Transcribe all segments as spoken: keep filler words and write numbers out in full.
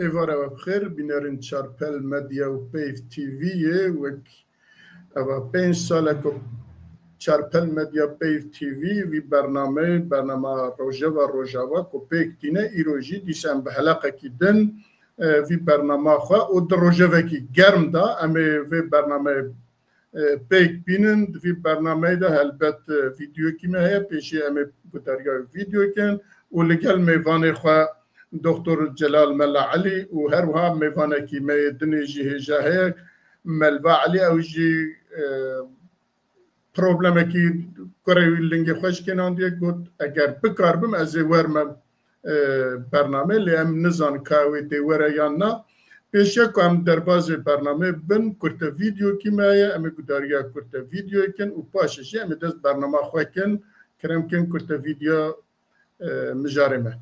Êvara we bi xêr, bînerên Çarpel Medya û Peyv T V'yê. Wek eva pênc sal e ku Çarpel Medya Peyv T V vî bernameyê, bernama Rojeva Rojava ku pêk tîne, îro jî dîsa em bi heleqekî din, e, vî bernama xwe û di rojevekî germ de em ê vê bernameyê e, pêk bînin. Di vî bernameyê de helbet, e, vîdeokî me heye. Pêşî em ê guhdariya vîdeokin û li gel mêvanê xwe Doktor Celal Mela Elî û her wiha mêvanekî me yê dinê jî hêja heye. Melva Elî, ew jî, e, problemekî kurê wî lingê xwe ji kênandiye, got, eger bikarbim ez ê werme e, bername, lê em nizan ka wê tê were yan na. Pêşiya ku em derbazê bernamê bin, kurte vîdeokî me ye, em ê gudariya kurte vîdeoyê kin û paşê jî em ê dest bernama xwe kin. Kerem kin kurte vîdeo, e, mijarê me.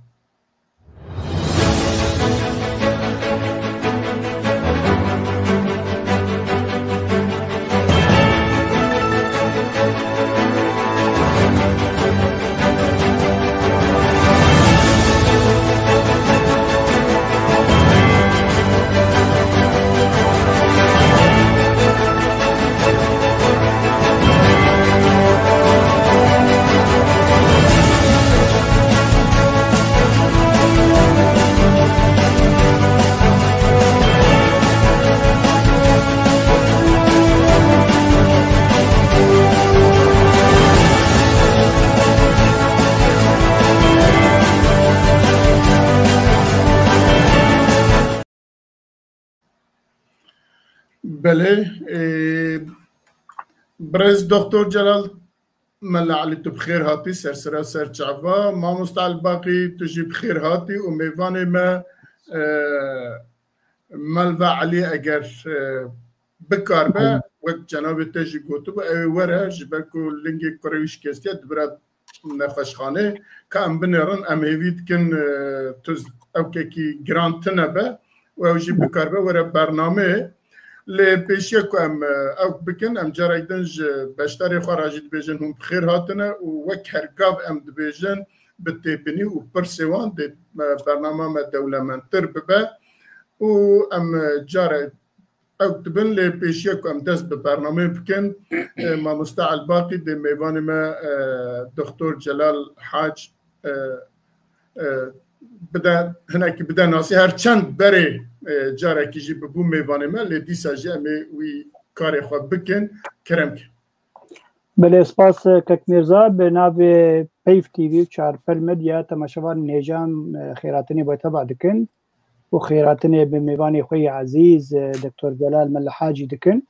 Belê, e, birêz Doktor Celal Mela Elî, tu bi xêr hatî, ser sera ser çava. Mamosta Elbaqî, tu jî bi xêr hatî û mêvanê me, e, Melva Elî, eger, e, bikaribe, wek cenabê te jî gotibû, ew ê were, ji ber ku lingê kurê wî şikestiye, dibire nexweşxanê, ka em binêrin, em hêvî dikin, e, tu z-, ewkekî giran tune be û ew jî bikaribe were bernameyê. Lê pêşiya ku em, e, ewk bikin, em carek din ji beşdarê xwe re jî dibêjin hûn bi xêr hatine û wek her gav em dibêjin bi têbinî û pirsê wan dê, e, bernama me dewlemendtir bibe û em, e, care ew dibin, lê pêşiya ku em dest bi bernameyê bikin, e, mamoste Elbaqî dê mêvanê me, e, Doktor Celal Hac, e, e, bide, hinekî bide nasî, her çend berê, e, carekî jî bibû mêvanê me, lê dîsa jî em ê wî karê xwe bikin. Kerem ke. Belê, spas, e, kek Mîrza, bi navê Peyv T V û Çarpel Medya temaşevanên hêja em, e, xêratinê bo teba dikin û xêratinê bi mêvanê xwe yê ezîz, e, Doktor Celal Mela Hacî dikin.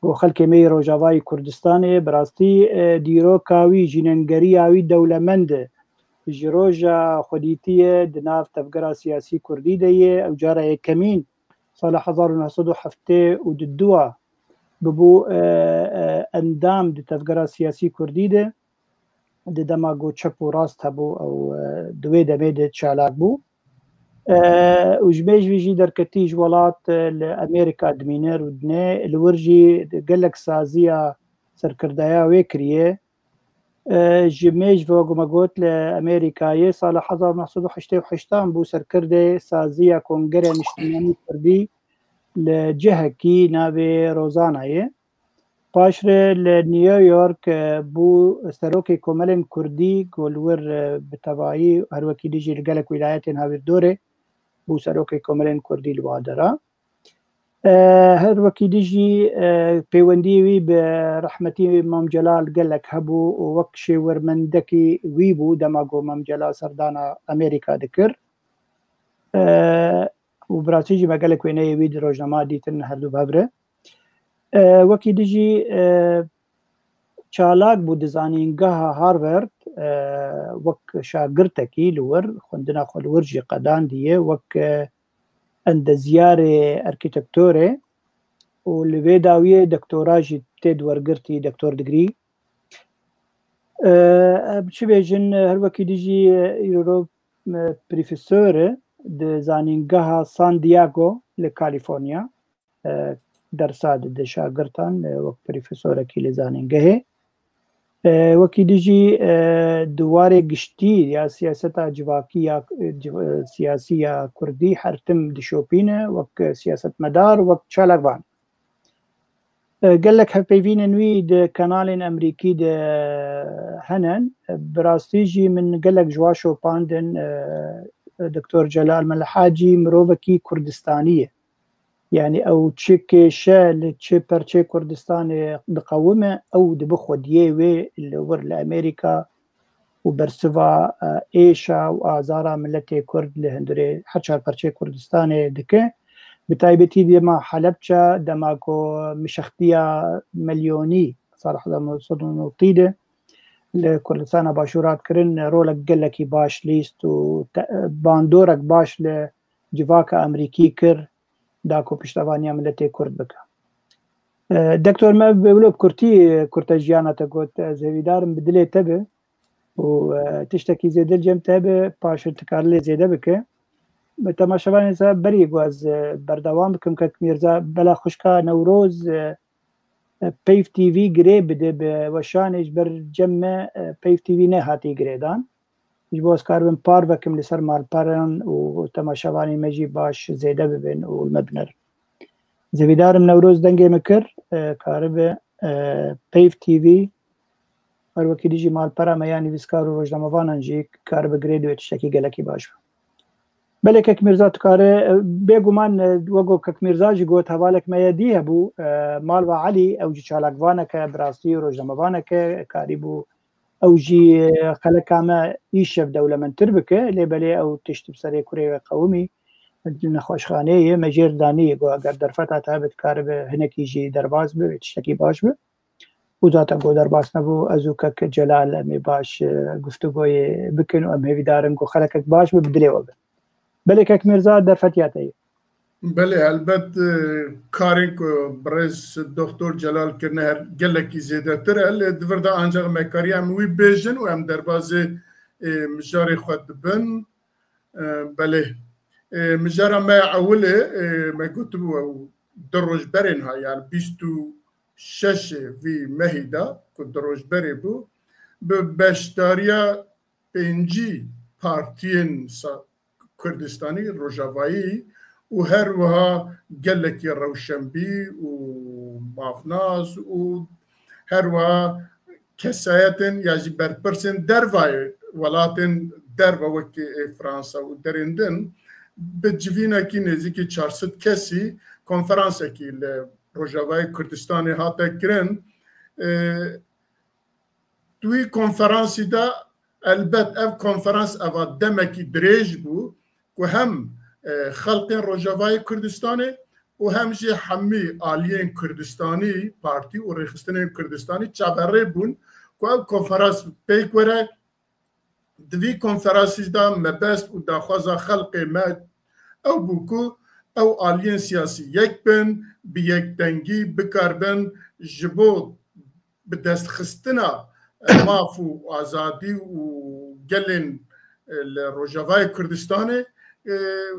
Û xelkê me yê Rojavayê Kurdistanê bi rastî, e, dîroka wî, jînengeriya wî dewlemend e. Ji roja xwedîtiyê di nav tevgera siyasî kurdî de ye. Ew cara yekemîn sala hezar û neh sed û heftê û du bû, e, e, endam di tevgera siyasî kurdî de. Di dema ku çep û rast hebû, ew, e, di wê demê de çalak bû. E, û ji mêj vî jî derketî ji welat, e, li Amerîka dimîne û dinê, li wir jî gelek saziya serkirdaya wê kiriye. E, ji mêj ve ku me got li Amerîkayê sala hezar û neh sed û heştê û heşt an bû serkirdê saziya Kongereya Niştimanî Kurdî li cihekî navê Rozanayê. Paşre li New York, e, bû serokê Komelên Kurdî ku li wir, e, bi tevayî her wekî dî jî li gelek wîlayetên hawîrdorê bû serokê Komelên Kurdî li wa dera. E, her wekî dî jî, e, pêwendiyê wî bi rehmetî Mam Celal gelek hebû û wek şêwirmendekî wî bû dema ku Mam Celal serdana Amerîka dikir. E, û bi rastî jî me gelek wêneyê wî di rojnama dîtin her du bi hev re. E, wekî dî jî, e, çalak bû di zanîngeha Harvard, e, wek şagirtekî li wir, xwendina xwe li wir jî qedandiye, wek, e, endezyarê, arkitektorê û li vê dawiyê doktora jî tê di wergirtî, doktor digrî. E, em çi bêjin, her wekî dî jî, e, îro, e, profesor e di zanîngeha San Diego li California. E, dersa dide şagirtan, e, wek profesorekî li zanîngehê. E, wekî dijî, e, di warê giştî ya siyaseta civakî ya, e, civ-, e, siyasî ya kurdî her tim dişopîne, wek siyasetmedar, wek çalakvan. E, gelek hevpeyvînên wî di kanalên Amerîkî de hene. E, bi rastî jî min gelek ji wan şopandin, e, Doktor Celal Melhacî mirovekî Kurdistanî ye. Yanî ew çi kêşe li çi perçê Kurdistanê diqewime, ew dibe xwediyê wê li wir li Amerîka û bersiva, e, êşa û azara miletê Kurd li hundirê her çar perçê Kurdistanê dike. Bi taybetî dema Helebça, dema ku mişextiya milyonî sala hezar neh sed û newtî de li Kurdistana Başûr hat kirin, rolek gelekî baş lîst û te-, bandorek baş li civaka Amerîkî kir, da ku piştevaniya miletê Kurd bike. E, Doktor, me bi wilo bi kurtî kurte jiyana te got, ez hêvîdar im bi dilê te be û, e, tiştekî zêde li cem te be, paşê tu karî lê zêde bike. Bi temaşevanê se berî ku ez, e, berdewam bikim, kek Mîrza, bela xwişka Newroz, e, e, Peyv T V girê bide bi weşanê ji ber cem me, e, Peyv T V nehatî girêdan. Ji bo ez karibim parvekim li ser malperan û temaşevanên me jî baş zêde bibin û li me binerin. Ez hêvîdar im Newroz dengê min kir, e, karibe, e, Peyv T V, her wekî dijî malpera me ya nivîskar û rojnamevanan jî karibe girê dû, tiştekî gelekî baş be. Belê kek Mîrza tu kare, e, bêguman, e, wek ku kek Mîrza jî got, hevalek me ye dî hebû, e, Malva Elî, ew jî çalakvaneke, bi rastî rojnamevaneke, karîbû ew jî, e, xeleka me îşev dewlemendtir bike, lê belê ew tişt bi serê kurê wê qewimî, nexweşxaneyê ye, me jêr danî, got eger derfeta te hebe dikaribe hinekî jî derbas be, tiştekî baş be. Û zaten got derbas nebû, ez û kek Celal em ê baş, e, guftûgoyê bikin û em hêvîdar in ku xelekek baş be, bi dilê we be. Belê kek Mîrza, derfetiya te ye. Belê, helbet, e, karên ku birêz Doktor Celal kirine her gelekî zêdetir e, lê di vir de ancaq me kariye em wî bêjin û em derbazê, e, mijarê xwe dibin. E, belê. E, mijara me ya ewilê, e, me gotibû ew du roj berê niha, yani bîst û şeş vî mehî de ku du roj berê bû, bi beşdariya pêncî partiyên sa-, Kurdistanî, Rojavayî û her wiha gelekî rewşenbîr û mafnas û her wiha kesayetên ya jî berpirsên dervayê welatên derve wekî, e, Fransa û derên din bi civînekî nêzîkî çar sed kesî konferansekî li Rojavayê Kurdistanê hate kirin. E, Di wî konferansî de, elbet ev konferans eva demekî dirêj bû ku hem, e, xelkên Rojavayê Kurdistanê û hem jî hemî aliyên Kurdistanî, partî û rêxistinên Kurdistanî çaverê bûn ku ev konferans pêk were. Di vî konferansî de mebest û daxwaza xelkê me ew bû ku ew aliyên siyasî yek bin, bi yekdengî bikaribin ji bo bi destxistina maf û azadî û gelên, e, li Rojavayê Kurdistanê, e,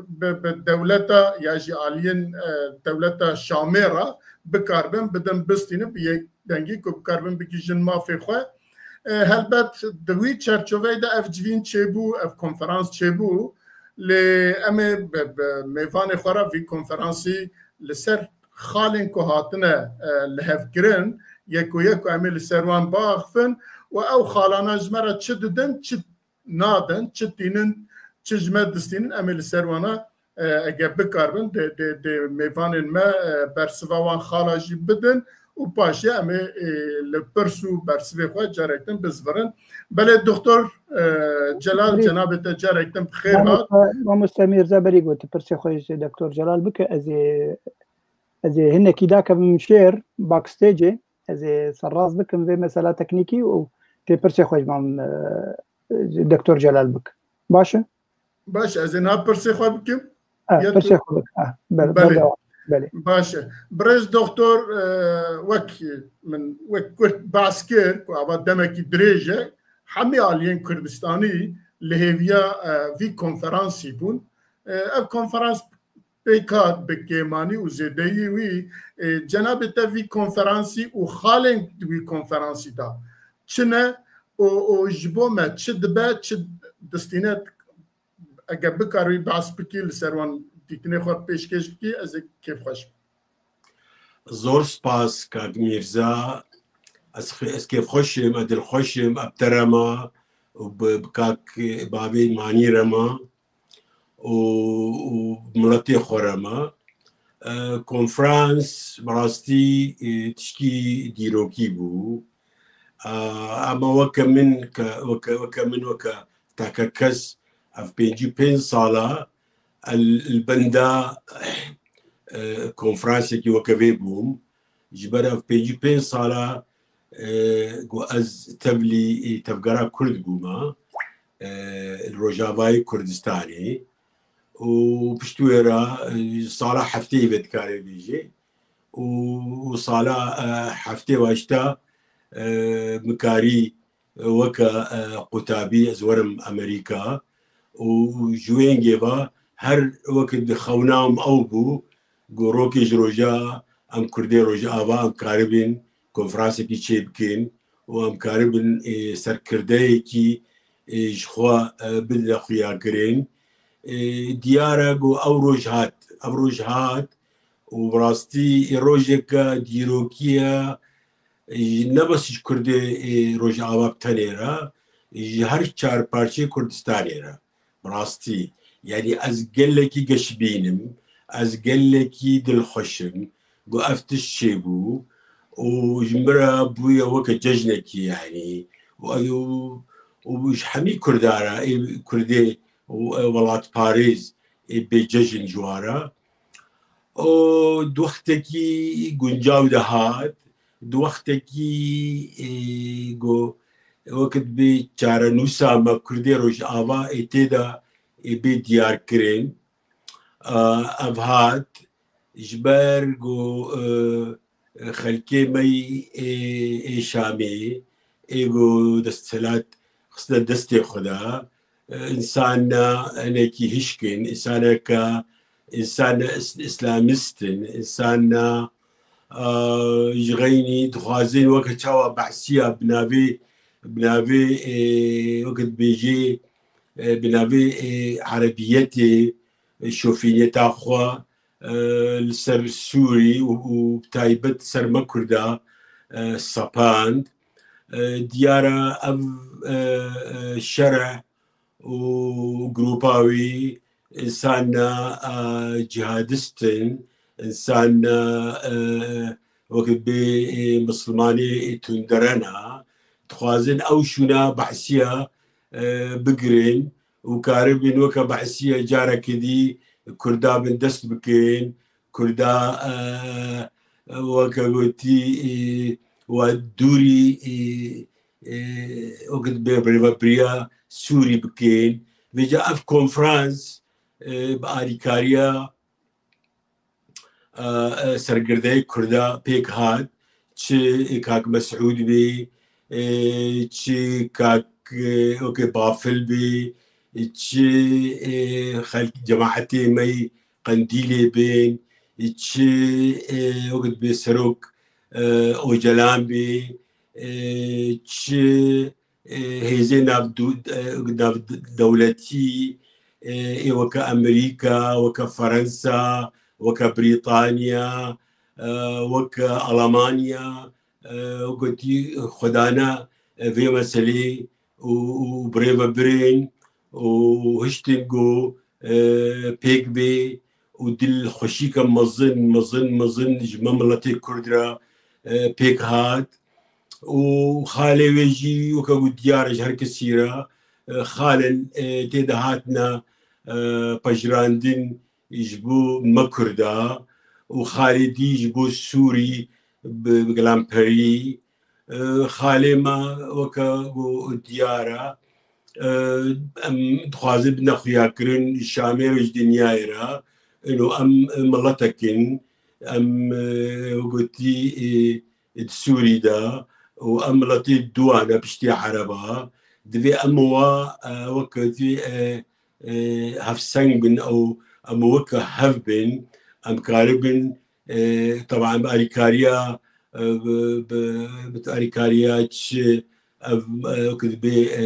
bi, bi dewleta ya jî aliyên, e, dewleta Şamê re bikaribin bidin bistînin bi yekdengî ku bikaribin bigihîjin mafê xwe. E, helbet di wî çerçoveyê de ev civîn çêbû, ev konferans çêbû. Lê em ê bi, bi mêvanê xwe re vî konferansî li ser xalên ku hatine, e, lihevkirin, yeko yeko em ê li ser wan biaxifin û ew xalana ji me re çi didin, çi nadin, çi tînin, çi ji me distînin, em ê li ser wana, e, eger bikaribin, dê, dê, dê mêvanên me, e, bersiva wan xala jî bidin û paşê em ê, e, li pirs û bersivê xwe carek din bizvirin. Belê, Doktor, e, Celal, Belê. Cenabê te carek din bi xêr hat. Mamoste, Mamoste Mîrza berî got, pirsê xwe ji Doktor Celal bike, ez ê, ez ê hinekî dakevim şêr, backstageê, ez ê serrast bikim vê mesela teknîkî û tê pirsê xwe ji mam, e, Doktor Celal bike. Baş e? Baş, ez ê niha pirsê xwe bikim. Ha, Ya tu pirsê xwe bike. Ha, ber-, Belê. berdewam. Belê. Baş e. Birêz Doktor, e, wek min wek kurt behs kir ku ava demekî dirêj e, hemî aliyên Kurdistanî li hêviya, e, vî konferansî bûn. E, ev konferans pêk hat bi kêmanî û zêdeyî wî, e, cenabê te vî konferansî û xalên di wî konferansî de çi ne û, û ji bo me çi dibe, çi distîne, eger bikarî behs bikî, li ser wan dîtinê xwe pêşkêş bikî, ez ê kêfxweş bim. Zor spas kak Mîrza. Ez, ez kêfxweş im, ez dilxweş im, ez bi te re me û bi, bi kak bavê Manî re me û, û miletê xwe re me. E, konferans bi rastî, e, tişkî dîrokî bû. E, ama weke min, ke, weke, weke min, weke teke kes, ev pêncî pênc sala el, li benda, e, konferansekî weke vê bûm. Ji ber ev pêncî pênc sala, e, ku ez tevlî, e, tevgera Kurd bûme, e, li Rojavayê Kurdistanê. Û piştî wê re, e, sala hefteyê vê dikare bêje. Û, û sala, e, heftê wa ji te, e, mikarî weke, e, qutabî ez werim Amerîka û ji wê hingê ve her weke dixewinam ew bû, ku rokê ji roja em Kurdê Rojava em karibin konferansekî çêbikin û em karibin, e, serkirdeyekî, e, ji xwe, e, bidine xuyakirin. E, diyar e ku ew roj hat, ev roj hat û bi rastî, e, rojeke dîrokî ye, e, ne bes ji Kurdê, e, Rojava bi tenê re, ji her çar parçeyê Kurdistanê re. Bi rastî, yanî ez gelekî geşbîn im, ez gelekî dilxweş im, ku ev tişt çêbû û ji min re bûye weke cejnekî, yanî û, û, û ji hemî Kurda re, ê Kurdê û, e, welatparêz, ê bê cejn ji wan re. Û di wextekî guncaw de hat, di wextekî, e, ku wekit bê çarenûsa me Kurdê Rojava ê tê de ê bê diyarkirin. E, ev hat ji ber ku, e, xelkê me yî ê, ê Şamê ê ku desthilat xistine destê xwe de, e, însan ne, hinekî hişk in, însaneke, însan ne is-, îslamîst in, însan ne, e, ji xeynî dixwazin weke çawa behsiya bi navê, bi navê, e, weke dibêjê, e, bi navê, e, erebiyetê, e, şofîniyeta xwe, e, li ser Sûrî û, û bi taybet ser me Kurda, e, sepand. E, diyar e ev, e, e, şereh û grûpa wî însan ne, e, cihadist in, însan ne, e, wekî bê, e, misilmanê, e, tundere ne. Dixwazin ew şûna behsiya, e, bigirin û karibin weke behsiya careke dî Kurda bindest bikin, Kurda, e, weke gotî, e, we dûrî, e, e, weke bê rêvebiriya Sûrî bikin. Vêca ev konferans, e, bi alîkariya, e, e, serkirdeyê Kurda pêk hat. Çi kak Mesûd bê, e, çi kak, e, weke Bafil bê, çi, e, xelk cemaetê me yî Qendîlê bên, çi, e, wekî bê serok, e, Ocalan bê, e, çi, e, hêzê navdu-, e, navdewletî, e, ê weke Amerîka, weke Ferensa, weke Brîtanya, e, weke Alemanya, e, gotî xwedana, e, vê meselê û, û birêvebirên û hiştin ku, e, pêk bê û dilxweşîke mezin, mezin, mezin ji me miletê Kurd re, e, pêk hat. Û xalê wê jî weke ku diyar e ji her kesî re, e, xalên, e, tê de hatine, e, pejirandin ji bo me Kurda û xalê dî ji bo Sûrî bi, bi gilamperî. E, xalê me weke ku diyar e, e, em dixwazin bine xuyakirin Şamê re ji dinyayê re. Ino em, e, miletek in, em, e, gotî, e, di Sûrî de û em miletê duwa ne piştî Ereba. Divê em wa, e, weke tî, e, e, hevseng bin ew em weke hev bin, em karibin, e, teba em alîkariya, e, bi, bi, bi alîkariya çi, ev, e, wekî dibê, e,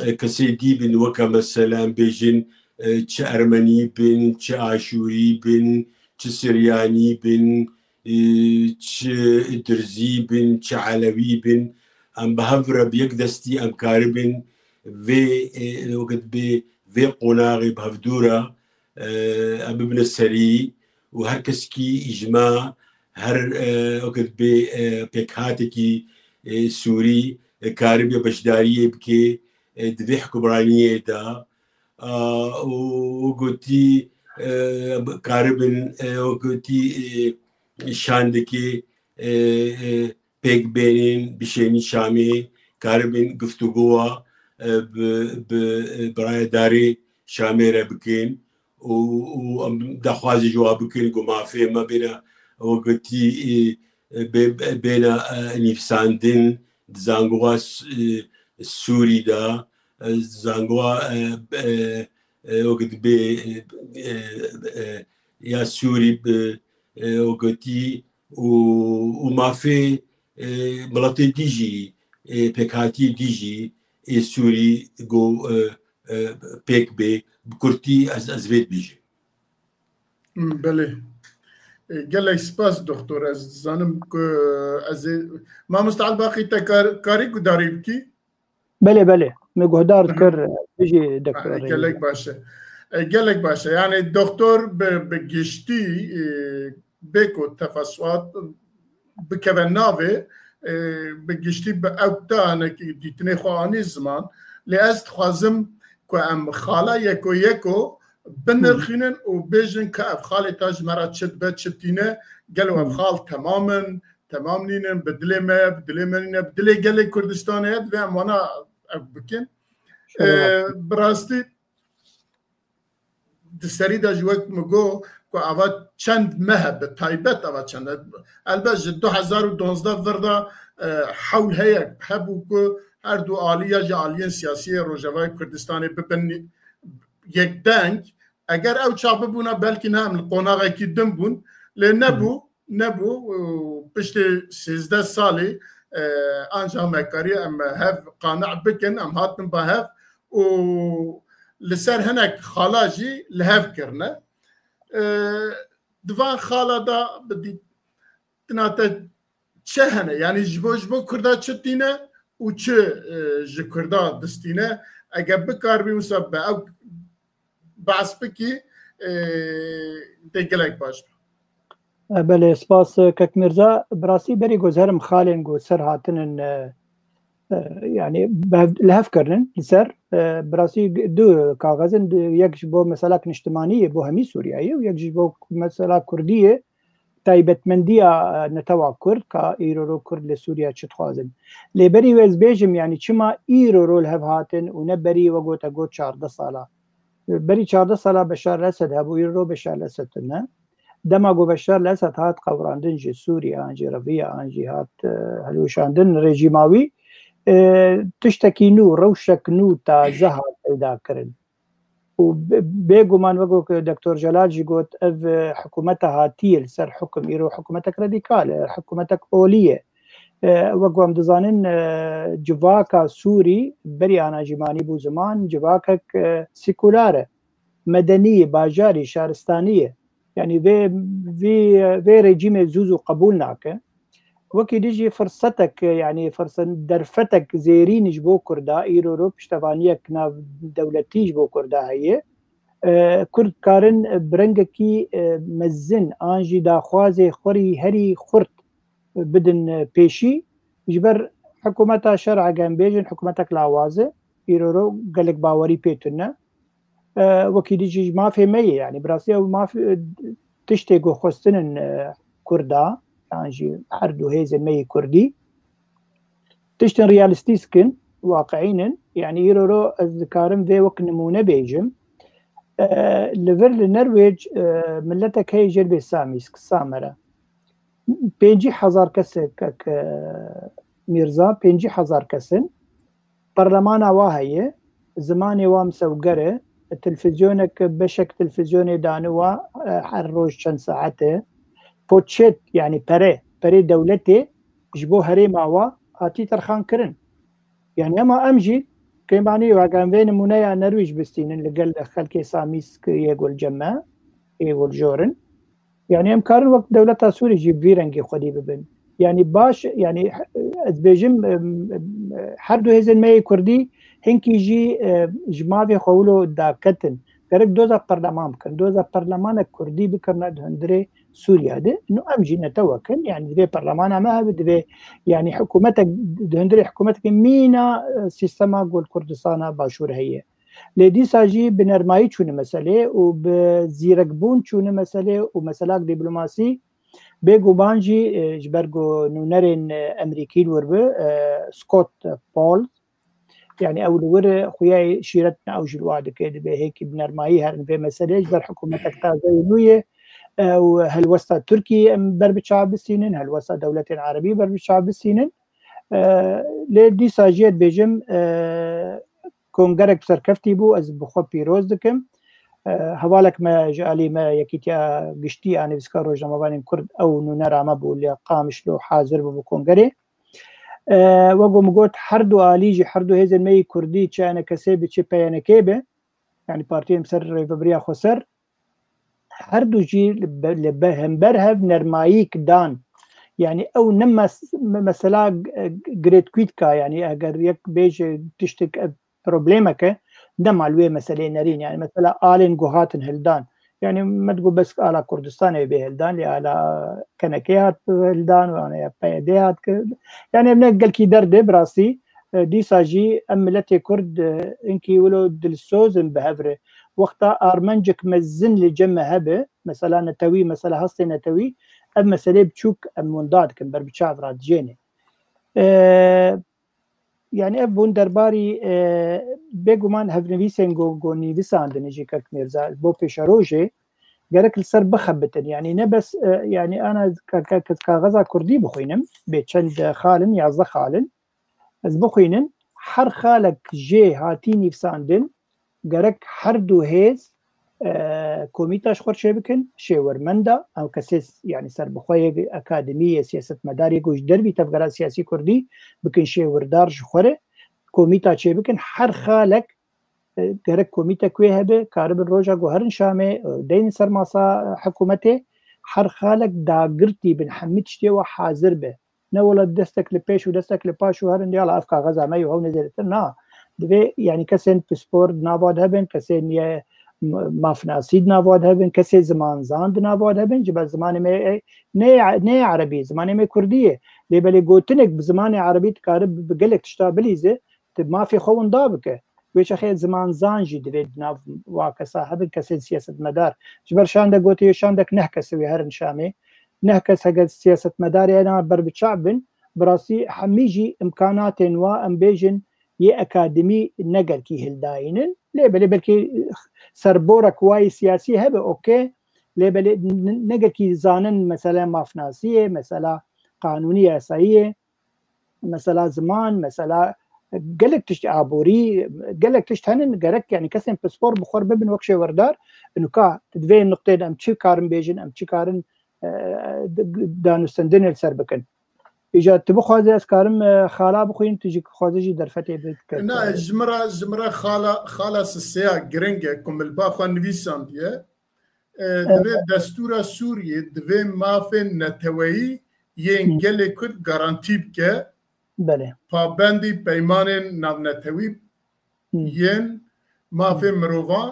e, kesê dî bin, weke mesela em bêjin, e, çi Ermenî bin, çi Aşûrî bin, çi Siryanî bin, e, çi Dirzî bin, çi Elewî bin, em bi hev re bi yek destî em karibin vê, e, wekî dibê vê qonaxê bi hevdû re, e, em bibine serî û her kesekî ji me, her, e, wekî dibê, e, pêkhatekî, e, Sûrî, e, karibe beşdariyê bike, e, di vê hukimraniyê de. A, û, û gotî, e, karibin, e, û gotî, e, şandekê, e, e, pêk bênin, bişênin Şamê, karibin guftûgowa, e, bi, bi, e, birayedarê Şamê re bikin û, û em daxwazê ji wa bikin ku mafê me bêne, wekî dibê, e, e, bê-, bê-, bêne, e, nivîsandin di zangowa s-, e, Sûrî de, e, zangowa, e, e, e, wekî dibê, e, e, e, ya Sûrî bi, e, wekî dibê û, û mafê, e, miletê dî jî, e, pêkhatiyê dî jî ê Sûrî go, e, e, pêk bê, bi kurtî ez, ez vê dibêjim. Hmm, belê. E, gelek spas, doktor. Ez dizanim ku ez ê, Mamoste Elbaqî, te kar-, karî guhdarî bikî? Belê, belê. Me guhdar Hı hı. kir, bijî doktor. Gelek baş e. E, gelek baş e. Yani doktor bi, bi giştî, e, bê ku tefeswat bikeve navê, e, bi giştî bi ew te hinekî dîtinê xwe anî ziman. Lê ez dixwazim ku em xala yeko yeko binirxînin û bêjin ka ev xalê ta ji me re çi dibe, çi tîne, gelo ev Hı. xal temam in, temam nînin, bi dilê me, bi dilê me nîne, bi dilê gelê Kurdistanê ye, divê em wana ev bikin. Şeref. E, bi rastî di serî de jî wek min got ku ava çend meh e, bi taybet ava çend e. Elbet ji du hezar û duwazdeh vir de, e, hewl heye, hebû ku her du alî ya ji aliyên siyasî yê Rojavayê Kurdistanê bibin yekdeng. Eger ew çax bibûna, belkî ne em li qonaxekî din bûn. Lê nebû, Hı. nebû. Û piştî sêzdeh salî, e, anca me kariye em hev qane bikin, em hatin ba hev û li ser hinek xala jî li hev kirine. E, di van xala de bi dîtina te çi hene? Yanî ji bo, ji bo Kurda çi tîne û çi, e, ji Kurda distîne? Eger bikaribî wisa bi ew behs bikî, e, tê gelek baş be. E, belê, spas, e, Kek Mirza. Bi rastî berî ku ez herim xalên ku ser hatinin, e, e, yani bev-, li hev kirinin li ser, e, bi rastî du kaxez in, du, yek ji bo meselak niştimanî ye, bo hemî Sûriyeyê û yek ji bo mesela Kurdî ye. Taybetmendiya, e, netewa Kurd, ka îro ro Kurd li Sûriye çi dixwazin. Lê berî wê ez bêjim, yani çima îro ro li hev hatin û ne berî we gote got çardeh sala. Berî çardeh sala Beşar el-Esed hebû, îro ro Beşar el-Esed tune. Dema ku Beşar el-Esed hat qewrandin ji Sûriye, an jî reviya, an jî hat, e, hilweşandin rejîma wî, e, tiştekî nû, rewşek nû, taze hat peyda kirin. Û be-, bêguman, wek ku Doktor Celal jî got, ev, e, hikûmeta hatiyê li ser hukum, îro hikûmetek radîkal e, hikûmetek olî ye. E, wek ku em dizanin, e, civaka Sûrî berî ana jî manî bû ziman, civakek, e, sekular e, medenî ye, bajarî, şaristanî ye. Yani vê, vê, vê rejîmê zû zû qebûl nake. Wekî dî jî firsetek, yani firset, derfetek zêrîn ji bo Kurda, îro ro piştevaniyek navdewletî ji bo Kurda heye. E, Kurd karin bi rengekî, e, mezin an jî daxwazê xwe rî herî xurt bidin, e, pêşî. Ji ber hikûmeta şer, eger em bêjin, hikûmetek lawaz e, îro ro gelek bawerî pê tune. E, wekî dî jî mafê me ye, yani bi rastî ew maf, e, tiştê ku xwestin in, e, Kurda, yan jî her du hêzên me yê Kurdî, tiştên realîstîk in, waqiîn in. Yani îro ro ez dikarim vê wek nimûne bêjim. E, li vir li Nerwêc, e, miletek heye jê dibê Samîsk, Samere. Pêncî hezar kes e, Kek, e, Mîrza, pêncî hezar kes in. Parlemana wa heye, zimanê wa misewger e, televîzyoneke, beşek televîzyonê dane wa, e, her roj çend saet e. Poçet, yani pere, perê dewletê ji bo herêma wa hatî terxankirin. Yani hema em jî kêmanî weke em vê nimûneya Nerwîj bistînin li gel xelkê Samîsk yê gul cem me, yê gul jor in. Yani em karin wek dewleta Sûrî jî bi vî rengî xwedî bibin. Yani baş, yani ez bêjim, em, em, her du hêzên me yê Kurdî hinkî jî, e, ji mavê xwe wilo daketin. Gerek doza perleman bikin. Doza perlemanek Kurdî bikirine di hundirê Sûriye de. Nû em jî netewek in. Yani divê perlemana me hebe, divê yani hikûmetek, di hundirê hikûmetekê mîna, e, sîstema gol Kurdistana Başûr heye. Lê dîsa jî bi nermayî çûne meselê û bi zîrekbûn çûne meselê û meselak dîplomasî bêguman jî, e, ji ber ku nûnerên, e, Emerîkî li wir bi, e, Scott Paul, yani ew li wir, e, xuya şîretine ew jî li wa dike, dibê hêkî bi nermayî herin vê meselê ji ber hikûmetek taze û nû ye, e, û helwesta Tirkiyê em ber bi çav bistînin, helwesta dewletên Erebî ber bi çav bistînin. E, lê dîsa jî ez dibêjim, e, kongerek serkeftî bû, ez bi xwe pîroz dikim. E, hevalek me ji alî me Yekîtiya Giştî a Nivîskar Rojnamevanên Kurd ew nûnera me bû, li Qamişlo hazir bû bi kongerê. E, wek min got, her du alî jî, her du hêzên me yî Kurdî, çi ENKSê bi, çi PYNKê bi, yani partiyên ser rêvebiriya xweser, her du jî li be-, li be-, hember hev nermayîk dan. Yani ew ne mes-, me-, mesela g-, girêdkûyî dika, yani eger yek bêje tiştek, e, problemeke, dema li wê meseleyê nerîn, yani mesela alên ku hatin hildan. Yani me digot bes ala Kurdistanê bê hildan, lê ala KNKê hat hildan, û ana ya PYDê hat kir. Yani ev ne gelkî derd e, bi rastî. E, dîsa jî em miletê Kurd, e, hinkî wilo dilsoz in bi hev re. Wexta armencek mezin li cem me hebe, mesela netewî, mesela hestê netewî, ev meselê biçûk em winda dikin, ber bi çav re dijêne. E, yani ev bûn derbarî, e, bêguman hevnivîsên go, go nivîsandine jî kek Mîrza, bo pêşerojê gerek li ser bixebitin. Yani ne bes, e, yani ana ka-, ka-, ka-, kaxeza Kurdî bixwînim, bê çend xal in, yazdeh xal in. Ez bixwînim, her xalek jê hatî nivîsandin, gerek her du hêz, e, komîta ji xwe re çêbikin, şêwirmenda, ew kesê, yani serbixwe yê akademî yê siyasetmedarê ku ji dervî tevgera siyasî Kurdî bikin şêwirdar ji xwe re, komîta çêbikin, her xalek, e, gerek komîtek wê hebe, karibin roja ku herin Şamê, e, deynin ser masa, e, hikûmetê, her xalek dagirtî bin, hemî tiştê we hazir be. Ne wela destek li pêş û destek li paş û herin, yala ev kaxeza me yo, hew ne zêdetir, na. Divê, yani kesên pispor di nava de hebin, kesên ye m-, mafnasî di nava de hebin, kesê zimanzan di nava de hebin, ji ber zimanê me, e, ne, ne erebî, zimanê me kurdî ye. Lê belê gotinek bi zimanê erebî dikare bi, bi gelek tişta bilîze, tu mafê xwe winda bike. Wê çaxê zimanzan jî divê di nav wa kesa hebin, kesên siyasetmedar. Ji ber şandek gotiye, şandek neh kes wê herin Şamê. Neh kes heke siyasetmedarê ena ber bi çav bin, bi rastî hemî jî imkanatên wa, em bêjin, yê akademî ne gelkî hildayînin. Lê belê belkî serborek wa yê siyasî hebe, okey. Lê belê n-, n-, ne gelkî zanin mesela mafnasiyê, mesela qanûnî yasayî ye. Mesela ziman, mesela gelek tişt aborî, gelek tişt henin, gerek yani kesên pispor bi xwe re bibin wek şêwerdar. Nuka di vê nuqtê de em çi karin bêjin, em çi karin, e, d-, danûstendinê li ser bikin. Îca tu bixwaze ez karim, e, xala bixwînim, tu jî dixwaze jî derfetê bike. Na, ji min re, ji min re xala, xala siseya giring e ku min li ba xwe nivîsandiye. E, Evet. Divê destûra Sûriyê, divê mafên neteweyî yên Hı. gelê Kurd garantî bike, Belê. pabendî peymanên navnetewî Hı. yên mafên Hı. mirovan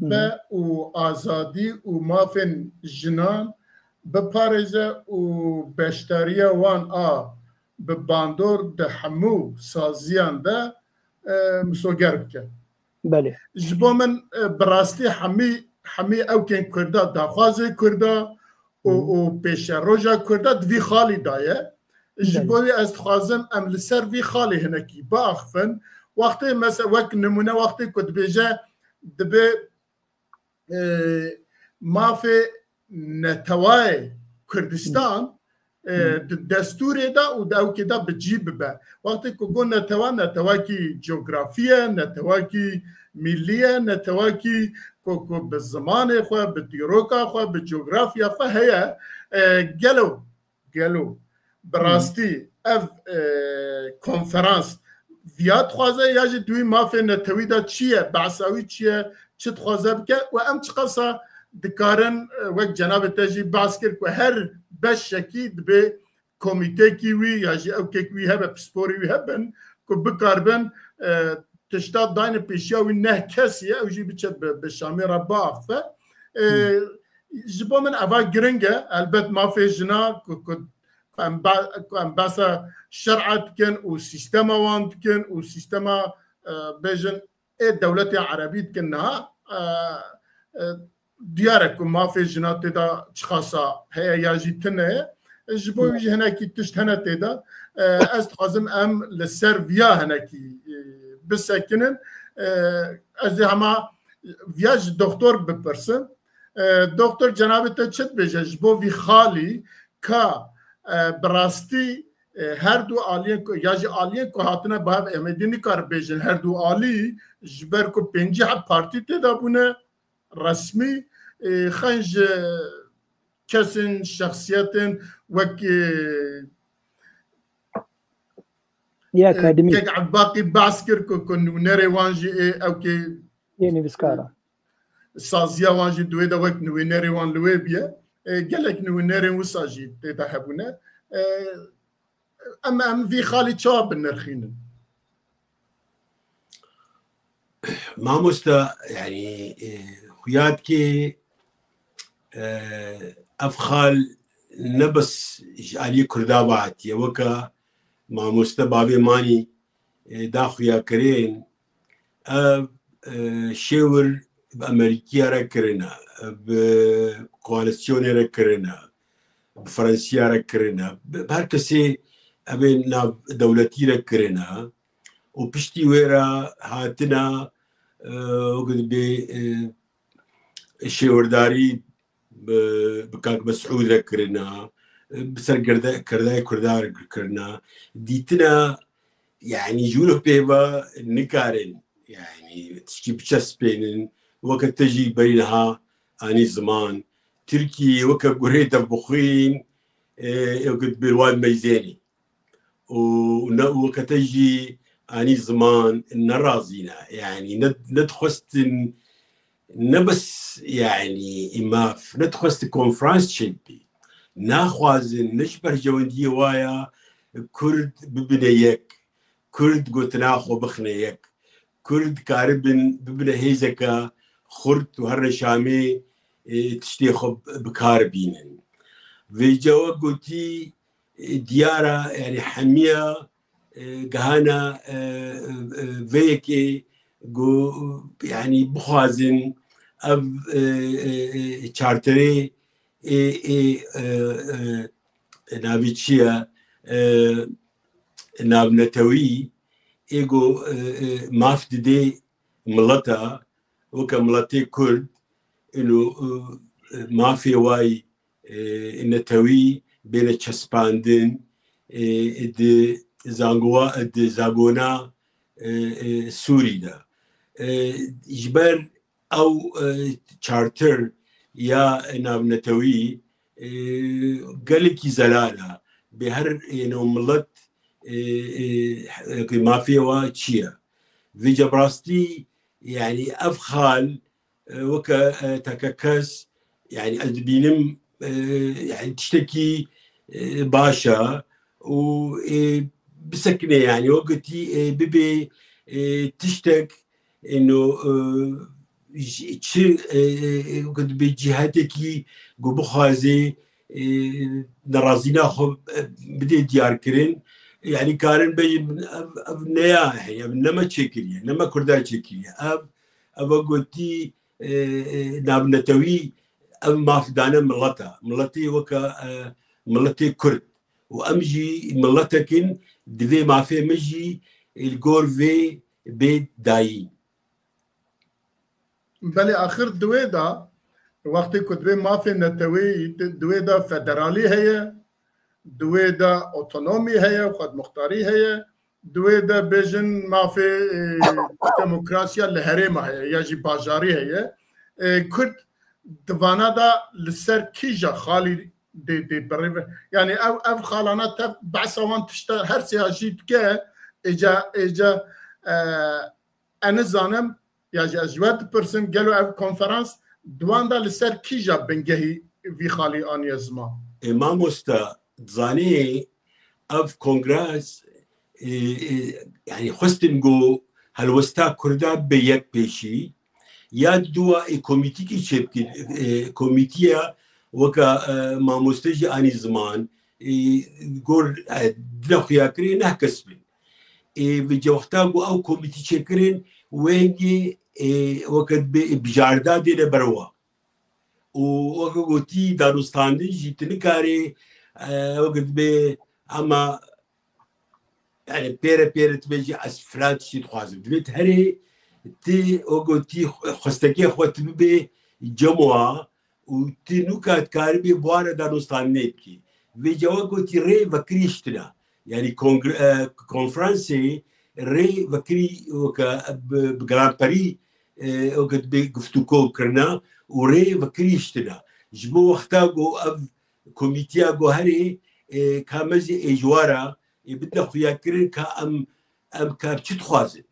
Hı. be û azadî û mafên jinan biparêze û beşdariya wan a bi bandor di hemû saziyan de, e, misoger bike. Belê. Ji bo min, e, bi rastî hemî, hemî ewkên Kurda, daxwazê Kurda û, Hı. û pêşeroja Kurda di vî xalî de ye. Ji Belê. bo wê ez dixwazim em li ser vî xalê hinekî biaxifin. Wextê mese-, wek nimûne wextê ku dibêje dibe, e, mafê netewayê Kurdistan, e, Hı. di destûrê de û di ewkê de bi cî bibe. Wextê ku got netewa, netewakî coğrafî ye, netewakî mîllî ye, netewakî ku, ku bi zimanê xwe, bi dîroka xwe, bi coğrafya xwe heye. E, gelo, gelo bi Hı. rastî ev, e, konferans viya dixwaze ya jî di wî mafê netewî de çi ye, behsa wî çi ye, çi dixwaze bike û em çiqasa dikarin, e, wek cenabê te jî behs kir ku her beşekî dibê komîtekî wî ya jî ewkek wî hebe, pisporî wî hebin ku bikaribin, e, tişta dayne pêşiya wî neh kesî ye, ew jî biçe bi, bi Şamê re biaxife. E, Hmm. Ji bo min eva giring e. Elbet mafê jina ku, ku, ku em ba-, ku em behsa şer'a dikin û sîstema wan dikin û sîstema, e, bêjin ê dewletê erebî dikin niha, e, e, diyar e ku mafê jina tê de çiqasa heye ya jî tune ye. Ji bo wî jî hinekî tişt hene tê de. E, ez dixwazim em li ser viya hinekî, e, bisekinin. E, ez ê hema viya ji doktor bipirsim. E, doktor, cenabê te çi dibêje ji bo vî xalî ka, e, bi rastî, e, her du aliyên ku, ya jî aliyên ku hatine bi hev, em êdî nikarin bêjin her du alî, ji ber ku pêncî heb partî tê de bûne, resmî, e, xeyn ji kesên, şexsiyetên wek, e, Ya e, akademî. Kek Ebbaqî behs kir ku, ku nûnerê wan jî ê ewkê Yê nivîskara. Saziya wan jî di wê de wek nûnerê wan li wê bûye. E, gelek nûnerên wisa jî tê de hebûne. E, em, em vî xalî çawa binirxînin? Mamoste, yanî, e, xuya dikê, e, ev xal ne bes ji aliyê Kurda ve hatiye. Weke mamoste bavê Manî, e, da xuya kirin, ev, e, şêwir bi Amerîkiya re kirine, bi koalîsyonê re kirine, bi Fransiya re kirine, bi, bi her kesê evê nav dewletî re kirine û piştî wê re hatine, e, wek dibê, e, şêwirdarî bi, bi Kak Mesûd re kirina, bi ser girde-, kirdayê Kurda re kirina. Dîtina, yanî ji wilo pê ve nikarin, yanî tişkî biçespênin, weke te jî berî niha anî ziman. Tirkî weke gurê dev bixwîn, e, ewke dibê wan meyzênî. û ne, û weke te jî anî ziman, ne razî ne. Yanî ne, ne dixwestin, ne bes, yanî, maf, ne dixwestin konferans çêbî. Naxwazin, ne ji berjewendiyê wa ya Kurd bibine yek, Kurd gotina xwe bixine yek, Kurd karibin bibine hêzeke xurt û her reşamê, e, tiştê xwe bi kar bînin. Vêca we gotî, e, diyar e, yanî hemiya, e, gihana, e, e, vê yekê ku, yanî bixwazin ev, e, e, e, çarterê, e, e, e, e, navê çi ye? E, navnetewî, ê ku, e, e, maf didê mileta, weke miletê Kurd, ino, e, mafê way, e, netewî bêne çespandin, e, di zangowa-, di zagona, e, e, Sûrî de. E, ji ber ew, e, charter ya navnetewî, e, gelekî zelal e. Bê her, e, no milet, e, e, e, mafê wa çi ye? Vêca bi rastî, yanî ev xal, e, weke, e, teke kes, yanî ez dibînim, e, yanî tiştekî, e, baş e û, e, bisekine, yanî wek gotî, e, bibê, e, tiştek, ino, e, ji-, çi, e, e, e, wek dibê cîhetekî ku bixwazê, e, nerazîna xwe, e, bidê diyarkirin. Yanî karin bêjin ev, ev ne ya, ev ne me çêkiriye, ne me Kurdan çêkiriye. Ev, ev gotî, e, e, navnetewî, ev maf dane mileta. Miletê weke, e, miletê Kurd. Û em jî miletek in, divê mafê min jî, e, li gor vê bê dayîn. Belê axir di wê de, wextê ku divê mafê neteweyî, di wê de federalî heye, di wê de otonomî heye, xwedmuxtarî heye, di wê de bêjin mafê, e, demokrasiya li herêma heye ya jî bajarî heye. E, Kurd di vana de li ser kîja xalî dê, dê birêve. Yanî ev, ev xalana te behsa wan tişta her sêya jî dike, Êca, êca, e, ez nizanim, ya jî ez ji we dipirsim, gelo ev konferans di wan de li ser kîja bingehî vî xalî aniye ziman? E, mamosta, dizanî ev kongres, e, e, yani xwestin ku helwesta Kurda be yek pêşî, ya duwa e komîtîkî çêbkin, e, komîtiya weka, e, mamoste jî anî ziman, e, gor, e, dina xuya kirê neh kes bin. E, vêca wexta ku ew komîtî çêkirin, wengê, e, weke dibê, e, bijarda dêne berwa. Û weke gotî, danûstandin jî tu nikarê, e, weke dibê, ama, yani, pêre pêre tu bêjî, ez filan tiştî dixwazim. Divê tu herê, tu, weke gotî, xwestekê xwe tu bibê cem wa, û tu nûka dikaribî bi wan re danûstandinê bikî. Vêca wek gotî rê vekirî ji tune. Yanî kongre-, e, konferansê rê vekirî weke bi, bi giranperî, e, weke dibê guftûko kirine û rê vekirî ji tune. Ji bo wexta ku ev komîtiya ku herê, e, ka me jî êjwara, e, bidine xuyakirin ka em, em ka çi dixwazin.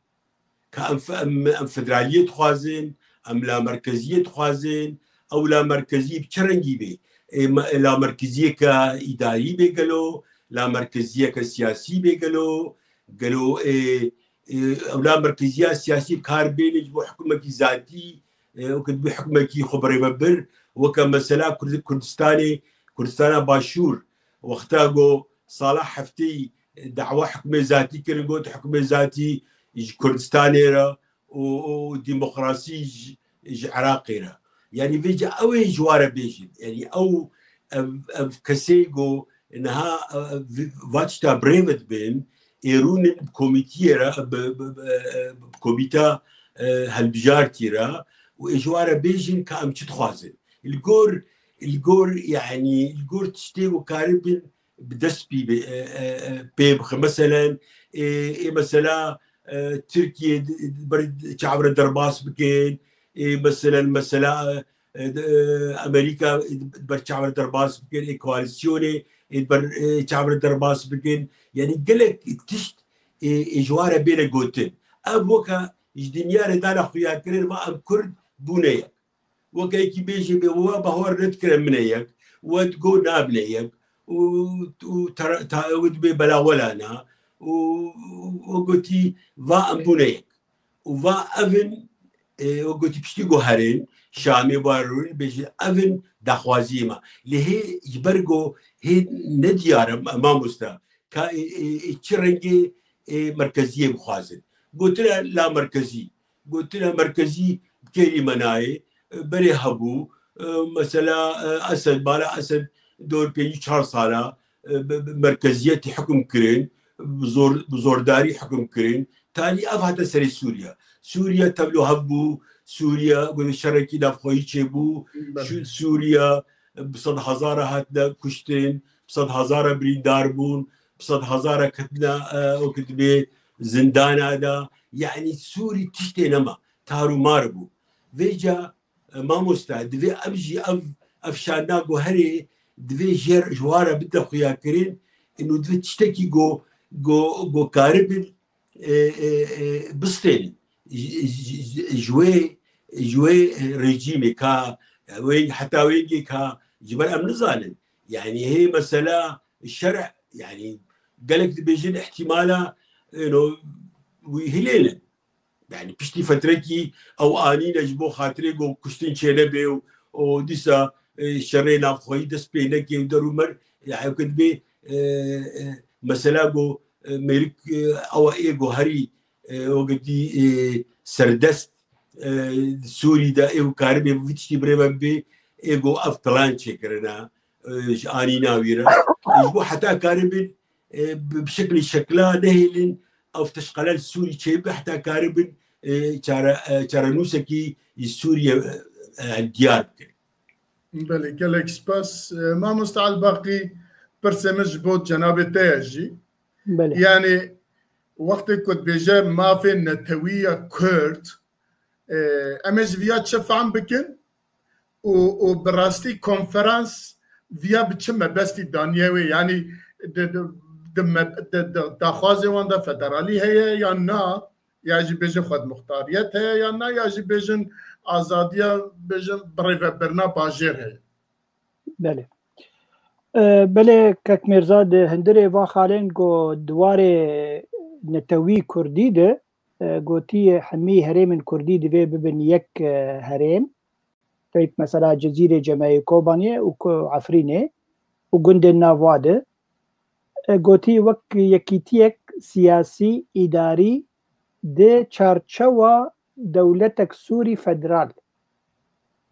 Ka em fe-, em, em federaliyê dixwazin, em lamerkeziyê dixwazin, ew lamerkeziyê bi çi rengî bê? Ê, me-, lamerkeziyeke îdarî bê gelo, lamerkeziyeke siyasî bê gelo, gelo, ê, ê, ew lamerkeziya siyasî kar bêne ji bo hikûmekî zatî, ê, weke dibê hikûmekî xwe birêve bir, weke mesela Kurd-, Kurdistanê, Kurdistana Başûr, wexta ku sala hefteyî dawa hikûmê zatî kirin, got hikûmê zatî ji Kurdistanê re û, û demokrasî ji, ji Iraqê re. Yanî vêca ew ê ji wa re bêjin. Yanî ew, ev, ev kesê ku niha, ev, va tişta birêve dibin, ê rûnin bi komîtiyê re, bi, bi, bi, bi komîta, e, helbijartî re û ê ji wa re bêjin ka em çi dixwazin. Li gor, li gor, yanî li gor tiştê ku karibin bi dest pî bê, e, e, e, pê bixe. Meselen, ê, ê mesela, e, Tirkiye di, di ber çav re derbas bikin, ê, meselen, mesela, e, di, e, Amerîka di ber çav re derbas bikin, ê, koalîsyonê, ê, di ber, e, çav re derbas bikin. Yanî gelek tişt, ê, ê, ji wa re bêne gotin. Ev weke ji dinya re dane xuyakirin, va em Kurd bûne yek. Weke yekî bêjê bê we bahor nedikire min e yek, we digo nabine yek û, û tara-, ta-, ew dibê belawelana û, û gotî va em bûne yek. Û va ev in, e, we gotî piştî ku herin, Şamê wa rûn bêjin ev in daxwaziyê me. Lê hê ji ber ku hê nediyar e, ma-, mamosta. Ka ê, ê, ê, çi rengê, ê, merkeziyê bixwazin. Gotine la merkezî. Gotine merkezî bi kêrî me nayê. E, berê hebû. E, mesela, e, Esed, Bala Esed dor pêncî çar sala, e, bi, bi merkeziyetî hukm kirin, bi zor, bi zordarî hukm kirin. Talî ev hate serê Sûriye. Sûriye tevlo hev bû. Sûriye, gotê şerekî navxweyî çêbû. Belê. Şu Sûriye bi sed hezara hatine kuştin, bi sed hezara birîndar bûn, bi sed hezara ketine, e, wekî dibê zindana de. Yanî Sûrî tiştê nema. Tar û mar bû. Vêca, e, mamosta, divê em jî ev, ev şanda ku herê, divê jê, ji wa re bide xuyakirin, û divê tiştekî ku, ku, ku karibin, e, e, e, bistênin. Ji, ji, ji, ji wê, ji wê rejîmê ka, wê, heta wêngê ka ji ber em nizanin. Yanî hê mesela şerh, yanî gelek dibêjin ihtimala, you know, wî hilênin. Yanî piştî fetrekî ew anîne ji bo xatirê ku kuştin çênebe û, û dîsa, e, şerê navxweyî dest pê neke û der û mer, ya ew ke dibê, e, e, mesela ku, e, mêrik, e, ewa ê ku herî, e, wekî, e, serdest, e, Sûrî de ê ku karibê vî tiştî birêve bibê, ê ku ev plan çêkirine, e, ji anîna wî re. E, ji bo heta karibin, e, bi, bi şeklî şekla nehêlin, ev teşqele li Sûrî çêbibe heta karibin, e, çare, e, çarenûsekî ji Sûriye, e, e, diyar bikin. Belê, gelek spas. E, Mamosta Elbaqî, pirsê min ji bo cenabê te ye jî. Belê. Yanî, wextê ku dibêje mafê netewî ya Kurd, e, em ê ji viya çi fehm bikin? Û, û bi rastî konferans viya bi çi mebestî daniye wê? Yanî, di, di, di me-, di, di daxwazê wan de federalî heye yan na, ya jî bêjin xwedmuxtariyet heye yan na, ya jî bêjin azadiya, bêjin birêvebirina bajêr heye. Belê. E, belê, kek Mêrza, di hundirê va xalên ku di warê netewî kurdî de, e, gotî hemî herêmên kurdî divê bibin yek, e, herêm. Peyk mesela Cizîrê, Cemeyê, Kobaniyê û Ko-, Efrînê û gundên nav wa de. E, gotî wek yekîtiyek siyasî, îdarî di çarçewa dewletek Sûrî federal.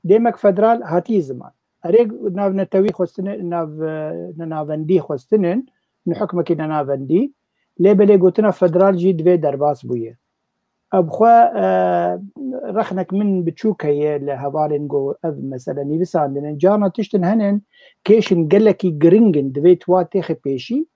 Demek federal hatî ziman. Erê nav netewî xwestine, nav, e, nenavendî xwestinin, ne hukmekî nenavendî. Lê belê gotina federal jî divê derbas bûye. Ev xwe, e, rexnek min biçûk heye li hevalên ku ev mesele nivîsandin. Carna tiştin henin, kêşin gelekî giring in, divê tu wa têxê pêşî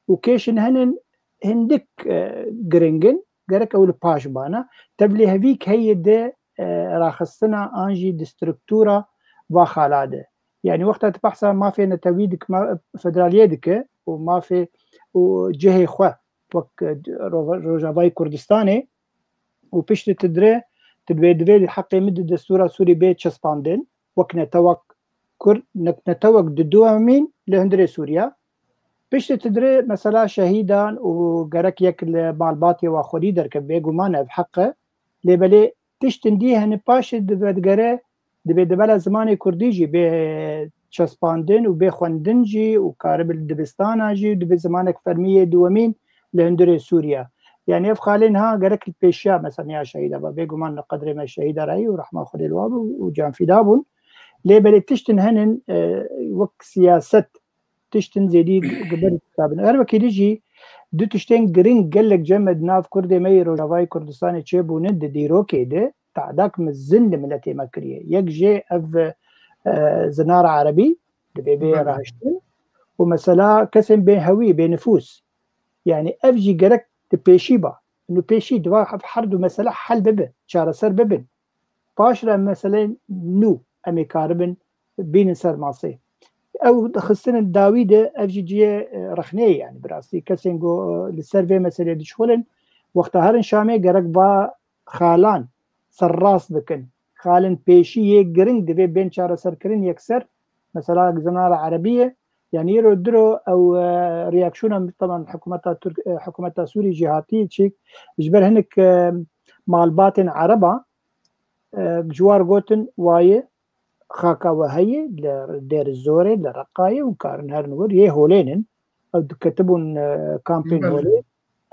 û kêşin henin hindik, e, giring in, gerek ew li paş bana. Tevlîhevîk heye di, e, raxistina an jî di struktura va xala de. Yani wexta tu behsa mafê netewî dik-, ma-, federaliyê dike û mafê û cihê xwe wek, e, Ro-, Rojavayê Kurdistanê û piştî tu dire, tu divê, divê li heqê min di destûra Sûrî bê çespandin, wek netewek Kurd, ne-, netewek di duemîn li hundirê Sûriya. Piştî tu dire mesela şehîdan û gerek yek li malbatê wa xwedî derkeve, bêguman ev heq e. Lê belê tiştin dî hene paşê dibe digere, dibê di bela zimanê kurdî jî bê çespandin û bê xwendin jî û karibe li dibistana jî û dibe zimanek fermî yê duemîn li hundirê Sûriya. Yani ev xalên ha gerek li pêşiya mesela ya şehîda ba. Bêguman li qedrê me şehîda rayî û rehma Xwedê li wa bû û canfîda bûn. Lê belê tiştin henin, e, wek siyaset tiştin zêdî giber kitabin. Her wekî dî jî du tiştên giring gelek cem me di nav Kurdê me yê Rojavayê Kurdistanê çêbûne di dîrokê de te'dak mezin li miletê me kiriye. Yek jê ev, e, zinara erebî divê bê Belê. rahiştin û mesela kesên bê hewî, bê nifûs. Yani ev jî gerek di pêşî ba. Û pêşî diva hev her du mesele hel bibe, çareser bibin. Paş re meseleyên nû em ê karibin bînin ser masê. Ew xistinin dawî de ev jî cihê, e, rexneyê yani bi rastî. Kesên ku, e, li ser vê meseleyê dişxulin, wexta herin Şamê gerek va xalan serrast bikin. Xalên pêşî yê giring divê bên çareserkirin yekser. Mesela zinara erebî ye. Yani îro diro ew, e, reaksiyona, teban hikûmeta Tirk, e, hikûmeta Sûrî jî hatiye çêk. Ji ber hinek, e, malbatên ereba, e, ji war gotin wayê xaka we heye li Dêrizorê, li Reqayê û karin herin wir yê holênin. Ew diketibûn, e, kampên Belê. holê.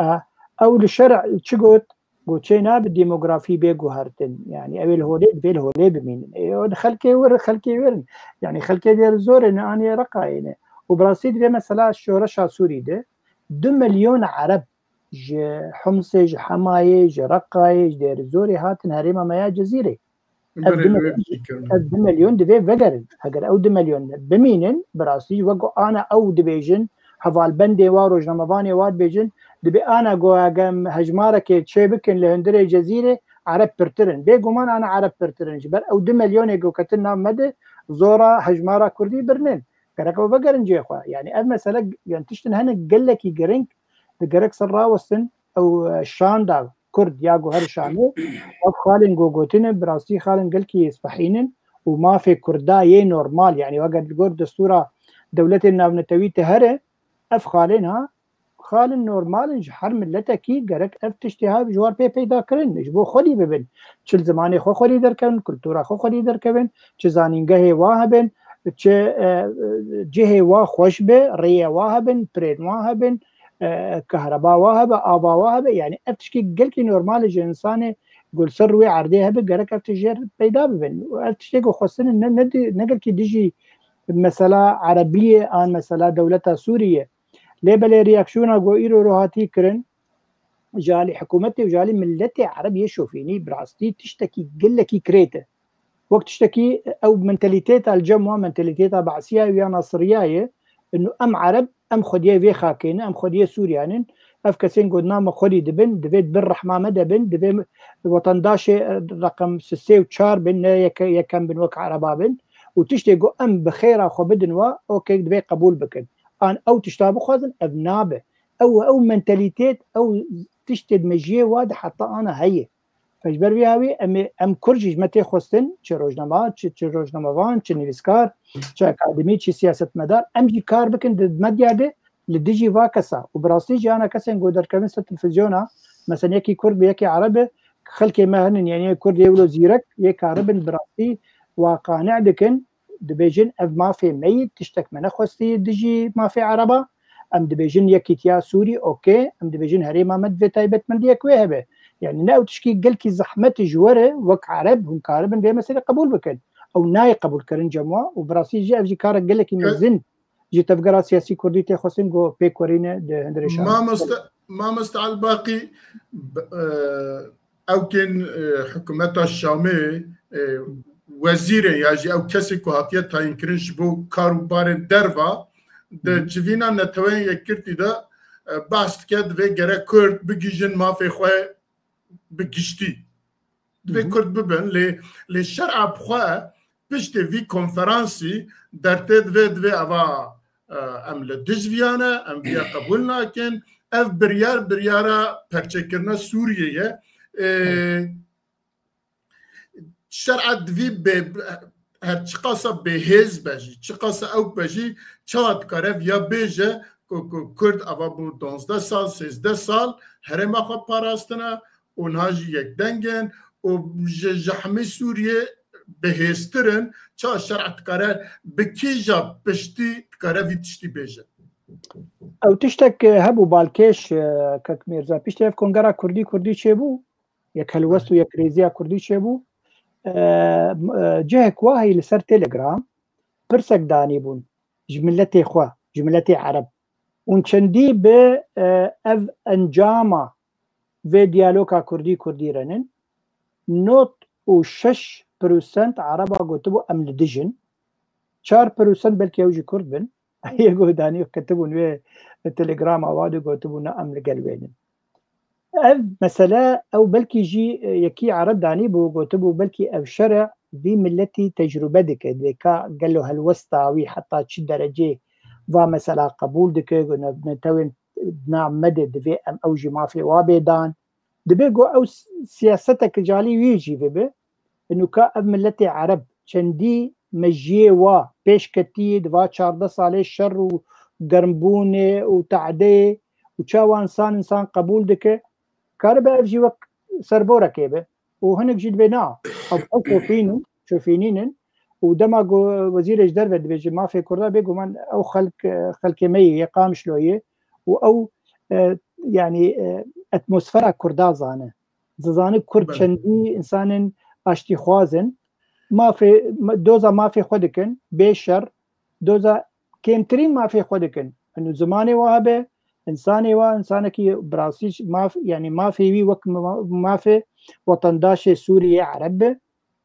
E, ew li şer çi got? Got çê nabe demografî bê guhertin. Yani ew ê li holê, divê li holê bimînin. Ê, ew xelkê wir, xelkê wir in. Yani xelkê Dêrizorê ne, anî Reqayê ne. Û bi rastî divê mesela şoreşa Sûrî de du milyon ereb ji Humsê, ji Hemayê, ji Reqayê, ji Dêrizorê hatin herêma me ya Cizîrê. Ev Berê du wê milyon, bikir. ev du milyon divê vegerin. Heger ew du milyon bimînin, bi rastî wek ku ana ew dibêjin, hevalbendê wa, rojnamevanê wa dibêjin, dibê ana ku eger em hejmarekê çê bikin li hundirê Cezîrê, ereb pirtir in. Bêguman ana ereb pirtir in. Ji ber ew du milyonê ku ketin nav me de, zora hejmara kurdî birinin. Gerek ew vegerin cihê xwe. Yani ev mesele, yani tiştin hene gelekî giring, di gerek ser rawestin, ew, e, şanda Kurd ya ku her Şamê, ev xalên ku gotine, bi rastî xalên gelkî spehînin û mafê Kurda yê normal, yani weke li gor destûra dewletên navnetewî te here, ev xalên ha, xalên normal in, ji her miletekî gerek ev tiştê ha ji war pê peyda kirin, ji bo xwedî bibin. Çi li zimanê xwe xwedî derkevin, kultura xwe xwedî derkevin, çi zanîngehê wa hebin, çi, e, cihê wa xweş be, rêye wa hebin, pirên wa hebin, e, kehreba wa hebe, ava wa hebe. Yani ev tişkî gelkî normal e ji insanê ku li ser rûyê erdê hebe, gerek ev tişt jê re peyda bibin. Ev tiştê ku xwestinin ne, ne, di- ne gelkî dijî mesela Erebiyê an mesela dewleta Sûriyê. Lê belê reaksiyona ku îro ro hatî kirin, ji alî hikûmetê û ji alî miletê Ereb yê şofînî bi rastî tiştekî gelekî kirêt e. Wek tiştekî ew mentalîteta li cem wan mentalîteta Be'siya ye ya Nasiriya ye. Inu em Ereb, em xwediyê vê xakê ne, em xwediyê Sûriya nin. Ev kesên ku di nav me xwedî dibin, divê di bin rehma me de bin, divê wetendaşê, e, reqem sisê û çar bin, ne yeke-, yekem bin wek Ereba bin. Û tiştê ku em bi xêra xwe bidin wa, okey, divê qebûl bikin. An ew tişta bixwazin, ev nabe. Ew, ew mentalîtêt, ew tiştê di mejiyê wa de heta ana heye. Ji ber vê hawî em ê, em Kurd jî ji me tê xwestin, çi rojnama, çi, çi rojnamevan, çi nivîskar, çi akademî, çi siyasetmedar, em jî kar bikin di medya de li dijî va kesa. Û bi rastî jî ana kesên ku derkevin ser televîzyona, mesela yekî Kurd be, yekî Ereb be, xelkê me hene, yanî yê Kurd yê wilo zîrek, yê karibin bi rastî wa qane dikin, dibêjin ev mafê me yî, tiştek me nexwestî dijî mafê Ereba. Em dibêjin yekîtiya Sûrî, okey, em dibêjin herêma me divê taybetmendiyek wê hebe. Yani ne ew tişkî gelkî zehmet ji we re wek Ereb hûn karibin vê meselê qebûl bikin. Ew nayê qebûlkirin cem wa û bi rastî jî ev jî karek gelekî mezin ji tevgera siyasî Kurdî tê xwestin ku pêk werîne di hundirê şanê. Mamoste, Mamoste Elbaqî, b-, e, ewkên, e, hikûmeta Şamê, e, wezîrên ya jî ew kesê ku hatiye tayînkirin ji bo kar û barên derva, di Hı hı. civîna Neteweyên Yekgirtî de, e, behs dike, divê gerek Kurd bigihîjin mafê xwe bi giştî. Divê Hı hı. Kurd bibin, lê, lê şer'a bi xwe piştê vî konferansî dertê divê, divê eva, e, em li dij viya ne, em viya qebûl nakin. Ev biryar, biryara perçekirina Sûriyê ye. E, Hı. Şer'a divî bê, her çiqasa bêhêz be jî, çiqasa ewk be jî, çawa dikare viya bêje ku, ku Kurd ava bû duwazdeh sal, sêzdeh sal herêma xwe parastine û niha jî yekdeng in û ji, ji hemî Sûriyê bihêztir in, çawa şer'a dikare bi kîja piştî dikare vî tiştî bêje? Ew tiştek, e, hebû balkêş, e, kek Mîrza, piştî ev kongera Kurdî Kurdî çêbû, yek helwest û yekrêziya Kurdî çêbû. E, m-, e, cihek wa heyî li ser Telegram pirsek danîbûn ji miletê xwe, ji miletê Ereb. Hûn çendî bi, e, ev encama vê diyaloga Kurdî Kurdî re nin? Nod û şeş prosent Ereba gotibû em li dij in. Çar prosent belkî ew jî Kurd bin. Yê ku danî ketibûn wê Telegrama wa de gotibû ne em li gel wê nin. Ev mesele, ew belkî jî, e, yekî Ereb danîbû, gotibû belkî ev şer e, vî miletî tecrûbe dike, dê ka gelo helwesta wî heta çi derecê va mesela qebûl dike, ne-, netewên di nav me de divê em ew jî mafê wa bê dan. Dibê ku ew s-, siyasetek calî wî jî bibe. Nûka ev miletê Ereb çendî mejiyê wa pêş ketî di va çardeh salê şer û germbûnê û tehdeyê û çawa insan insan qebûl dike, karibe ev jî wek serborekê be. Û hinek jî dibê na, ev xwe şofînin, şofînînin. Û dema ku wezîrê ji derve dibêje mafê Kurda, bêguman ew xelk, xelkê me yê, yê Qamişloyê û ew, e, yanî, e, atmosfera Kurda zane. Dizane Kurd Belê. çendî insanên aştîxwaz in. Mafê, doza mafê xwe dikin, bê şer, doza kêmtirîn mafê xwe dikin. Eno zimanê wa hebe, insanê wa, insanekî bi rastî maf, yanî mafê wî wek ma-, mafê wetendaşê Sûriyê Ereb be,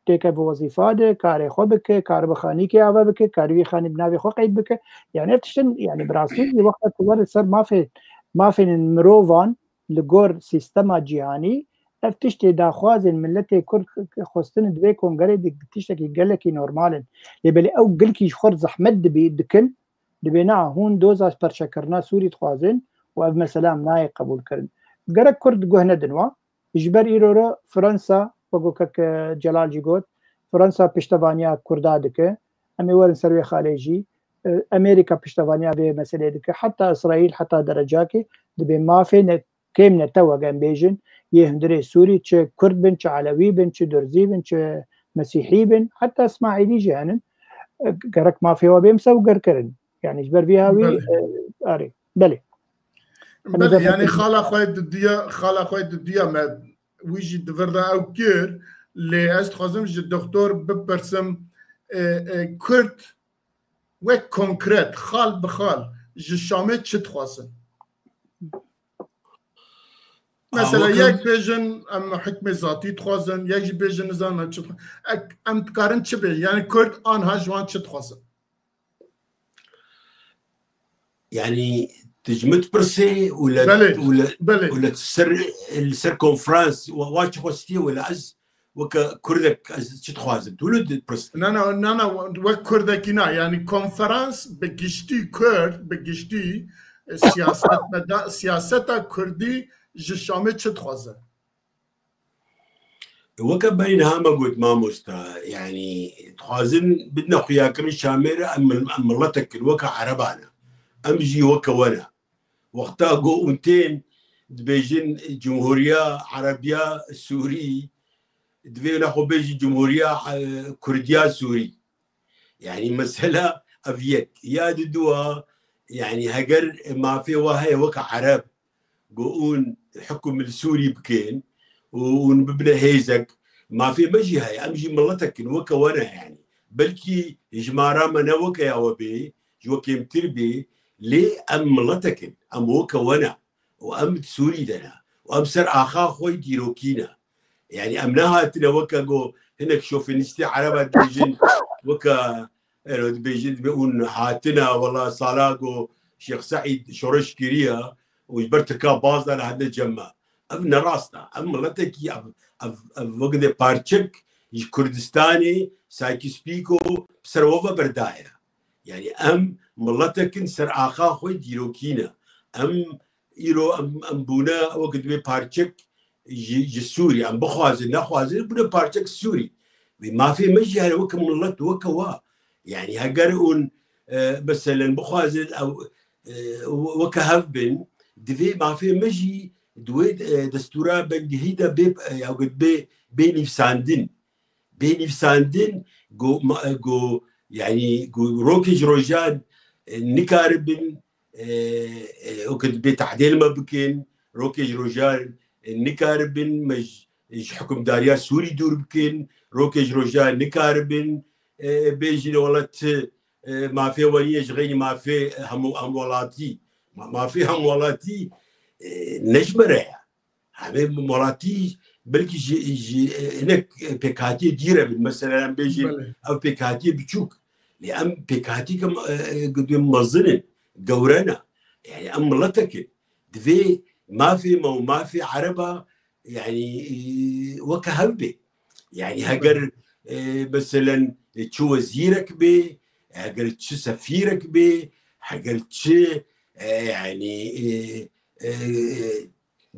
têke bi wezîfa de, karê xwe bike, karibe xanîkê ava bike, karî wî xanî bi navê xwe qeyd bike. Yanî ev tiştin, yanî bi rastî jî wexta ku werin ser mafê, mafên mirovan li gor sîstema cîhanî, ev tiştê daxwazên miletê Kurd xwestin di vê kongerê de tiştekî gelekî normal in. Lê belê ew gelkî ji xwe zehmet dibî, dikin, dibê na hûn doza perçekirina Sûrî dixwazin û ev mesela em nayê qebûlkirin. Gerek Kurd guh nedin wa. Ji ber îro re Fransa, wek ku kek, e, Celal jî got, Fransa piştevaniya Kurda dike. Em ê werin ser wê xalê jî. E, Amerîka piştevaniya vê meseleyê dike. Heta Îsraîl, heta derecakê dibê mafê ne, kêm ne tew, wek em bêjin, yê hundirê Sûrî, çi Kurd bin, çi Elewî bin, çi Durzî bin, çi Mesîhî bin, heta Îsmaîlî jî henin. E, gerek mafê wa bê misewgirkirin. Yanî ji ber vî hawî, Belê. e, arê. Belê. Em Belê, ê yanî xala xwe didiya, xala xwe didiya me wî jî di vir de ew kir, lê ez dixwazim ji doktor bipirsim, e, e, Kurd wek konkret, xal bi xal ji Şamê çi dixwazin? Mesela Awaka- yek bêjin em hikmê zatî dixwazin, yek jî bêjin nizanim em çi dixwazin. Ek-, em dikarin çi bêjin? Yanî Kurd anha ji wan çi dixwazin? Yani, tu ji min dipirsê û le, Belê, û le, belê. û le ser, li ser konferans, wa, wa çi xwestiye, wele ez weke Kurdek ez çi dixwazim? Tu wilo dipirsî? Na, na, na, na, wek Kurdekî na. Yani konferans bi giştî Kurd, bi giştî, siyasetmeda-, siyaseta Kurdî ji Şamê çi dixwaze? Weke berî niha me got mamosta, yanî dixwazin bidine xuyakirin Şamê re, em mil-, em miletek in, weke Ereban e. Em jî weke we ne. Wexta ku hûn tên dibêjin Cumhuriya Erebiya Sûrî, divê wina xwe bêjin Cumhuriya, e, Kurdiya Sûrî. Yanî mesela ev yek. Ya diduwa, yanî heger mafê we heye weke Ereb, ku hûn hukm li Sûrî bikin û hûn bibine hêzek, mafê me jî heye, em jî miletek in, weke we ne yanî. Belkî jimara me ne weke ya we bê, ji we kêmtir bê, lê em miletek in, em weke we ne. Û em di Sûrî de ne. Û em ser axa xwe yê dîrokî ne. Yanî em nehatine weke ku hinek şofinîstê Ereba dibêjin, weke, ero dibêjin, dibê hûn hatine, wela sala ku Şêx Seîd şoreş kiriye û ji ber Tirka baz dane hatine cem me. Ev ne rast e. Ev miletekî, ev, ev, ev weke dê parçek ji Kurdistanê, Sykes-Picot bi ser we ve berdaye. Yanî em miletek in ser axa xwe yê dîrokî ne. Em îro em, em bûne weke dibê parçek ji, ji Sûrî. Em bixwazin, nexwazin, bûne parçek Sûrî. Vê mafê me jî hene weke milet, weke wa. Yanî heger hûn, e, meselen bixwazin ew, e, weke hev bin, divê mafê me jî di wê, e, destûra bingehî de bê, e, ya bê, bê nivîsandin. Bê nivîsandin, ku ma-, ku, yanî, ku rokê ji rojan, e, nikaribin, e, e, weke dibê tehdê li me bikin, rokê ji rojan, e, nikaribin me ji, ji hukimdariya Sûrî dûr bikin, rokê ji rojan nikaribin, e, bêjin wela ti, e, mafê we nîne ji xeynî mafê hemû, hemwelatî. Ma-, mafê hemwelatî, e, ne ji me re ye. Hemê welatî belkî ji, ji, e, hinek, e, pêkhatiyê dî re bin. Mesela em bêjin Belê. ev pêkhatiyê biçûk. Lê em pêkhatîke, e, e, mezin in, gewre ne. Yanî em miletek in. Divê mafê me û mafê Ereba, yanî, e, weke hev bê. Yanî heger, e, meselen, e, çi wezîrek bê, heger çi sefîrek bê, heger çi, e, yanî, e, e,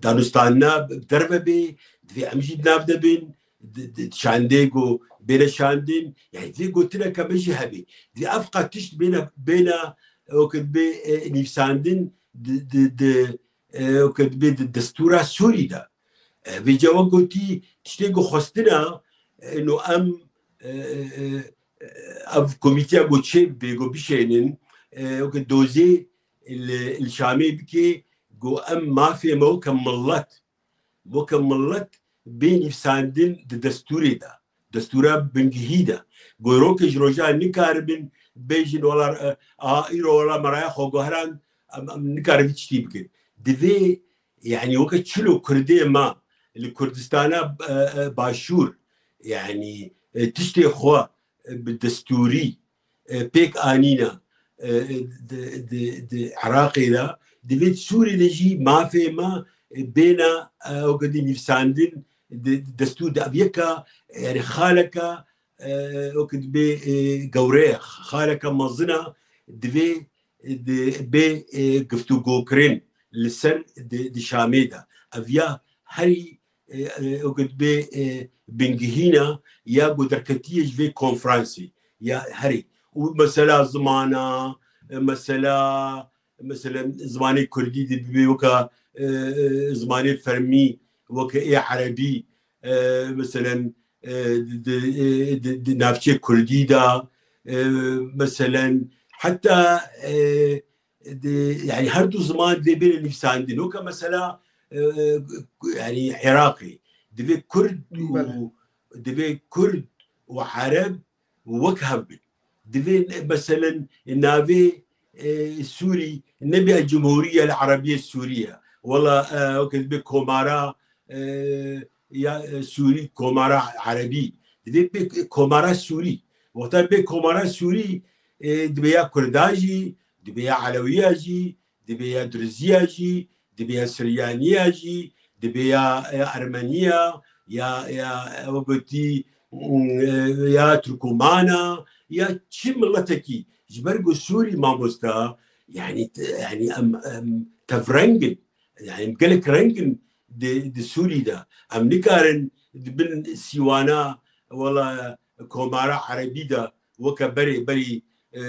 danûstanina bi derve bê, divê em jî di nav de bin, di, di, di şandê ku bêne şandin. Yanî divê gotineke me jî hebê. Divê ev qat tişt bêne, bêne, weke dibê, e, nivîsandin di, di, di, e, weke dibê di destûra Sûrî de. E, vê ca we gotî tiştê ku xwestina, e, no em, e, e, e, ev komîteya ku çê bê ku bişênin, e, weke dozê li, li Şamê bike, ku em mafê me weke milet, weke milet bê nivîsandin di destûrê de, destûra bingehî de. Ku rokê ji rojan nikaribin bêjin, wela, e, a, îro wela me raya xwe guherand, em, em nikaribin tiştî bikin. Divê, yanî weke çilo Kurdê me li Kurdistana, e, e, Başûr, yanî, e, tiştê xwe, e, bi destûrî, e, pêk anîne, e, e, di, di, di Iraqê de, divê di Sûrî de jî mafê me, e, bêne, e, weke dibê nivîsandin di, di destûr de. Ev yeka, e, yanî xaleke, e, weke dibê, e, gewre ye, xaleke mezin e, divê, e, di, bê, e, giftûgokirin li ser di, di Şamê de. Ev ya herî e, e, weke dibê, e, bingehîna ya ku derketiye ji vê konferansê ya herî. Û mesela zimana, e, mesela, mesela zimanê kurdî dibê weke, e, e, zimanê fermî, weke ê erebî, e, mesela, e, di, di, e, di, di navçê kurdî de, e, mesela heta, e, di, yanî her du ziman divê bêne nivîsandin. Weke mesela, e, e, yanî Iraqê, divê Kurd û Belê. divê Kurd û Ereb wek hev bin. Divê, meselen, navê, e, Sûrî nebe Cumhuriye el Arabiye Sûriye. Wela, e, weke dibê komara, e, ya, e, Sûrî, komara Erebî. Divê bê komara Sûrî. Wexta bê komara Sûrî, e, dibê ya Kurda jî, dibê ya Elewiya jî, dibê ya Diriziya jî, dibê ya Siryaniya jî, dibê ya, ya Ermeniya, ya, ya, ew gotî, mm, e, ya Tirkomana, ya çi miletekî. Ji ber ku Sûrî mamosta, Yani, yani em, em tevreng in. Yani em gelek reng in di, di Sûrî de. Em nikarin di bin sîwana, wela, komara erebî de weke berê berî, e,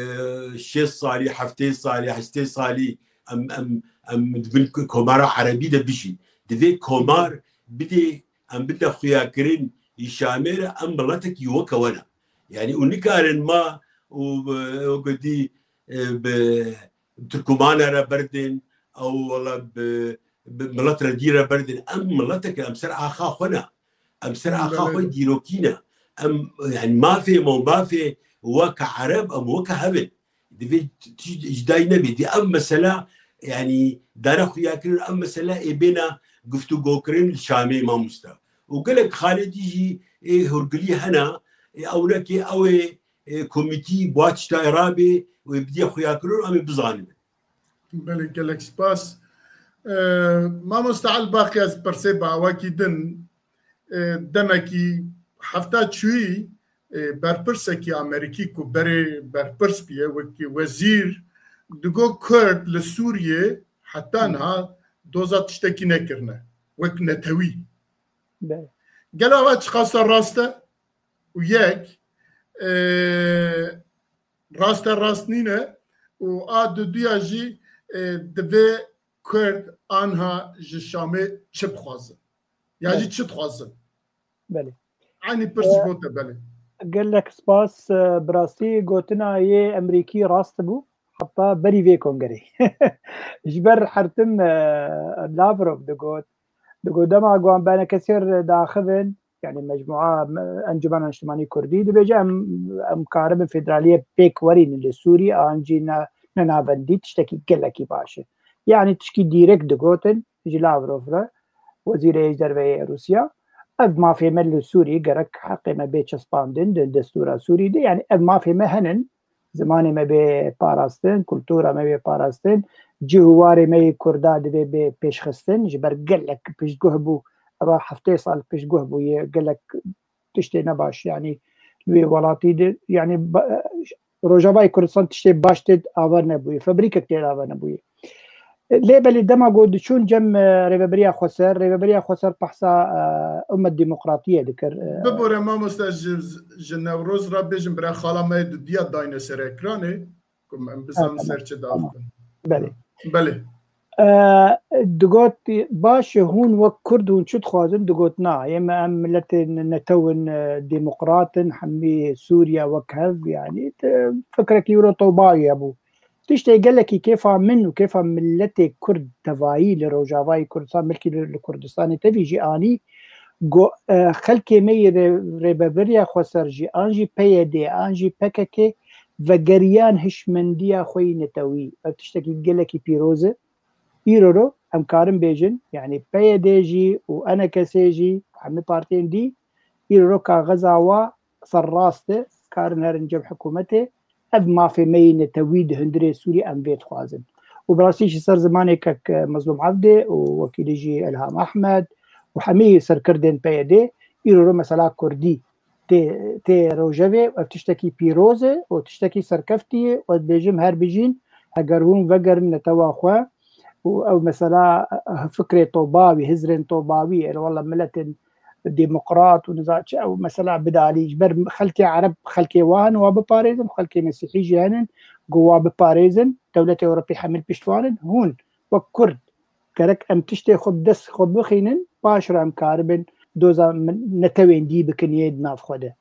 şêst salî, heftê salî, heştê salî em, em, em di bin komara erebî de bijîn. Divê komar bidê, em bide xuyakirin î Şamê re, em miletekî weke we ne. Yani û nikarin ma û bi, û gotî, e, bi Tirkmana re berdin, ew wela bi, bi milet re dî re berdin. Em miletek, em ser axa xwe ne. Em ser axa xwe dîrokî ne. Em, yani mafê me û mafê weke Ereb, em weke hev in. Divê tişt ji dayî nebê. Dî ev mesela, yani dane xuyakirin, ev mesela ê bêna guftûgokirin li Şamê, mamoste. Û gelek xalê dî jî ê hurgilî hene, ê ewnekê ew ê, ê komîtî bi wa tişta ê rabê û ê bidîye xuyakirin, em ê bizanibin. Belê, gelek spas. E, mamoste Elbaqî, ez pirsê bi awakî din, e, demekî hefta çûyî, e, berpirsekî Amerîkî ku berê berpirs bûye, wekî wezîr, digo Kurd li Sûriyê heta niha doza tiştekî nekirine, wek netewî. Belê. Gelo ava çiqasa rast e? Û yek, e, rast e, rast nîne? Û a duduya jî, e, divê Kurd anha ji Şamê çi bixwazin? Ya jî çi dixwazin? Belê. Eynî pirs ji bo te, belê. Gelek spas, e, bi rastî gotina yê Emerîkî rast bû. Heta berî vê kongerê. Ji ber her tim, e, Lavrov digot, digot dema ku em bi enekesiyê re diaxivin, yani mecmua, me-, Encûmena Niştimanî Kurdî dibêje, em, em karibin federaliyê pêk werînin li Sûrî, an jî ne, ne navendî, tiştekî gelekî baş e. Yani tişkî dîrek digotin ji Lavrov re, wezîrê hêj derve yê Rûsya. Ev mafê me li Sûrî gerek heqê me bê çespandin di destûra Sûrî de. Yani ev mafê me henin, zimanê me bê parastin, kultura me bê parastin, cih û warê me yê Kurda divê bê pêşxistin, ji ber gelek piştguh bû, eva heftê sal piştguh bû, yê gelek tiştê nebaş, yani li wê welatî de, yani ba-, Rojavayê Kurdistan tiştê baş tê avar nebûye, fabrîkek tê avar nebûye. Lê belê dema ku diçûn cem, e, Rêveberiya Xweser, Rêveberiya Xweser behsa, e, ummet demokratiyê dikir, e. Bibore mamoste, ji, ji Newroz re bêjin bira xala me yê dudiya dayne ser ekranê, ku em bizanin ser çi diaxivin. Belê. Belê. E, digot, baş e, hûn wek Kurd hûn çi dixwazin? Digot, na, yê me em miletê ne-, netew in, e, demokrat in, hemî Sûriya wek hev, yani, te-, fikrekî wilo tobawî hebû. Tiştê gelekî kêfa min û kêfa miletê Kurd tevayî li Rojavayê Kurdistan, belkî li, li Kurdistanê tevî jî anî, go-, e, xelkê me yê rê-, Rêveberiya Xweser jî, an jî P Y D, an jî P K K vegeriyan hişmendiya xwe yî netewî. Ev tiştekî gelekî pîroz e. Îro ro em karin bêjin, yani P Y D jî û E N K S jî, hemî partiyên dî, îro ro kaxeza wa serrast e, karin herin cem hikûmetê. Ev mafê me yê netewî di hundirê Sûrî em vê dixwazin. Û bi rastî ji ser zimanê kek, e, Mezlûm Evdê û wekîlî jî Elham Ehmed û hemî serkirdên P Y D, îro ro mesela Kurdî tê, tê rojevê, ev tiştekî pîroz e û tiştekî serkeftî ye û ez dibêjim her bijîn, heger hûn vegerin netewa xwe û ew mesela, e, fikrê tobawî, hizrên tobawî, el wela miletên demokrat û niza çi, ew mesela bide alî, ji ber xelkê Ereb xelkê wan wa biparêzin, xelkê Mesîhî jî henin ku wa biparêzin, dewletê Ewropî hemî pişt wan in, hûn wek Kurd gerek em tiştê xwe bi dest xwe bixînin, paş re em karibin doza min-, netewên dî bikin yê di nav xwe de.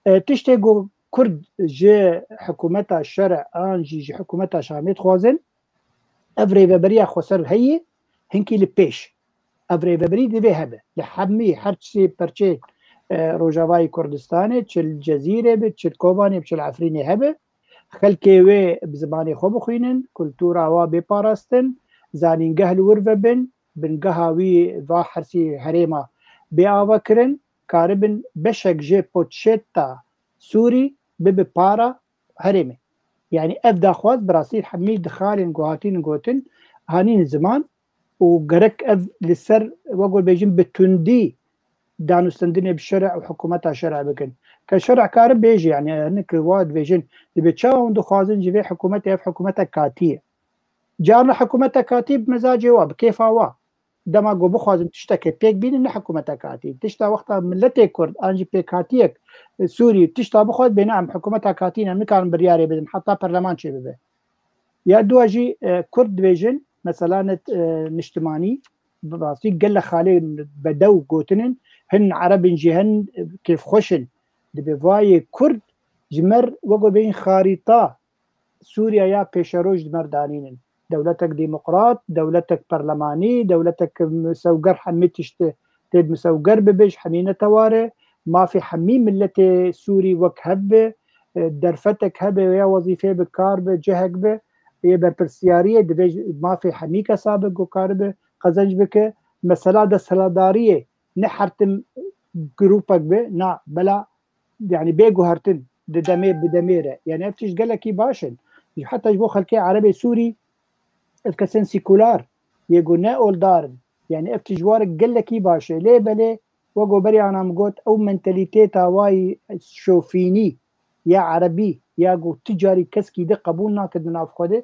E, tiştê ku Kurd ji hikûmeta şer e an jî ji hikûmeta Şamê dixwazin, ev rêveberiya xweser heye, hinkî li pêş. Ev rêveberî divê hebe. Li hemî her çi perçê, e, Rojavayê Kurdistanê, çi li Cezîrê be, çi li Kobanê be, çi li Efrînê hebe, xelkê wê bi zimanê xwe bixwînin, kultura wa bê parastin, zanîngeh li wir vebin, bingeha wî va hersî herêma bê avakirin, karibin beşek jê potşeta Sûrî bibe para herêmê. Yani ev daxwaz bi rastî hemî di xalên ku hatînin gotin, hanîn ziman û gerek ev li ser, wek we bêjin, bi tundî danûstendinê bi şerê û hikûmeta şerê bikin. Ke şerê kare bêje, yani, hinek wa dibêjin, dibe çawa hûn dixwazin ji vê hikûmetê, ev hikûmeta katî ye. Carna hikûmeta katî bi mizacê wa, bi kêfa wa. Dema ku bixwazin tiştekê pêk bînin, ne hikûmeta katî. Tişta wexta miletê Kurd, an jî pêkhatiyek, e, Sûrî, tişta bixwaz, bê ne em hikûmeta katî ne, em nikarin biryarê bidin, heta perleman çêbibe. Ya dua jî, e, Kurd dibêjin, mesela net, e, niştimanî, bi rastî gelek xalê bedew gotinin, hin Ereb in jî hin, e, kêfxweş in. Dibê vayê Kurd ji mer weko bêjin xarîta Sûriya ya pêşeroj di mer danînin. Dewletek demokrat, dewletek perlemanî, dewletek misewger, hemî tişt tê misewger bibe, ji hemî netewar e, mafê hemî miletê Sûrî wek hev be, e, derfetek hebe ya wezîfê bi kar be, cihek be, yê berpirsiyariyê divê ji mafê hemî kesa be ku karibe qezenc bike. Mesela desthilatdariyê ne her tim grûpek be, na, bela, yani bê guhertin di demê bi demê re. Yani ev tişt gelekî baş in. Heta ji bo xelkê Erebê Sûrî ev kesên sekular, yê ku ne oldar in. Yani ev tişt ji wa re gelekî baş e. Lê belê, wek ku berî ana min got, ew mentalîteta wa yî şofînî ya erebî, ya ku tu carî keskî di qebûl nake di nav xwe de,